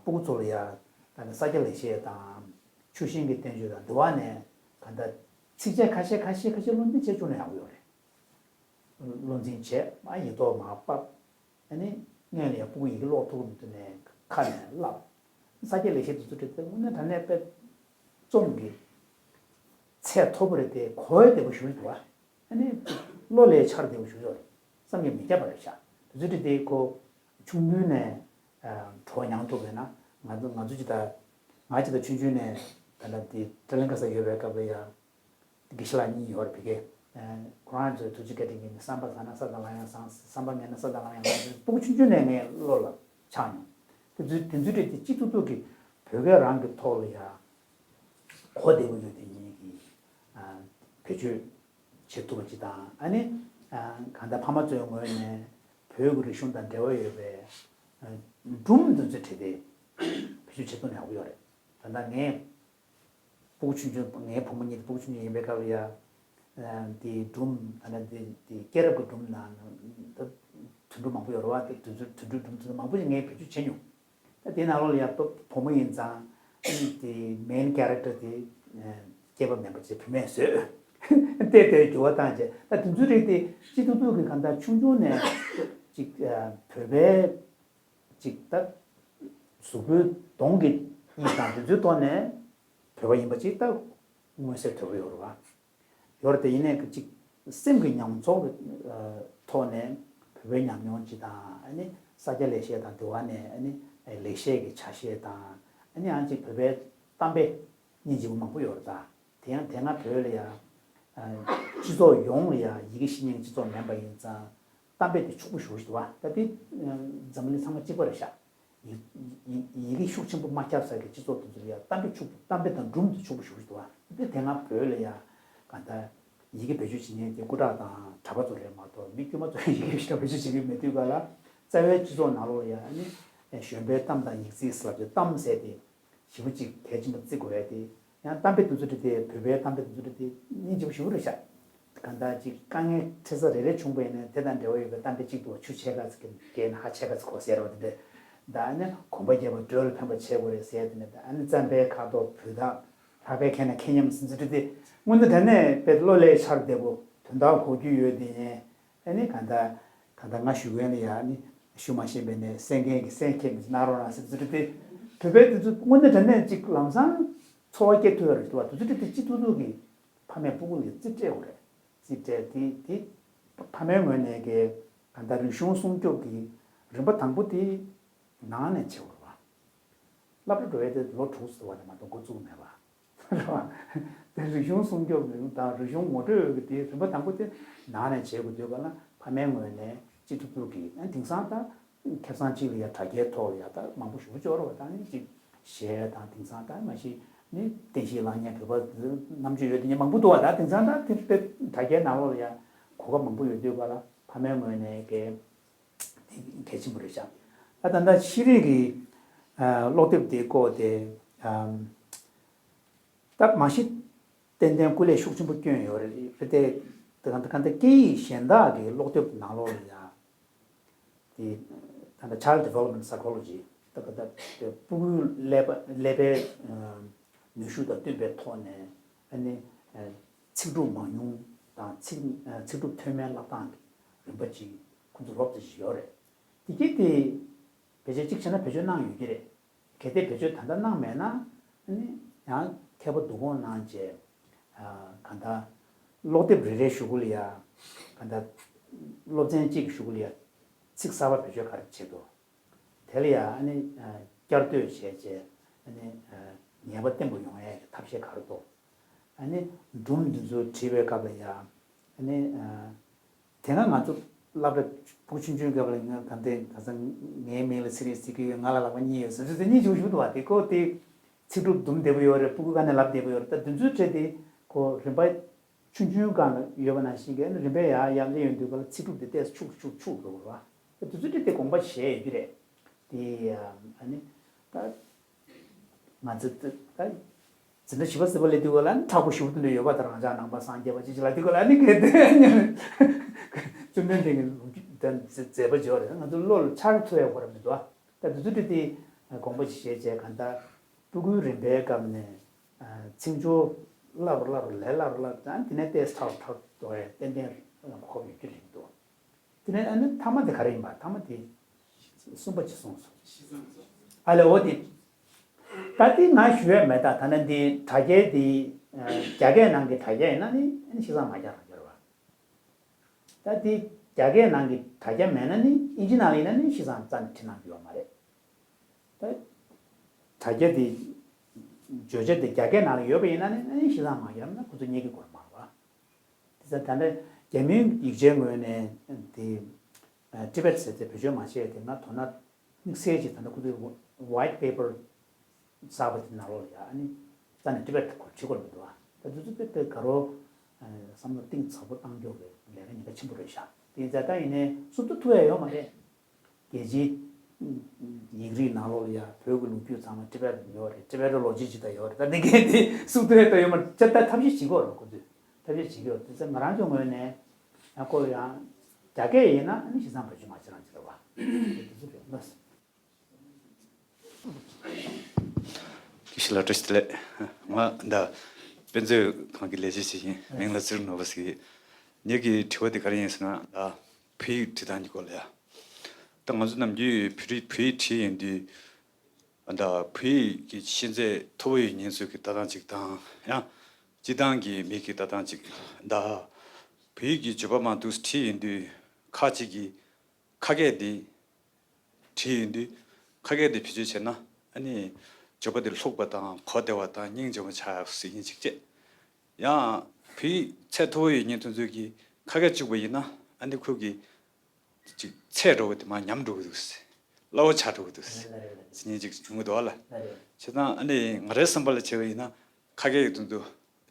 སྤུ་གུ་ཚོ་ལ་ཡ་ད་ནི་ས་སྐྱ་ལེགས་བཤད་དང་། ཆུ་ཤིང་གི་བསྟན་བཅོས་དང་འདི་བ་ནས་ག་འདྲ་ཚིགས་བཅད་ཁ་ཤས་ཁ་ཤས་ཁ་ཤས་བློ་འཛིན་བྱས་བཅུག་ན་ཡག་པོ་ཡོད་རེད། བློ་འཛིན་བྱས་མ་ཡིག་ཐོག་མར་ཕབ། ཨ་ནི་སྔོན་ལ་ཡང་ཕྲུ་གུ་ཡི་གེ་ཀློག་ཐུབ་མི་འདུག་ནས་ཁ་ནས་བསླབ། ས་སྐྱ་ལེགས་བཤད་དེ་ཚོ་བྲིས་ཏེ་དངོས་གནས་དྲང་གནས་དཔེ་རྩོམ་གྱི་ཚད་མཐོ་པོ་རེད་དེ་གོ་བདེ་པོ་ཞེ་པོ་འདུག་ཨ་ནི་བློ་ལ་འཆར་བདེ་པོ་ཞེ་པོ་ཡོད་རེད། བསམ་གྱིས་མི་ཁྱབ་པ་རེད་ཤག་དེ་ཚོ་བྲིས་ཏེ་ཁོ་ཆུང་དུས་ནས་གྲོགས་མྱངས་ཐུབ་པས་ན་ང་ཚོ་ང་ཚོ་ཅི་ལྟར་ང་ཅི་ལྟར་ཆུང་ཆུང་ནས་ད་ལྟ་འདི་ཏྲེ་ལིང་ག་ས་ཡོད་པའི་སྐབས་ལ་ཡང་། དགེ་བཤེས་ལགས་གཉིས་ཡོད་རེད་བི་ཀའི། ཁོ་རང་ཚོའི་ཐུགས་རྗེ་བཀའ་དྲིན་གྱིས་བསམ་པ་བཟང་ན་ས་དང་ལམ་ཡང་བཟང་། བསམ་པ་ངན་ན་ས་དང་ལམ་ཡང་ངན་ཟེར། སྤུ་གུ་ཆུང་ཆུང་ནས་ངའི་བློ་ལ་ཆགས་མྱོང་། དེ་ཚོའི་དེ་ཚོའི་གྲས་དེ་སྤྱི་ཚོགས་ཐོག་གི་བོད་སྐད་རང་གི་ཐོག་ལ་ཡ་གོ་བདེ་པོ་ཡོད་དེ་ཉིད་ཀྱི་བེད་སྤྱོད་བྱེད་ཐུབ་པ་ཅིག་དང་། ཨ་ནི་གང་ལྟར་ཕ་མ་ཚོའི་ངོས་ནས་བོད་ཀྱི་རིག་གཞུང་དང་འབྲེལ་བ་ཡོད་པའི་སྒྲུང་འདི་ཚོའི་གྲས་དེ་བེད་སྤྱོད་བྱེད་ཐུབ་ན་ཡག་པོ་ཡོད་རེད། ད་ལྟ་ངས་སྤུ་གུ་ཆུང་ཆུང་ངའི་བུ་མོ་གཉིས་དེ་སྤུ་གུ་ཆུང་ཆུང་ཡིན་པའི་སྐབས་ལ་ཡ། དེ་སྒྲུང་ད་ལྟ་དེ་དེ་སྐྱེས་རབས་ཀྱི་སྒྲུང་ནང་ད་དུད་འགྲོ་མང་པོ་ཡོད་རེད་བ། དེ་དུད་འགྲོ་དུད་འགྲོ་སྒྲུང་དེ་ཚོ་མང་པོ་ཞིག་ངས་བེད་སྤྱོད་བྱས་མྱོང་། ད་དེའི་ནང་ལོགས་ལ་ཡ་བུ་མོ་ཡིན་ཙང་དེ་main character་དེ་སྐྱེས་པ་མིན་པ་ཅིག་བུད་མེད་བཟོས། བལྟས་བལྟས་འགྱུར་བ་བཏང་རྗེས་ད་དེ་ཚོའི་རིགས་དེ་སྤྱི་ཐུབ་ཐུབ་ཀྱི་གང་ལྟར་ཆུང་ཆུང་ནས་ཅིག་བོད་པའི་ཅིག་ད་གཟུགས་པོའི་གདོང་གི་དབྱིབས་དང་དེ་ཚོའི་ཐོག་ནས་བོད་པ་ཡིན་པ་ཅིག་ད་མངོན་གསལ་དོད་པོ་ཡོད་རེད་བ། ཡོད་རེད་དེ་ཡིན་ནའི་ཅིག་སེམས་ཀྱི་ཉམས་ཚོར་གྱི་ཐོག་ནས་བོད་པའི་ཉམས་མྱོང་ཅིག་དང་ཨ་ནི་ས་སྐྱ་ལེགས་བཤད་དང་འདི་བ་ནས་ཨ་ནི་ལེགས་བཤད་ཀྱི་ཆ་ཤས་དང་ཨ་ནི་ཡང་ཅིག་བོད་པའི་གཏམ་དཔེ་སྙིང་རྗེ་པོ་མང་པོ་ཡོད་རེད་ད། དེ་ཡང་དེ་སྔ་བོད་ལ་ཡ། སྤྱི་ཚོགས་ཡོངས་ལ་ཡ་ཡི་གེ་ཤེས་མཁན་གྱི་སྤྱི་ཚོགས་མིན་པ་ཡིན་ཙང་། གཏམ་དཔེ་དེ་ཕྱུག་པོ་ཞེ་པོ་ཞིག་འདུག་བ། ད་དེ་འཛམ་གླིང་ཚང་མ་གཅིག་པ་རེད་ཤག་ཡི་ཡི་ཡི་གེ་ཤུགས་ཆེན་པོ་མ་ཁྱབ་ས་གི་སྤྱི་ཚོགས་དེ་ཚོ་ལ་ཡ་གཏམ་དཔེ་ཕྱུག་གཏམ་དཔེ་དང་སྒྲུང་དེ་ཕྱུག་པོ་ཞེ་པོ་ཞིག་འདུག་བ། དེ་དེ་སྔ་བོད་ལ་ཡ་གང་ལྟར་ཡི་གེ་བེད་སྤྱོད་བྱེད་མཁན་དེ་སྐུ་དྲག་དང་གྲྭ་པ་ཚོ་རེད་མ་གཏོགས་མི་དཀྱུས་མ་ཚོས་ཡི་གེ་ཞེ་དྲག་བེད་སྤྱོད་བྱེད་ཀྱི་མེད་དུས་ག་ལ་རྩ་བའི་སྤྱི་ཚོགས་ནང་ལོགས་ལ་ཡ་ཨ་ནི་གཞོན་པའི་གཏམ་དང་ཡིག་རྩིས་ཟེར་ལབ་ཀྱི་གཏམ་ཟེར་དེ། ཞེ་པོ་ཅིག་གལ་ཆེན་པོ་བརྩི་དགོས་ཡ་དེ། ཡང་གཏམ་དཔེ་དེ་ཚོ་འདྲ་དེ་བོད་པའི་གཏམ་དཔེ་དེ་ཚོ་འདྲ་དེ་སྙིང་རྗེ་པོ་ཞེ་པོ་རེད་ཤག་གང་ལྟར་ཅིག་དཀའ་ངལ་འཕྲད་ས་རེ་རེ་བྱུང་བ་ཡིན་ན་དེ་དང་འབྲེལ་བ་ཡོད་པའི་གཏམ་དཔེ་གཅིག་འདུག་ཆུ་ཕྱེད་ཀ་ཙམ་བརྒལ་ན་ཧ་ཕྱེད་ཀ་ཙམ་གོ་ཟེར་བ་དེ་འདྲ། ད་ཨ་ནི་གོམ་པ་རྒྱབ་པ་དྲོད་ལ་ཕན་པ་བྱེད་དགོས་རེད་ཟེར་དེ་འདྲ། ད་ཨ་ནི་རྩམ་པའི་ཁ་དོག་བུ་དག་ལྷག་པའི་ཁེ་ན་ཁེ་ཉམས་ཟེར་ཚུལ་དེ་དངོས་གནས་དྲང་གནས་དཔེ་བློ་ལས་འཆར་བདེ་པོ་དོན་དག་གོ་རྒྱུ་ཡོད་དེ་ཡིན། ཨ་ནི་གང་ལྟར་གང་ལྟར་ང་ཞུ་མཁན་ལ་ཡ་ཨ་ནི་ཞུ་མ་ཤེས་པའི་ནས་གསན་མཁན་གྱི་གསན་མཁན་མི་གནང་རོགས་གནང་ཟེར་ཚུལ་དེ། བོད་པའི་དེ་ཚོ་དངོས་གནས་དྲང་གནས་ཅིག་ལམ་སང་ཚོར་བ་སྐྱེ་ཐུབ་ཡ་རེད་འདུག་བ། དེ་ཚོ་དེ་སྤྱི་ཐུབ་ཐུབ་ཀྱི་ཕ་མས་སྤུ་གུ་ལ་རྩིས་སྤྲད་དགོས་རེད། རྩིས་སྤྲད་དེ་དེ་ཕ་མའི་ངོས་ནས་ཀྱི་གང་ལྟར་རིག་གཞུང་སྲུང་སྐྱོབ་ཀྱི་རིམ་པ་དང་པོ་དེ་ནང་ནས་བྱེད་དགོས་རེད་བ། སློབ་གྲྭ་འགྲོ་ཡས་དེ་ལོ་དྲུག་ཙམ་བ་ནས་མ་གཏོགས་འགོ་བཙུགས་མེད་པ། རེད་བ། དེ་རིག་གཞུང་སྲུང་སྐྱོབ་དང་རིག་གཞུང་ངོ་སྤྲོད་ཀྱི་དེ་རིམ་པ་དང་པོ་དེ་ནང་ནས་བྱེད་དགོས་དུས་ག་ལ་ཕ་མའི་ངོས་ནས་སྤྱི་ཐུབ་ཐུབ་ཀྱིས་ཨ་དེང་སང་ད་ཁེ་བཟང་གཅིག་ལ་ཡ་དྲ་རྒྱའི་ཐོག་ལ་ཡ་ད་མང་པོ་ཞེ་པོ་ཅིག་ཡོད་རེད་བ། ད་ནི་ཅིག་གཞས་དང་དེང་སང་ད་མ་གཞི་ནི་བསྟན་བཤིག་བསླང་མཁན་བོད་པ་རྣམ་དཔྱོད་ཡོད་དེ་ཉིད་མང་པོ་འདུག་བ། ད་དེང་སང་ད་དེ་དཔེ་དྲ་རྒྱའི་ནང་ལོགས་ལ་ཡ་གོ་སྐབས་མང་པོ་ཡོད་དུས་ག་ལ་ཕ་མའི་ངོས་ནས་ཀྱི། དེ་གལ་ཆེན་པོ་རེད་ཤག་ད་ད་ལྟ་ཤེས་རིག་གི་ཨ་ཀློག་དེབ་དེ་བཀོད་དེ་ཨམ། ད་མ་གཞི་ཏན་ཏན་སྐུ་ལས་ཤུགས་ཆེན་པོ་བསྐྱོན་ཡོད་རེད། རེད་དེ། དེ་ག་ད་ག་ད་སྐད་ཡིག་གཞན་དག་གི་ཀློག་དེབ་ནང་ལོགས་ལ་ཡ། དེ་ད་ལྟ་Child Development Psychology ད་ག་ད་དེ་སྤུ་གུའི་ཀླད་པ་ཀླད་པའི་ཨ་ནུས་ཤུགས་དང་བསྟུན་པའི་ཐོག་ནས་ཨ་ནི་ཨ་ཚིག་གྲུབ་མང་ཉུང་དང་ཚིག་ཨ་ཚིག་གྲུབ་མཐོ་དམན་བསླབ་སྟངས་ཀྱི་རིམ་པ་ཅིག་ཁོ་ཚོ་རོབ་ཙམ་ཞིག་ཡོད་རེད། དེ་གི་དེ་བེད་སྤྱོད་གཅིག་བྱས་ན་བེད་སྤྱོད་གནང་ཡོད་ཀྱི་རེད། གལ་ཏེ་བེད་སྤྱོད་ད་ལྟ་གནང་མེད་ན་ཨ་ནི་ཡང་མཁས་པ་བསྡུ་སྐོང་གནང་བྱས་ཨ་གང་ལྟར་ཀློག་དེབ་རེ་རེའི་གཞུག་གུ་ལ་ཡ་གང་ལྟར་སློབ་ཚན་གཅིག་གི་གཞུག་གུ་ལ་ཡ་ཚིག་གསར་པ་བེད་སྤྱོད་ག་རེ་བྱེད་དོ། དེ་ལ་ཡ་ཨ་ནི་ཨ་བསྐྱར་ཟློས་བྱས་བྱས་ཨ་ནི་ཨ་ཉན་པ་བརྟན་པོ་ཡོང་ཡ་གི་ཐབས་ཤེས་ག་རེ་འདུག་ཨ་ནི་སྒྲུང་འདི་ཚོ་བྲིས་པའི་སྐབས་ལ་ཡ་ཨ་ནི་ཨ་དེ་སྔ་ང་ཚོ་སློབ་གྲྭ་ཕྲུ་གུ་ཆུང་ཆུང་སྐབས་ལ་ང་ད་ལྟའི་ད་ཆ་ངའི་མིང་ལ་ཚེ་རིང་ཟེར་གྱི་ཡོད། ང་ལ་ལག་པ་གཉིས་ཡོད་ཟེར་ཚུལ་དེ་གཉིས་བྱུང་བཞུགས་འདུག་བ། དེ་ཁོ་དེ་ཚིག་གྲུབ་འདུམ་བདེ་པོ་ཡོད་རེད། སྤུ་གུ་ག་ནས་ལབ་བདེ་པོ་ཡོད་རེད། ད་འདི་ཚོའི་གྲས་དེ་ཁོ་རིམ་པ་ཆུང་ཆུང་སྒང་ལ་ཡོད་པ་ནང་བཞིན་གྱི་ཨ་ནི་རིམ་པས་ཡར་ཡར་སླེབས་ཡོང་དུས་སྐབས་ལ་ཚིག་གྲུབ་དེ་ཏོག་ཙམ་ཕྱུག་ཕྱུག་ཕྱུག་འགྲོ་དགོས་རེད་བ། ད་འདི་ཚོའི་གྲས་དེ་དགོངས་པ་བཞེས་ཡོད་ཀྱི་རེད། དེ་ཨ་ནི་ད། ང་ཚོ་ད་འཛིན་གྲྭ་བཞི་པ་ཟེར་བ་ལས་དུས་ག་ལ་ནི་མཁྲེགས་པོ་ཞེ་པོ་དེ་འདྲ་ཡོད་པ་དང་། རང་ཅག་ནང་པ་སངས་རྒྱས་པ་ཅིག་ཅིག་ལ་དུས་ག་ལ་ནི་གལ་ཏེ་ཉོན་བཅོམ་ལྡན་འདས་ཀྱི་ལོ་རྒྱུས་དང་མཛད་པ་འཇོག་རེད། ང་ཚོ་བློ་ལ་འཆར་ཐུབ་ཡ་གོ་ར་མི་འདུག་ད་དུས་ཚོད་དེ་དེ་དགོངས་པ་ཅིག་བཞེས་བྱས་གང་ལྟར་སྤུ་གུའི་རིམ་པའི་སྐབས་ནས་ཚིག་སྦྱོར་བསླབ་རུ་བསླབ་རུ་ལས་བསླབ་རུ་བསླབ་ཙང་དེ་ནས་ཏོག་ཙམ་ཕྲག་ཕྲག་འགྲོ་ཡ་ཏན་ཏན་གོ་སྐབས་ཡོད་རྒྱུ་རེད་འདུག་དེ་ནས་ཨ་ནི་མཐའ་མ་དེ་ག་རེ་ཡིན་པ། མཐའ་མ་དེ་གསུམ་པ་ཅིག་གསུངས་སོང་། ཨ་ལེ་འོ་དེ། ད་དེ་ང་ཞུ་ཡས་མེད། ད་ད་ནི་འདི་དྲ་རྒྱའི་དེ་རྒྱ་སྐད་ནང་གི་དྲ་རྒྱ་ཡིན་ན་ནི་ཨ་ནི་ཤེས་ཚང་མ་རྒྱག་རང་རྒྱག་རེད་བ། ད་དེ་རྒྱ་སྐད་ནང་གི་དྲ་རྒྱ་མེད་ན་ནི་ཨིན་ཇི་ནང་ལ་ཡིན་ན་ནི་ཤེས་ཚང་རྩ་ནས་བྲིས་གནང་རྒྱུ་ཡོད་མ་རེད། ད་དྲ་རྒྱ་དེ་བརྗོད་བྱ་དེ་རྒྱ་སྐད་ནང་ལ་ཡོད་པ་ཡིན་ན་ནི་ཨ་ནི་ཤེས་ཚང་མ་རྒྱག་ན་ཁོ་ཚོ་རྙེད་ཀྱི་དགོས་མ་རེད་བ། དེ་ཚོ་ད་ལྟ་རྒྱ་མིའི་ཡིག་ཆའི་ངོས་ནས་དེ་Tibet་ཟེར་ཏེ་བེད་སྤྱོད་མ་བྱས་ཏེ་ང་དོ་སྣང་དམིགས་བསལ་གྱིས་ད་ལྟ་ཁོ་ཚོའི་White Paper་གསར་པ་དེ་ནང་ལོགས་ལ་ཡ་ཨ་ནི་རྩ་ནས་Tibet་སྐོར་བྲིས་དགོས་མི་འདུག་ད་དེ་ཚོ་དཔེ་དཔེ་དགའ་རོགས་བསམ་བློ་གཏིང་ཟབ་པོ་བཏང་རྒྱུ་གི་ལས་ཀ་ཉེན་ཁ་ཆེན་པོ་རེད་ཤག་དེ་ཡིན་ཙང་ད་ཡིན་ནའི་བསུབ་ཏུ་ཐུབ་ཡ་ཡོད་མ་རེད། རྒྱལ་སྤྱིའི་ ཡིག་རིགས་ནང་ལོགས་ལ་ཡ་བོད་ཀྱི་ལོ་རྒྱུས་ཚང་མ་ཊི་བེཊ་ཡོད་རེད། ཊི་བེཊ་ལོ་ཇིག་ཅིག་ད་ཡོད་རེད། ད་འདི་གས་དེ་གསུང་ཐུབ་ཡ་ད་ཡོད་མ་རེད། ད་ཐབས་ཤེས་བྱེད་དགོས་རེད། ཁོ་ཚོས་ཐབས་ཤེས་བྱེད་དགོས་རེད། དེ་ཚེ་ང་རང་ཚོའི་ངོས་ནས་ཡང་ཁོ་ཡང་རྒྱ་སྐད་ཡིན་ན་ཨ་ནི་བྱས་ཙང་བེད་སྤྱོད་མ་བྱེད་རང་བྱེད་རེད་བ། དེ་ཚོ་རེད་ལ། དགེ་བཤེས་ལགས་བཀྲ་ཤིས་བདེ་ལེགས། ང་ད་དཔེ་མཛོད་ཁང་གི་ལས་བྱེད་ཅིག་ཡིན། མིང་ལ་ཚེ་རིང་ནོར་བུ་ཟེར་གྱི། ངེད་ཀྱི་དྲི་བ་དེ་ག་རེ་ཡིན་ཟེར་ན། ད་བོད་ཡིག་འབྲི་སྟངས་ཀྱི་སྐོར་ལ་ཡ། ད་ང་ཚོ་ནམ་རྒྱུན་བོད་རིགས་བོད་ཡིག་བྲིས་ཡོང་དུས། ད་བོད་ཡིག་གི་ཤེས་ཚད་མཐོ་པོ་ཡོད་མཁན་ཚོས་ཀྱི་ལྟ་སྟངས་གཅིག་དང་། ཡང་སྤྱིར་བཏང་གི་མི་གི་ལྟ་སྟངས་གཅིག། ད་བོད་ཡིག་གི་བརྗོད་པ་མང་དུ་བྲིས་ཡོང་དུས་ཁ་ཅིག་གིས་ཁ་སྐད་འདི་བྲིས་ཡོང་དུས། ཁ་སྐད་འདི་བེད་སྤྱོད་བྱས་ན་ཨ་ནི་བརྗོད་པ་འདི་ལྷུག་པ་དང་གོ་བདེ་བ་དང་སྙིང་རྗེ་མོ་ཆགས་ཟེར་མཁན་གཅིག་བྱས། ཡང་བོད་ཡིག་ཚད་མཐོ་པོ་ཡོད་མཁན་དེ་ཚོས་ཀྱིས་ཁ་སྐད་བཅུག་པ་ཡིན་ན་ཨ་ནི་ཁོ་གི་ཅིག་ཚད་འགྲོ་གི་དེ་མར་ཉམས་འགྲོ་གི་འདུག་ཟེར། སླ་བོ་ཆགས་འགྲོ་གི་འདུག་ཟེར་མཁན་ཅིག་བྱུང་གི་འདུག་ཨ་ལ། བྱས་ཙང་ཨ་ནི་ང་རའི་བསམ་པ་ལ་བྱས་པ་ཡིན་ན་ཁ་སྐད་ཀྱི་དོན་དུ།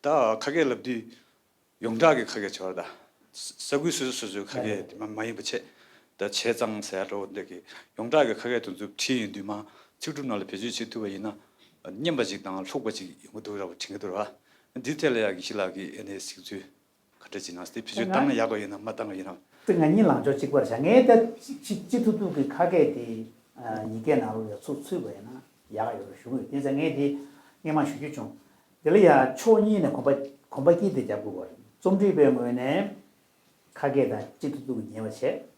ད་ཁ་སྐད་ལབ་དུས་ཡོངས་གྲགས་ཀྱི་ཁ་སྐད་བྱས་པ་དང་། ས་ས་ཁུལ་སོ་སོ་སོ་སོའི་ཁ་སྐད་དེ་མ་མ་ཡིན་པ་བྱས། ད་བྱས་ཙང་ཟེར་ཡ་འདྲ་བོ་འདི་གི་ཡོངས་གྲགས་ཀྱི་ཁ་སྐད་དེ་ཚོ་བྲིས་ཡོང་དུས་མར་ཚིག་གྲུབ་ནང་ལ་བེད་སྤྱོད་བྱེད་ཐུབ་པ་ཡིན་ན་སྙན་པ་ཅིག་དང་ལྷུག་པ་ཅིག་ཡོང་གི་འདུག་ར་བ་དྲན་གྱི་འདུག་ར་བ། འདིའི་ཐད་ལ་ཡ་དགེ་བཤེས་ལགས་ཀྱིས་ཨ་ནི་གཟིགས་ཚུལ་ག་འདྲ་ཅིག་གནང་སྟེ། བེད་སྤྱོད་བཏང་ན་ཡག་པ་ཡིན་ན་མ་བཏང་བ་ཡིན་ན། དེ་ང་གཉིས་ལངས་ཕྱོགས་གཅིག་པ་རེད་བཞག་ངས་ད་སྤྱི་སྤྱི་སྤྱི་ཐུབ་ཐུབ་ཀྱི་ཁ་སྐད་དེ་ཡིག་སྐད་ནང་ལོགས་ལ་ཚུར་ཚུད་པ་ཡིན་ན་ཡག་ཡོད་ཞུ་གི་ཡོད། དེ་ཚེ་ངས་དེ་སྔས་མ་ཞུ་རྒྱུ་བྱུང་། དེ་ལ་ཡ་ཕྱོགས་གཉིས་ནས་གོམ་པ་གོམ་པ་དཀྱིལ་དེ་རྒྱབ་དགོས་པ་རེད། རྩོམ་སྒྲིག་པའི་ངོས་ནས་ཁ་སྐད་དང་སྤྱི་ཐུབ་ཐུབ་ཀྱི་ཉེ་བ་བྱས།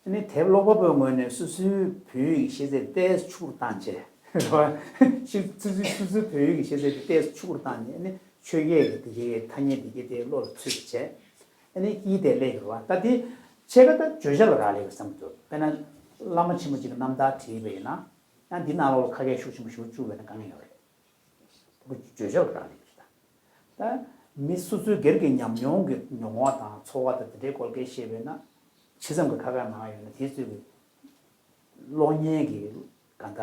ཨ་ནི་དེབ་ཀློག་པ་པོའི་ངོས་ནས་སོ་སོའི་བོད་ཡིག་ཤེས་ཚད་ཏོག་ཙམ་ཕྱུག་པོ་བཏང་བྱས། རེད་བ། ཤེས་སོ་སོའི་སོ་སོའི་བོད་ཡིག་ཤེས་ཚད་ཏོག་ཙམ་ཕྱུག་པོ་བཏང་ནས་ཨ་ནི་ཆོས་སྐད་ཀྱི་དེ་གའི་ཐ་སྙད་དེ་གའི་དེ་བློ་ལ་ཚུད་པ་བྱས། ཨ་ནི་དཀྱིལ་དེ་སླེབས་ཡོད་རེད་བ། ད་དེ་ཕྱེད་ཀ་ད་བརྗོད་བྱ་ལ་རག་ལས་ཡོད་བསམ་གྱི་འདུག་དཔེར་ན་བླ་མ་ཆེན་པོ་གཅིག་གི་རྣམ་ཐར་བྲིས་པ་ཡིན་ན། ཡང་འདི་ནང་ལོགས་ལ་ཁ་སྐད་ཤུགས་ཆེན་པོ་ཞེ་པོ་བཅུག་པ་ཡིན་ན་དཀའ་ངལ་ཡོད་རེད། ཁོ་བརྗོད་བྱ་ལ་རག་ལས་ཀྱི་རེད་ད། ད་མི་སོ་སོའི་སྒེར་གྱི་ཉམས་མྱོང་གི་མྱོང་བ་དང་ཚོར་བ་དང་དེ་འདྲའི་སྐོར་སྐད་བཤད་པས་ན། ཇི་ཙམ་གྱི་ཁ་སྐད་མང་ཡོད་ན་དེ་ཚོས་ཀྱི་གློག་བརྙན་གྱི་ག་ད་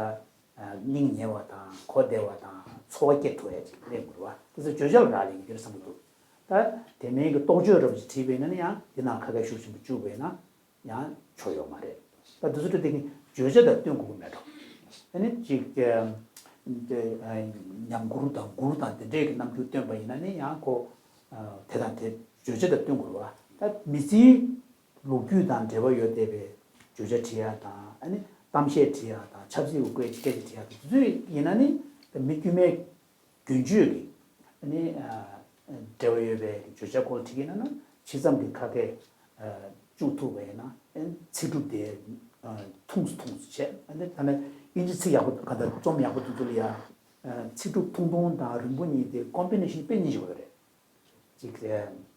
སྙིང་ཉེ་བ་དང་གོ་བདེ་བ་དང་ཚོར་བ་སྐྱེ་ཐུབ་ཡ་ཅིག་སླེབས་དགོས་རེད་བ། དེ་ཚོ་བརྗོད་བྱ་ལ་རག་ལས་ཀྱི་རེད་བསམ་གྱི་འདུག་ད་དེ་མིན་གྱི་རྟོགས་བརྗོད་འདྲ་པོ་ཅིག་བྲིས་པས་ན་ཡང་འདི་ནང་ཁ་སྐད་ཤུགས་ཆེན་པོ་བཅུག་པས་ན། ཡང་ཆོ་ཡོད་མ་རེད། ད་འདི་ཚོ་འདྲ་དེ་གི་བརྗོད་བྱ་དང་བསྟུན་དགོས་ཀྱི་མེད་འགྲོ། ཨ་ནི་ཅིག་ཉམས་མགུར་དང་མགུར་དང་དེ་འདྲས་ཀྱི་རྣམ་འགྱུར་སྟོན་པ་ཡིན་ན་ནི་ཡང་ཁོ་དེ་དང་དེ་བརྗོད་བྱ་དང་བསྟུན་དགོས་རེད་བ། ད་མི་ཚེའི་ལོ་རྒྱུས་དང་འབྲེལ་བ་ཡོད་བསྡད་པའི་བརྗོད་བྱ་བྲིས་ཡ་དང་ཨ་ནི་གཏམ་བཤད་བྲིས་ཡ་དང་ཆབ་སྲིད་ཀྱི་སྐད་ཆ་སྐད་ཆ་བྲིས་ཡ་དང་དེ་ཚོ་ཡིན་ན་ནི་ད་མི་དཀྱུས་མའི་རྒྱུན་སྤྱོད་ཀྱི་ནི་འབྲེལ་བ་ཡོད་པའི་བརྗོད་བྱ་སྐོར་བྲིས་ཀྱི་ན་ན་ཇི་ཙམ་གྱི་ཁ་སྐད་བཅུག་ཐུབ་པ་ཡིན་ན་ཚིག་གྲུབ་དེ་ཐུང་སུ་ཐུང་སུ་བྱས། ཨ་ནི་ད་ནི་དབྱིན་ཇི་ཚིག་ཡག་པོ་ག་ད་རྩོམ་ཡག་པོ་དེ་ཚོ་ལ་ཡ་ཚིག་གྲུབ་ཐུང་ཐུང་དང་རིང་པོ་གཉིས་དེ་ཀོམ་བི་ནེ་ཤན་དཔེ་སྙིང་རྗེ་པོ་རེད། ཅིག་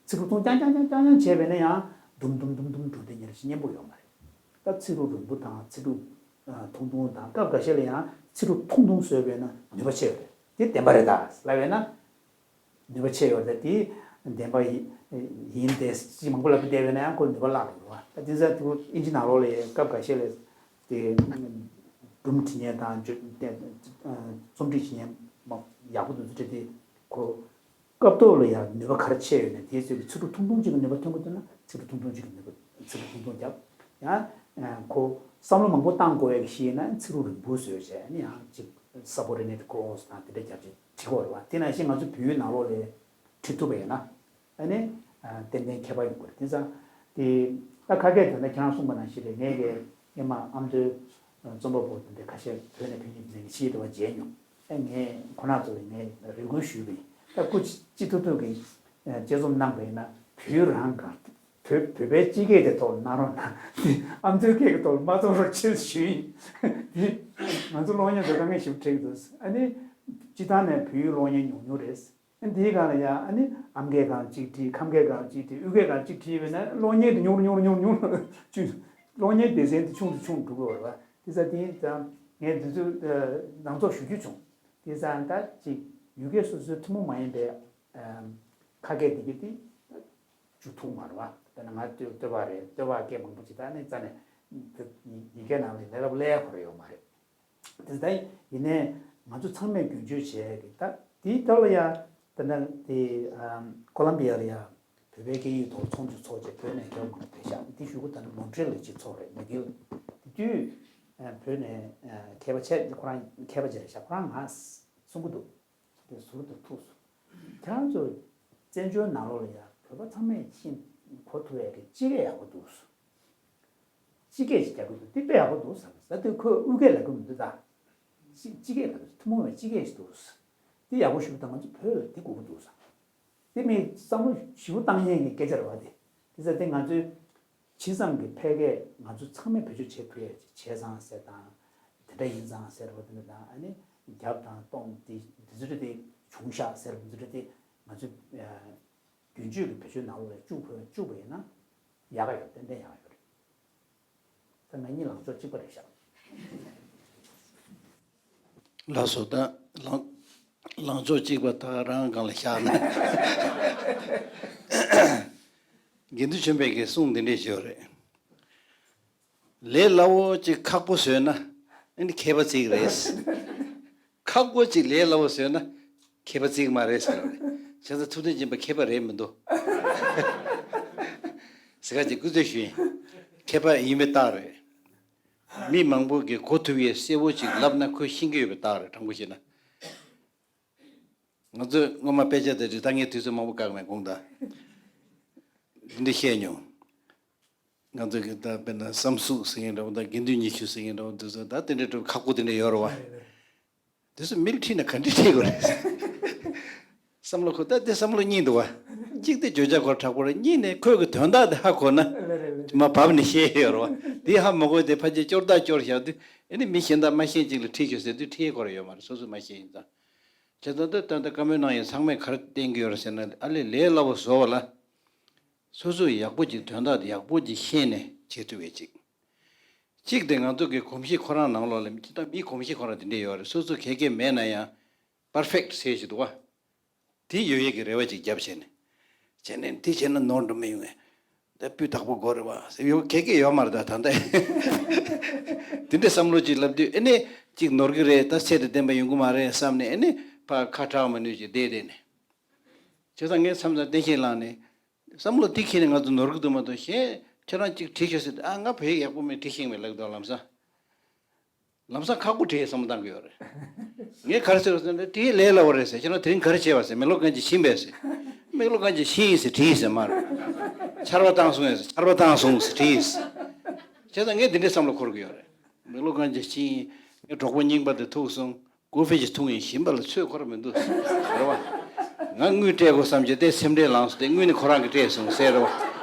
ཚིག་གྲུབ་ཐུང་རྐྱང་རྐྱང་རྐྱང་རྐྱང་བྱས་པས་ན་ཡང་དུམ་དུམ་དུམ་དུམ་འགྲོ་དེ་ཉེར་ཞིག་སྙན་པོ་ཡོད་མ་རེད། ད་ཚིག་གྲུབ་རིང་པོ་དང་ཚིག་གྲུབ་ཐུང་ཐུང་དང་སྐབས་འགའ་ཤས་ལ་ཡང་ཚིག་གྲུབ་ཐུང་ཐུང་བཟོས་པས་ན་ནུས་པ་ཆེ་བ་རེད། དེ་བདེན་པ་རེད་ད་ལབ་པས་ན་ནུས་པ་ཆེ་བ་རེད། དེ་བདེན་པ་ཡིན་ཏེ་ཅི་མང་པོ་ལབ་བསྡད་པས་ན་ཡང་ཁོ་ནུས་པ་བརླག་འགྲོ་བ། ད་དེ་ཚ་དེ་ཨིན་ཇི་ནང་ལོགས་ལ་སྐབས་འགའ་ཤས་ལ་དེ་སྒྲུང་འབྲི་མཁན་དང་རྩོམ་སྒྲིག་བྱེད་མཁན་ཡག་པོ་འདུག་ཚུལ་དེ་ཁོ། སྐབས་ཐོག་ལ་ཡང་ནུས་པ་ག་རེ་ཆེ་ཡོད་ནས་དེའི་ཚོད་ཀྱི་ཚིག་གྲུབ་ཐུང་ཐུང་གཅིག་གི་ནུས་པ་ཐོན་དགོས་འདུག་ན་ཚིག་གྲུབ་ཐུང་ཐུང་གཅིག་གི་ནུས་པ་ཚིག་གྲུབ་ཐུང་ཐུང་རྒྱབ། ཡང་ཁོ་བསམ་བློ་མང་པོ་བཏང་དགོས་ཡག་ཤེས་ན་ཚིག་གྲུབ་རིང་པོ་བཟོས་བྱས་ནི་ཡང་གཅིག་subordinate clause་དང་དེ་འདྲ་རྒྱབ་ཅིག་བྲིས་དགོས་རེད་བ། དེ་ནང་བཞིན་ང་ཚོ་བོད་ཡིག་ནང་ལོགས་ལ་བྲིས་ཐུབ་པ་ཡིན་ན་ཨ་ནི་ཏན་ཏན་ཁྱད་པར་ཡོང་གི་རེད། དེ་ཙང་དེ་ད་ཁ་སྐད་དེ་འདྲ་ཁྱེད་རང་གསུངས་པ་ནང་བཞིན་རེད། ངས་ཀྱི་སྔོན་མ་ཨ་མདོའི་རྩོམ་པ་པོ་དེ་འདྲ་ཁ་ཤས་བོད་ནས་ཕེབས་མཁན་དེ་འདྲ་གི་ཕྱིའི་དུ་བ་མཇལ་མྱོང་། ཨ་ངས་ཁོ་རང་ཚོ་ལ་ངས་རེ་སྐུལ་ཞུས་པ་ཡིན། ད་སྐུ་སྤྱི་ཐུབ་ཐུབ་ཀྱིས་དཔྱད་རྩོམ་གནང་པ་ཡིན་ན་བོད་རང་གང་བོད་བོད་པའི་སྤྱི་སྐད་དེ་ཐོག་གནང་རོགས་གནང་། དེ་ཨ་མདོའི་སྐད་ཀྱི་ཐོག་མ་གཏོང་རོགས་བྱེད་ཞུས་ཡིན། དེ་ང་ཚོ་གློག་བརྙན་དེ་དཀའ་ངལ་ཞིག་འཕྲད་ཀྱི་འདུག་ཨ་ནི་སྤྱི་བཏང་ནས་བོད་ཡིག་གློག་བརྙན་ཉུང་ཉུང་རེད། ཨ་ནི་དེའི་སྒང་ལ་ཡང་ཨ་ནི་ཨམ་སྐད་སྒང་གཅིག་བྲིས། ཁམས་སྐད་སྒང་གཅིག་བྲིས། དབུས་སྐད་སྒང་གཅིག་བྲིས་པས་ན་གློག་བརྙན་དེ་ཉུང་རུ་ཉུང་རུ་ཉུང་རུ་ཉུང་རུ་ཆུ་གློག་བརྙན་སྡེ་ཚན་དེ་ཆུང་དུ་ཆུང་དུ་འགྲོ་གི་ཡོད་རེད་བ། དེ་ས་དེ་ཡིན་ཙང་ངས་འདི་ཚོ་ནང་ཚོགས་ཞུ་རྒྱུ་བྱུང་། དེ་ཙང་ད་ཅིག་ཡུལ་སྐད་སོ་སོའི་ཐུན་མོང་མ་ཡིན་པའི་ཁ་སྐད་དེ་གི་དེ་བཅུག་ཐུབ་མ་རེད་བ། དཔེར་ན་ང་སྟོད་སྟོད་པ་རེད། སྟོད་པ་སྐད་མང་པོ་ཅིག་ད་ནི་རྩ་ནས་ཡི་གེ་ནང་ལ་ལས་སླ་པོ་སླེབས་ཡ་ཁོ་རང་ཡོད་མ་རེད། དེ་ད་ཡིན་ནའི་ང་ཚོ་ཚང་མས་རྒྱུན་སྤྱོད་བྱས་ཀྱི་ད་དེའི་ཐོག་ལ་ཡ་ད་ནི་དེ་ཀོ་ལམ་བི་ཡ་ལ་ཡ་བོད་པའི་སྐད་ཡིག་ཐོག་ཚོགས་འདུ་ཚོགས་བྱས་བོད་ནས་སྐྱོར་མང་པོ་ཕེབས་ཤག་དེ་གཞུག་གུ་ད་ནི་མོན་ཊི་རེལ་ལ་ཅིག་ཚོགས་རེད། མི་དེ་དེ་དུས་ བོད་ནས་མཁས་པ་ཆེ་ཁོ་རང་མཁས་པ་ཅིག་རེད་ཤག་ཁོ་རང་ང་གསུང་གི་འདུག་དེ་ཟུར་དུ་ཐུག་སོང་། ཁྱེད་རང་ཚོ་བཙན་བྱོལ་ནང་ལོགས་ལ་ཡ་བོད་པ་ཚང་མས་ཤེས་གོ་ཐུབ་ཡ་གི་སྤྱི་སྐད་ཡག་པོ་འདུག་སྤྱི་སྐད་ཞིག་རྒྱག་གི་འདུག་དེ་དཔེ་ཡག་པོ་འདུག་བསམ། ད་དེ་ཁོས་དབུས་སྐད་ལབ་གི་མི་འདུག་ད་སྤྱི་སྤྱི་སྐད་ལབ་འདུག་ཐུན་མོང་བའི་སྤྱི་སྐད་ཞིག་འདུག་དེ་ཡག་པོ་ཞིག་འདུག་ད་ང་ཚོ་བོད་ལ་དེ་དགོས་ཀྱི་འདུག་བསམ། དེ་མིན་བསམ་བློ་ཞིབ་པོ་བཏང་ཡས་ཀྱི་སྐད་ཆ་རེད་བ་དེ། དེ་ཚོ་དེ་ང་ཚོའི་ཇི་ཙམ་གྱི་འཕེལ་རྒྱས་ང་ཚོ་ཚང་མས་བེད་སྤྱོད་བྱེད་ཐུབ་ཡས་ཅིག་བྱས་ཙང་ཟེར་དང་། དེ་འདྲ་ཡིན་ཙང་ཟེར་བ་དེ་འདྲ་དང་ཨ་ནི་རྒྱབ་དང་སྟོང་དེ་དེ་ཚོ་དེ་བྱུང་ཤག་ཟེར་བ་དེ་ཚོ་དེ་ང་ཚོ་རྒྱུན་སྤྱོད་ཀྱི་བེད་སྤྱོད་ནང་ལོགས་ལ་བཅུག་དགོས་བཅུག་པ་ཡིན་ན་ཡག་ག་ཡོད། ཏན་ཏན་ཡག་ག་ཡོད་རེད། ད་ང་གཉིས་ལངས་ཕྱོགས་གཅིག་པ་རེད་ཤག་ལགས་སོ། ད་ལངས་ལངས་ཕྱོགས་གཅིག་པ་ད་རང་སྒང་ལ་བཞག་ན། དགེ་འདུན་ཆོས་འཕེལ་གྱི་གསུང་འདི་འདྲས་ཞིག་ཡོད་རེད། ལས་སླ་བོ་གཅིག་ཁག་པོ་བཟོས་ན་ཨ་ནི་མཁས་པ་བརྩི་གི་རེད། ཁག་པོ་གཅིག་ལས་སླ་བོ་བཟོས་ན་མཁས་པ་བརྩི་གི་མ་རེད་ཟེར་བ་རེད། བྱས་ཙང་ཐུབ་བསྟན་སྦྱིན་པ་མཁས་པ་རེད་མི་འདུག་ཟེར་ག་ཅིག་སྐུ་རྩེད་ཞུ་ཡིན། མཁས་པ་ཡིན་པའི་རྟགས་རེད། མི་མང་པོ་གིས་གོ་ཐུབ་ཡས་གསལ་བོ་ཅིག་ལབ་ན་ཁོས་ཤེས་ཀྱི་ཡོད་པའི་རྟགས་རེད། དྲང་པོ་བཤད་ན། ང་ཚོས་སྔོན་མ་དཔེ་ཆ་དེ་རིགས་ད་ངས་དུས་ཚོད་མང་པོ་བཀག་མེད་དགོངས་དག་འདི་འདྲ་བཤད་མྱོང་། ང་ཚོ་གི་ད་དཔེར་ན་བསམ་གཟུགས་ཟེར་མཁན་འདྲ་བོ་དང་དགེ་འདུན་ཉི་ཤུ་ཟེར་མཁན་འདྲ་བོ་དེ་ཚོ་ད་དེ་འདྲ་འདྲ་བོ་ཁག་པོ་དེ་འདྲ་ཡོད་རེད་བ། དེ་ཚོ་མི་ལ་ཁྲིད་ན་ག་འདྲ་ཁྲིད་དགོས་རེད། བསམ་བློ་ཁོ་ད་དེ་བསམ་བློ་གཉིས་འདུག་བ། གཅིག་དེ་བརྗོད་བྱ་ཁོ་དྲག་པོ་རེད། གཉིས་ནས་ཁོས་གི་དོན་དག་དེ་ཧ་གོ་ན་མ་བབས་ནས་བཤད་ཡོད་རེད་བ། དེ་ཧ་མ་གོ་དེ་ཕལ་ཆེར་སྐྱོར་དག་སྐྱོར་བཞག་དུས་ཨ་ནི་མི་གཞན་དག་མ་ཤེས་ཅིག་ལ་ཁྲིད་ཤོག་ཟེར་དུས་ཁྲིད་ཡས་ཁོ་རང་ཡོད་མ་རེད། སོ་སོ་མ་ཤེས་ཡིན་ཙང་། བྱས་ཙང་ད་ལྟ་བཀའ་མོལ་གནང་ཡས་ཚང་མས་ག་རེ་བསྟན་གྱི་ཡོད་རེད་ཟེར་ན་ཨ་ལས་ལས་སླ་བོ་བཟོ་བ་ལ། སོ་སོས་ཡག་པོ་ཅིག་དོན་དག་དེ་ཡག་པོ་ཅིག་ཤེས་ནས་བྱེད་ཐུབ་པའི་ཅིག་གཅིག་དེ་ང་ཚོ་གི་གོམས་གཤིས་ཁོ་རང་ནང་ལོགས་ལ་ཅི་ལྟར་མིའི་གོམས་གཤིས་ཁོ་རང་དེ་འདྲས་ཡོད་རེད། སོ་སོ་ག་གེ་མེད་ན་ཡང་པར་ཕེག་ཊི་ཟེར་ཞིག་འདུག་བ། དེ་ཡོད་ཡས་ཀྱི་རེ་བ་ཅིག་བརྒྱབ་བྱས་ནས། བྱས་ནས་དེ་བྱས་ན་ནོར་འགྲོ་མི་ཡོང་ངས། ད་སྤུས་དག་པོ་དགོས་རེད་བ་ཟེར་ཡོད་ག་གེ་ཡོད་མ་རེད། ད་ད་ལྟ་དེ་འདྲས་བསམ་བློ་ཅིག་ལབ་དུས་ཨ་ནི་ཅིག་ནོར་གི་རེད། ད་ཚད་དང་ལྡན་པ་ཡོང་གི་མ་རེད་བསམ་ནས་ཨ་ནི་ཕར་ཁ་གྲག་མ་ནུས་ཅིག་བསྡད་བསྡད་ནས། བྱས་ཙང་ངས་མཚམས་མཚམས་སྟན་ཤེས་ལངས་ནས། བསམ་བློ་དེ་ཁྱེར་ནས་ང་ཚོ་ནོར་གི་འདུག་མ་གཏོགས་གཞན་ཁྱེད་རང་གཅིག་བྲིས་ཤོག་ཟེར་དུས་ཨ་ང་བོད་ཡིག་ཡག་པོ་མེད་བྲིས་ཤེས་མེད་ལབ་འདུག་ལམ་སང་། ལམ་སང་ཁག་པོ་བྲིས་བསམ་བློ་བཏང་གི་ཡོད་རེད། ངས་ག་རེ་ཟེར་བ་ཟེར་ན་བྲིས་ལས་སླ་བོ་རེད་ཟེར། ཁྱེད་རང་དེ་རིང་ག་རེ་བྱས་པ་ཟེར། མེག་ལོག་གན་ཇི་ཕྱིན་པས་ཟེར། མེག་ལོག་གན་ཇི་ཕྱིན་ཡིན་ཟེར་བྲིས་ཟེར་མར། ཆར་པ་བཏང་སོང་ཡིན་ཟེར། ཆར་པ་བཏང་སོང་ཟེར་བྲིས་ཟེར། བྱས་ཙང་ངས་འདི་འདྲའི་བསམ་བློ་འཁོར་གི་ཡོད་རེད། མེག་ལོག་གན་ཇི་ཕྱིན་ཡིན། ངའི་གྲོགས་པོ་རྙིང་པ་དེ་ཐུག་སོང་། ཀོ་ཧྥེ་ཅིག་འཐུང་ཡིན། ཞིམ་པ་ལ་ཚོད་ཁོ་ར་མི་འདུག་ཟེར་བ། ང་དངུལ་སྤྲད་དགོས་བསམ་གྱི་དེ་སེམས་ཁྲལ་ལངས་སོང་། དེ་དངུལ་ནི་ཁོ་རང་གིས་སྤྲད་སོང་ཟེར་བ།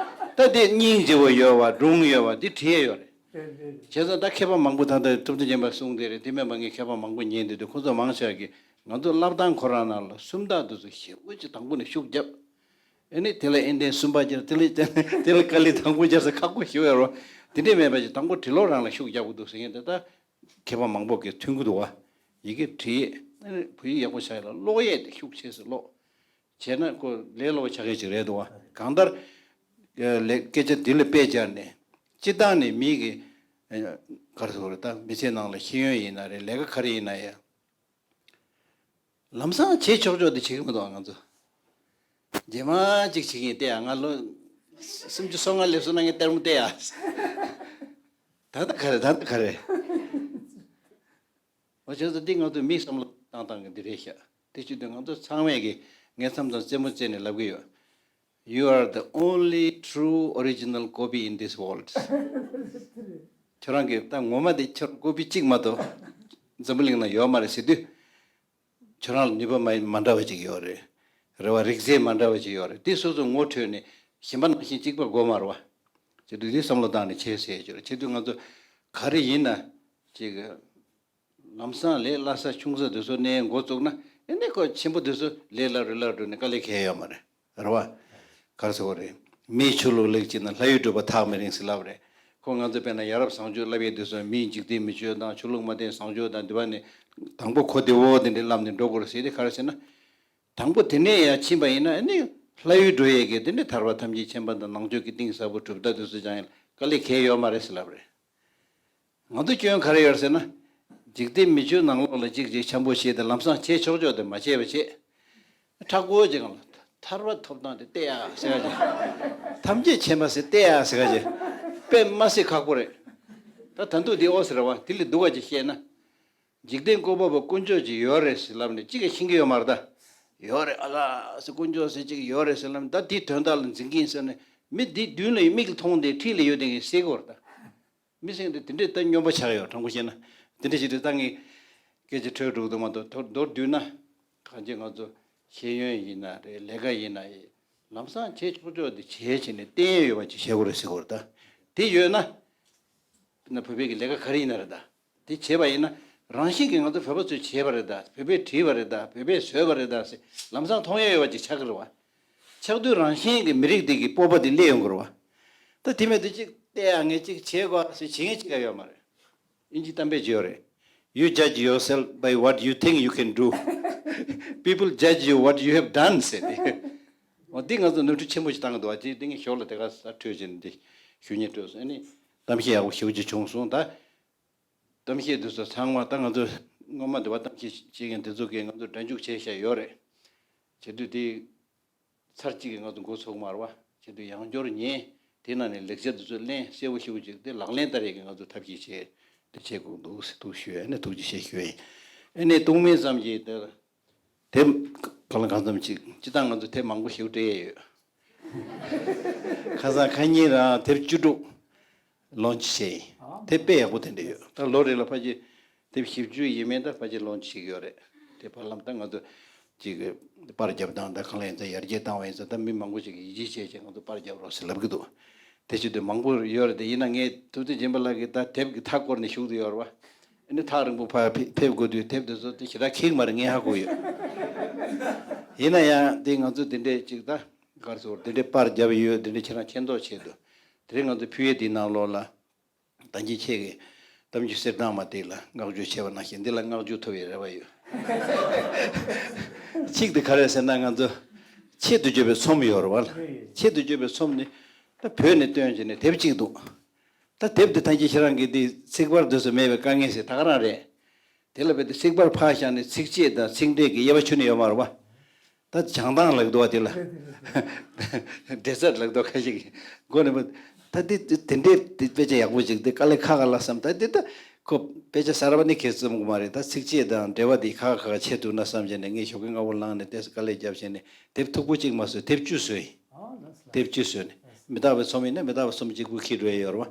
ད་དེ་སྙིང་རྗེ་བོ་ཡོད་བ་སྒྲུང་ཡོད་བ་དེ་བྲིས་ཡས་ཡོད་རེད། བྱས་ཙང་ད་མཁས་པ་མང་པོ་ད་ལྟ་ཐུབ་བསྟན་སྦྱིན་པ་གསུང་དེ་རེད། དེ་མིན་པ་ངས་མཁས་པ་མང་པོ་ཉན་བསྡད་དུས་ཁོ་ཚོ་མང་ཆེ་བ་གིས་ང་ཚོ་སློབ་སྟངས་ཁོ་རང་ནང་ལ་སུམ་རྟགས་དེ་ཚོ་ཞེ་པོ་ཅིག་དང་པོ་ནས་ཤུགས་བརྒྱབ། ཨ་ནི་དེ་ལ་ཨིན་ལྡན་སུམ་པ་སྦྱར། དེ་ལ་དེ་ལ་ཀ་ལི་དང་པོ་སྦྱར་ས་ཁག་པོ་ཞེ་པོ་ཡོད་རེད། དེ་འདྲས་མེད་པ་ཅིག་དང་པོ་བྲི་ཀློག་རང་ལ་ཤུགས་རྒྱག་དགོས་འདུག་ཟེར་མཁན་དེ་ད། མཁས་པ་མང་པོ་གིས་མཐུན་གྱི་འདུག་བ། ཡི་གེ་བྲིས་ཡས། བོད་ཡིག་ཡག་པོ་ཆགས་ཡས་ལ་ཀློག་ཡས་དེ་ཤུགས་ཆེ་ཙམ་ཀློག་བྱས་ན་ཁོ་ལས་སླ་བོ་ཆགས་མཁན་ཅིག་རེད་འདུག་བ། གང་ལྟར། ལས་སྐད་ཆ་འདི་ལ་དཔེ་སྦྱར་ནས། སྤྱིར་བཏང་ནས་མི་གི། ག་རེ་ཟེར་དགོས་རེད། ད་མི་ཚེ་ནང་ལ་ཤེས་ཡོན་ཡིན་ན་རེད། ལས་ཀ་ག་རེ་ཡིན་ན་ཡང་། ལམ་སང་བྱེད་ཆོག་ཆོག་དེ་བྱེད་ཀྱི་མི་འདུག་ང་ཚོ། རྗེས་མ་གཅིག་བྱེད་ཀྱིན་བལྟས་ཡ། ང་ལོ་སུམ་ཅུ་སོ་ལྔ་སླེབས་སོང་ན་ངས་ལྟད་མོ་བལྟས་ཡ། ད་ལྟ་ག་རེ་ད་ལྟ་ག་རེ། འོ་བྱས་ཙང་འདི་ང་ཚོ་མིའི་བསམ་བློ་བཏང་སྟངས་ཀྱི་འདི་རེད་ཤག་དེ་བྱེད་དུས་ང་ཚོ་ཚང་མས་ཀྱི་ངས་མཚམས་མཚམས་རྩེད་མོ་རྩེ་ནས་ལབ་ཀྱི་ཡོད། You are the only true original copy in this world. ཁྱོད་རང་གི་ད་ངོ་མ་དེ་ཁྱོད་ཀོ་པི་གཅིག་མ་གཏོགས་འཛམ་བུ་གླིང་ན་ཡོད་མ་རེད་ཟེར་དུས། ཁྱོད་རང་ལ་ནུས་པ་མ་མ་འདྲ་བ་ཅིག་ཡོད་རེད། རེ་བ་རིག་རྩལ་མ་འདྲ་བ་ཅིག་ཡོད་རེད། དེ་སོ་སོ་ངོ་འཕྲོད་ནས་གཞན་པ་ནང་བཞིན་གཅིག་པ་དགོས་མ་རེད་བ། ཅེས་དུས་དེ་བསམ་བློ་བཏང་ནས་བྱས་ཟེར་གྱི་རེད། བྱེད་དུས་ང་ཚོ་ག་རེ་ཡིན་ན་ཅིག་ལམ་སང་ལས་སླ་ས་ཆུང་ས་དེ་ཚོ་ནས་འགོ་བཙུགས་ན་ཨེ་ནས་ཁོ་ཆེན་པོ་དེ་ཚོ་ལས་སླ་རུ་སླ་རུ་འགྲོ་ནས་དཀའ་ལས་ཁེལ་ཡོད་མ་རེད། རེད་བ། ག་རེ་ཟེར་བ་རེད། མིའི་ཆོས་ལུགས་ལེགས་བྱས་ན་ལྷ་ཡུལ་བགྲོད་པ་ཐག་མི་རིང་ཟེར་ལབ་རེད། ཁོ་ང་ཚོ་དཔེར་ན་ཡ་རབས་བཟང་སྤྱོད་ལབ་ཡས་དེ་ཚོ་མིས་འཇིག་རྟེན་མི་ཆོས་དང་ཆོས་ལུགས་མ་བརྟེན་བཟང་སྤྱོད་དང་འདི་བ་ནས་དང་པོ་གོ་བདེ་བོ་དེ་འདྲས་ལབ་ནས་འགྲོ་དགོས་རེད་ཟེར་དེ་ག་རེ་ཟེར་ན། དང་པོ་དེ་ནས་ཡར་ཕྱིན་པ་ཡིན་ན་ཨ་ནི་ལྷ་ཡུལ་འགྲོ་ཡས་ཀྱི་དེ་འདྲས་ཐར་པ་ཐམས་ཅད་མཁྱེན་པ་དང་ནང་ཆོས་ཀྱི་གཏིང་ཟབ་པོ་གྲུབ་མཐའ་དེ་ཚོ་སྦྱང་ཡས་དཀའ་ལས་ཁེལ་ཡོད་མ་རེད་ཟེར་ལབ་རེད། ང་ཚོ་སྐྱོན་ག་རེ་ཡོད་ཟེར་ན། འཇིག་རྟེན་མི་ཆོས་ནང་ལོགས་ལ་གཅིག་གཅིག་འཆམ་པོ་བྱས་ཏེ་ལམ་སང་བྱེད་ཆོག་ཆོག་དེ་མ་བྱས་པ་བྱས། མཁྲེགས་པོ་ཅིག་ལ་ཐར་པ་ཐོབ་སྟངས་དེ་བལྟས་ཡ་ཟེར་ག་ཅིག་ཐམས་ཅད་མཁྱེན་པ་ཟེར་བལྟས་ཡ་ཟེར་ག་ཅིག་དཔེ་མ་སྲིད་ཁག་པོ་རེད། ད་ད་དུང་དེ་ཨོ་ཟེར་བ་དེ་ལས་སྡུག་པ་ཅིག་བཤད་ན། འཇིག་རྟེན་བཀོད་པ་པོ་དཀོན་མཆོག་ཅིག་ཡོད་རེད་ཟེར་ལབ་ནས་གཅིག་གིས་ཤེས་ཀྱི་ཡོད་མ་རེད་ད། ཡོད་རེད་ཨ་ལ་ཟེར། དཀོན་མཆོག་ཟེར་གཅིག་ཡོད་རེད་ཟེར་ལབ་ནས་ད་དེའི་དོན་དག་ལ་འཛིན་གྱིན་ཟེར་ནས་མི་འདི་མདུན་ལ་ཡོད་མིག་གིས་མཐོང་སྟེ་འཁྲིས་ལ་ཡོད་དེ་གིས་ཟེར་གྱི་ཡོད་རེད་ད། མི་སེང་དེ་དེ་འདྲས་ད་སྨྱོན་པ་ཆགས་ཡོད། དྲང་པོ་བཤད་ན། དེ་འདྲས་ཞིག་རེད། ད་ངས་སྐད་ཆ་འཕྲོས་འགྲོ་གི་འདུག་མ་གཏོགས་མདོར་བསྡུས་ན། གང་ཅི་ང་ཚོ་ཤེས་ཡོན་ཡིན་ན་རེད། ལས་ཀ་ཡིན་ན་ཡིན། ལམ་སང་བྱེད་ཆོག་ཆོག་དེ་བྱས་བྱས་ནས་བསྟན་ཡས་ཡོད་པ་ཅིག་བྱེད་དགོས་རེད་ཟེར་གྱི་ཡོད་རེད་ད། དེ་ཡོད་ན། དཔེར་ན་བོད་པའི་གི་ལས་ཀ་ག་རེ་ཡིན་ན་རེད་ད། དེ་བྱས་པ་ཡིན་ན་རང་བཞིན་གྱིས་ང་ཚོ་བོད་པ་ཚོས་བྱས་པ་རེད་ད། བོད་པས་བྲིས་པ་རེད་ད། བོད་པས་བཟོས་པ་རེད་ད་ཟེར་ལམ་སང་མཐོང་ཡས་ཡོད་པ་ཅིག་ཆགས་ཀྱི་རེད་བ། ཆགས་དུས་རང་བཞིན་གྱི་མི་རིགས་དེ་གི་སྤོབས་པ་དེ་སླེབས་ཡོང་གི་རེད་བ། ད་དེ་མེད་དུས་ཅིག་བལྟས་ཨ་ངས་ཅིག་བྱེད་དགོས་ཟེར་བྱེད་མཁན་ཅིག་ཀྱང་ཡོད་མ་རེད། དབྱིན་ཇི་གཏམ་དཔེ་ཅིག་ཡོད་རེད། You judge yourself by what you think you can do. People judge you what you have done ཟེར་ཏེ། འོ་འདི་ང་ཚོ་ནོར་འཁྲུལ་ཆེན་པོ་ཞིག་བཏང་གི་འདུག་བ། དེ་འདི་ངས་ཞོར་ལ་དེ་ག་ས་འཕྲོས་བྱས་ནས་འདི་ཞུ་སྙིང་འདོད་སོང་། ཨ་ནི་གཏམ་བཤད་ཡག་པོ་ཞེ་པོ་ཅིག་བྱུང་སོང་ད། གཏམ་བཤད་འདི་ཚོ་ཚང་མ་ད་ང་ཚོ་སྔོན་མ་འདི་བ་གཏམ་བཤད་བྱེད་མཁན་དེ་ཚོ་གིས་ང་ཚོ་སྒྲ་འཇུག་བྱས་བཞག་ཡོད་རེད། བྱེད་དུས་དེ་ཚར་གཅིག་གིས་ང་ཚོ་འགོ་ཚུགས་མ་རེད་བ། བྱེད་དུས་ཡང་བསྐྱར་ཉན། དེ་ནང་ནས་ལེགས་ཆ་འདི་ཚོ་ལེན། གསལ་པོ་ཞེ་པོ་ཅིག་དེ་ལག་ལེན་བསྟར་ཡས་ཀྱི་ང་ཚོ་ཐབས་ཤེས་བྱས་དེ་བྱེད་དགོས་འདུག་ཟེར་ཐུགས་ཞུ་ཡས་ནས་ཐུགས་རྗེ་ཆེ་ཞུ་ཡས་ཡིན། ཨ་ནས་ཐུགས་སྨོན་ཙམ་གྱིས་དེ་དེབ་གང་ལ་གང་འཚམ་ཅིག་སྤྱི་བཏང་ང་ཚོ་དེབ་མང་པོ་ཞེ་པོ་སྤྲད་ཡས་ཡོད། ཁ་སང་ཁ་ཉིན་རང་དེབ་བཅུ་དྲུག་ལོན་ཆི་བྱས་ཡིན། དེབ་དཔེ་ཡག་པོ་དེ་འདྲ་ཡོད། ད་ལོ་རེ་ལ་ཕལ་ཆེར་དེབ་བཞི་བཅུ་ཡས་མས་ད་ཕལ་ཆེར་ལོན་ཆི་བྱེད་ཀྱི་ཡོད་རེད། དེ་བར་ལམ་ད་ང་ཚོ་ཅིག་པར་བརྒྱབ་སྟངས་ད་གང་ལ་ཡིན་ཙང་ཡར་རྒྱས་བཏང་བ་ཡིན་ཙང་ད་མི་མང་པོ་ཞིག་གིས་ཡིད་ཆེས་བྱས་ང་ཚོ་པར་རྒྱབ་རོགས་ཟེར་ལབ་ཀྱི་འདུག་དེ་བྱེད་དུས་མང་པོ་ཡོད་རེད་དེ། ཡིན་ན་ངས་ཐུབ་བསྟན་སྦྱིན་པ་ལགས་ཀྱིས་ད་དེབ་ཀྱི་མཐའ་བསྐོར་ནས་བཞུགས་བསྡད་ཡོད་རེད་བ། ཨ་ནི་ཐག་རིང་པོ་ཕར་ཕེབས་ཕེབས་དགོས་དུས་དེབ་དེ་ཚོ་དེ་ཞེ་དྲག་འཁྱེར་གྱི་མ་རེད། ངས་ཧ་གོ་ཡོད། ཡིན་ན་ཡང་དེ་ང་ཚོ་དེ་འདྲས་ཅིག་ད་ག་རེ་ཟེར་དགོས་རེད། དེ་འདྲས་པར་བརྒྱབ་ཡོད། དེ་འདྲས་ཁྱེད་རང་མཁྱེན་རྟོགས་ཆེད་དུ་དེ་རིང་ང་ཚོ་ཕུལ་ཡས་དེའི་ནང་ལོགས་ལ། ད་གིན་ཁྱེད་ཀྱིས་གཏམ་རྒྱུད་གསེར་ཐང་མ་དེ་ལ་བསྔགས་བརྗོད་བྱས་པ་ནང་བཞིན་འདི་ལ་བསྔགས་བརྗོད་ཐོབ་པའི་རེ་བ་ཡོད། གཅིག་དེ་ག་རེ་ཟེར་ན་ང་ཚོ་ཆེད་དུ་བརྗོད་པའི་ཚོམས་ཡོད་རེད་བ་ལ། ཆེད་དུ་བརྗོད་པའི་ཚོམས་ནི་ད་བོད་ནས་བཏོན་བྱས་ནས་དེབ་གཅིག་འདུག་ད་དེབ་དེ་ད་གིན་ཁྱེད་རང་གིས་འདི་ཚིག་ཕར་འདི་ཚོ་མེད་པའི་དཀའ་ངལ་ཟེར་ད་ག་རང་རེད། དེ་ལ་བས་ཏེ་ཚིག་ཕར་ཕར་བཞག་ནས་ཚིགས་བཅད་དང་ཚིག་འགྲེལ་གྱི་དབྱེ་བ་ཁྱོན་ནས་ཡོད་མ་རེད་བ། ད་བྱང་ཐང་ལབ་འདུག་བ་དེ་ལ། འབྲེལ་ཚད་ལབ་འདུག་ཁ་ཤས་ཀྱིས་མགོ་ནས་མ། ད་དེ་དེ་འདྲའི་དེ་དཔེ་ཆ་ཡག་པོ་ཅིག་དེ་དཀའ་ལས་ཁག་ག་ལ་བསམ། ད་དེ་ད་ཁོ་དཔེ་ཆ་གསར་པ་ནི་ཁྱེད་རྩོམ་གི་མ་རེད། ད་ཚིགས་བཅད་དང་འགྲེལ་པ་དེ་ཁག་ཁག་ཆེད་འདུག་ན་བསམ་བྱས་ནས་ངས་ཞོགས་ཀས་སྔ་པོ་ལངས་ནས་དེ་དཀའ་ལས་བརྒྱབ་བྱས་ནས་དེབ་མཐུག་པོ་གཅིག་མ་བཟོས། དེབ་བཅུ་བཟོས་ཡིན། དེབ་བཅུ་བཟོས་ནས་མི་རྟག་པའི་ཚོམས་ཡིན་ན་མི་རྟག་པའི་ཚོམས་གཅིག་པུ་འཁྱེར་འགྲོ་ཡ་ཡོད་རེད་བ།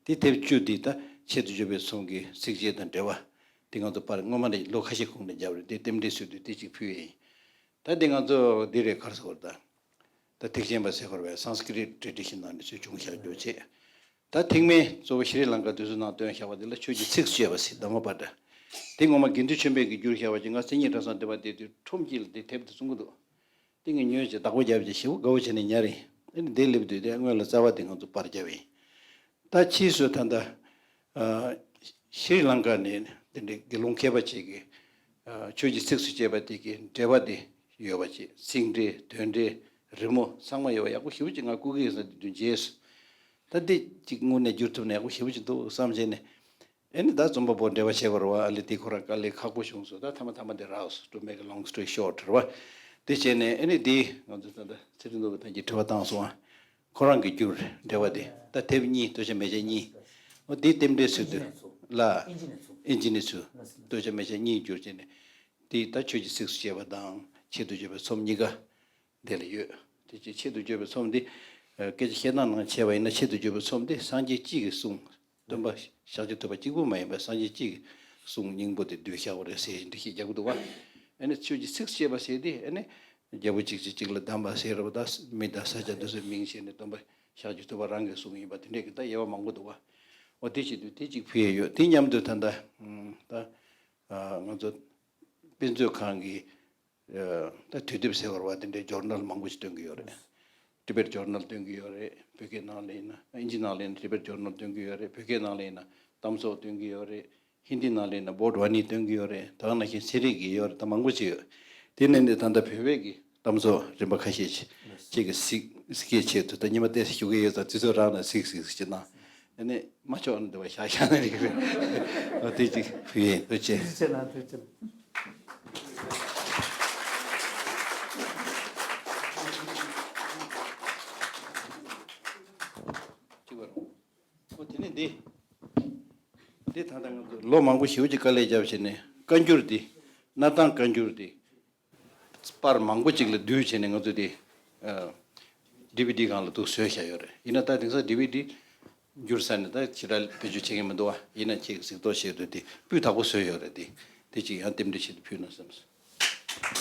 དེ་དེབ་བཅུ་འདི་ད་ཆེད་དུ་བརྗོད་པའི་ཚོམས་ཀྱི་ཚིགས་བཅད་དང་འགྲེལ་པ། དེ་ང་ཚོ་པར་སྔོན་མ་ནས་ལོ་ཁ་ཤས་གོང་ནས་བརྒྱབ་རེད། དེ་རྟེན་འབྲེལ་ཟེར་དུས་དེ་གཅིག་ཕུལ་ཡས་ཡིན། ད་དེ་ང་ཚོ་འདི་རེད་ག་རེ་ཟེར་དགོས་རེད་ད། ད་ཐེག་ཆེན་པ་ཟེར་དགོས་རེད་པས། སཾ་སྐྲྀཏ་ཊ་རེ་ཌི་ཤན་ནང་ནས་ཚུར་བྱུང་བཞག་རྒྱུ་བྱས། ད་ཐེག་དམན་གཙོ་བོ་ཤྲི་ལང་ཀ་དེ་ཚོ་ནང་བཏོན་བཞག་པ་དེ་ལ་ཆོས་ཀྱི་ཚིགས་སུ་བཅད་པ་ཟེར་དྷརྨ་པ་ཏྲ། དེ་ངོ་མ་དགེ་འདུན་ཆོས་འཕེལ་གྱིས་བསྒྱུར་བཞག་པ་ཅིག་ང་མཚན་ཉིད་གྲྭ་ཚང་སྡེ་པ་བསྡད་དུས་ཁྲོམ་དཀྱིལ་ལ་དེ་དེབ་དེ་བཙོང་གི་འདུག་དེ་ངས་ཉོས་བྱས་བདག་པོ་བརྒྱབ་བྱས་ཞེ་པོ་དགའ་བོ་བྱས་ནས་ཉར་ཡིན། ཨ་ནི་འདིར་སླེབས་དུས་དེ་སྔོན་ལ་རྩ་བ་དེ་ང་ཚོ་པར་བརྒྱབ་ཡིན། ད་ཕྱིས་སུ་ད་ལྟ་ཨ་ཤྲི་ལང་ཀ་ནས་འདི་འདྲའི་དགེ་སློང་མཁས་པ་ཅིག་གིས་ཨ་ཆོས་ཀྱི་ཚིགས་སུ་བཅད་པ་དེ་གི་འགྲེལ་པ་དེ་ཡོད་པ་ཅིག་ཚིག་འགྲེལ་དོན་འགྲེལ་རི་མོ་ཚང་མ་ཡོད་པ་ཡག་པོ་ཞེ་པོ་ཅིག་ང་བསྐུར་གི་ཡོད་ས་དེ་དུས་རྗེས་སུ། ད་འདི་ཅིག་དངོས་གནས་བསྒྱུར་ཐུབ་ན་ཡག་པོ་ཞེ་པོ་ཅིག་འདུག་བསམ་བྱས་ནས། ཨེ་ནི་ད་རྩོམ་པ་པོ་འབྲེལ་བ་བྱེད་དགོས་རེད་བ། ཨ་ལེ་དེ་ཁོ་རང་དཀའ་ལས་ཁག་པོ་བྱུང་སོང་། ད་ཐ་མ་ཐ་མ་དེ་རག་སོང་། To make a long story short རེད་བ། དེ་བྱས་ནས་ཨེ་ནི་དེ་ང་ཚོ་ད་ལྟ་ཚེ་རིང་རྡོ་རྗེ་ཐང་གིས་དྲི་བ་བཏང་སོང་ཨ། ཁོ་རང་གིས་བསྒྱུར་འགྲེལ་པ་དེ་ད་དེབ་གཉིས་སྟོད་ཆ་མལ་ཆ་གཉིས། འོ་དེ་རྟེན་འབྲེལ་ཟེར་དུས་ལ་ཨིན་ཇི་ནས་ཚུར་སྟོད་ཆ་མལ་ཆ་གཉིས་བསྒྱུར་བྱས་ནས་དེ་ད་ཆོས་ཀྱི་ཚིགས་སུ་བཅད་པ་དང་ཆེད་དུ་བརྗོད་པའི་ཚོམས་གཉིས་ཀ་དེ་ལ་ཡོད། དེ་ཅི་ཆེད་དུ་བརྗོད་པའི་ཚོམས་འདི། ཨ་སྐད་ཆ་བཤད་སྟངས་ནང་བྱས་པ་ཡིན་ན་ཆེད་དུ་བརྗོད་པའི་ཚོམས་འདི་སངས་རྒྱས་གཅིག་གི་གསུང་། སྟོན་པ་ཤཱཀྱ་ཐུབ་པ་གཅིག་པུ་མ་ཡིན་པར་སངས་རྒྱས་གཅིག་གི་གསུང་སྙིང་པོ་དེ་བསྡུས་བཞག་པ་རེད་ཟེར་འགྲེལ་བཤད་རྒྱག་གི་འདུག་བ། ཨ་ནི་ཆོས་ཀྱི་ཚིགས་སུ་བཅད་པ་ཟེར་དེ་ཨ་ནི་རྒྱལ་པོ་གཅིག་གིས་གཅིག་ལ་གདམས་པ་ཟེར་བ་དང་མི་དང་ས་ཆ་འདི་ཚོའི་མིང་བཤད་ནས་སྟོན་པ་ཤཱཀྱ་ཐུབ་པ་རང་གི་གསུང་ཡིན་པ་དེ་འདྲས་ཀྱི་ད་དབྱེ་བ་མང་པོ་འདུག་བ། འོ་དེ་བྱེད་དུས་དེ་གཅིག་ཕུལ་ཡས་ཡོད། དེ་མཉམ་དུ་ད་ལྟ་ད་ང་ཚོ་དཔེ་མཛོད་ཁང་གི་ད་དུས་དེབ་ཟེར་བ་རེད་བ། དེ་འདྲའི་ཇོར་ནལ་མང་པོ་ཞིག་སྟོན་གྱི་ཡོད་རེད། ཊི་བེཊ་ཇོར་ནལ་སྟོན་གྱི་ཡོད་རེད། བོད་སྐད་ནང་ལ་ཡིན་ན་ཨིན་ཇི་ནང་ལ་ཡིན་ན་ཊི་བེཊ་ཇོར་ནལ་སྟོན་གྱི་ཡོད་རེད། བོད་སྐད་ནང་ལ་ཡིན་ན་གཏམ་ཚོགས་སྟོན་གྱི་ཡོད་རེད། ཧིན་དི་ནང་ལ་ཡིན་ན་བོཌ་ཝ་ནི་སྟོན་གྱི་ཡོད་རེད། ད་ག་ནང་བཞིན་ཚན་རིག་གི་ཡོད་རེད། ད་མང་པོ་ཅིག་ཡོད། དེ་ནས་ནི་ད་ལྟ་བོད་པའི་གི་གཏམ་ཚོགས་རིམ་པ་ཁ་ཤས་ཅིག་ཅིག་གི་གཟིགས་གཟིགས་ཀྱི་ཆེད་དུ་ད་ཉི་མ་བལྟས་ཞུ་གི་ཡོད་ཙང་དེ་ཚོ་རང་ལ་གཟིགས་གཟིགས་ཅིག་གནང་། ཨ་ནི་མ་ཆོག་ན་འདི་བ་བཞག་བཞག་ན་རིག་རེད། འོ་དེ་ཅིག་ཕུལ་ཡིན། ཐུགས་རྗེ་ཆེ། ཐུགས་རྗེ་ཆེ་ལ། ཐུགས་རྗེ་ཆེ་ལ། གཅིག་པ་རེད། ཨོ་དེ་ནས་འདི། ལོ་མང་པོ་ཞེ་པོ་ཅིག་དཀའ་ལས་བརྒྱབ་བྱས་ནས་བཀའ་འགྱུར་འདི། གནའ་སྟངས་བཀའ་འགྱུར་འདི་པར་མང་པོ་ཅིག་ལ་བསྡུས་བྱས་ནས་ང་ཚོས་དེ་ཨ་ཌི་ཝི་ཌི་སྒང་ལ་འདུག་བཟོས་བཞག་ཡོད་རེད། ཡིན་ན་ད་དེང་སང་ཌི་ཝི་ཌི་འགྱུར་ས་ནས་ད་ཕྱི་དྲགས་བེད་སྤྱོད་བྱེད་མཁན་མི་འདུག་བ། ཡིན་ན་ཁྱེད་ཀྱིས་གཟིགས་རྟོག་བྱེད་འདོད་དེ་སྤུས་དག་པོ་བཟོས་ཡོད་རེད། དེ་དེ་ཅིག་ཡང་རྟེན་འབྲེལ་ཆེད་དུ་ཕུལ་ན་བསམས་སོང་།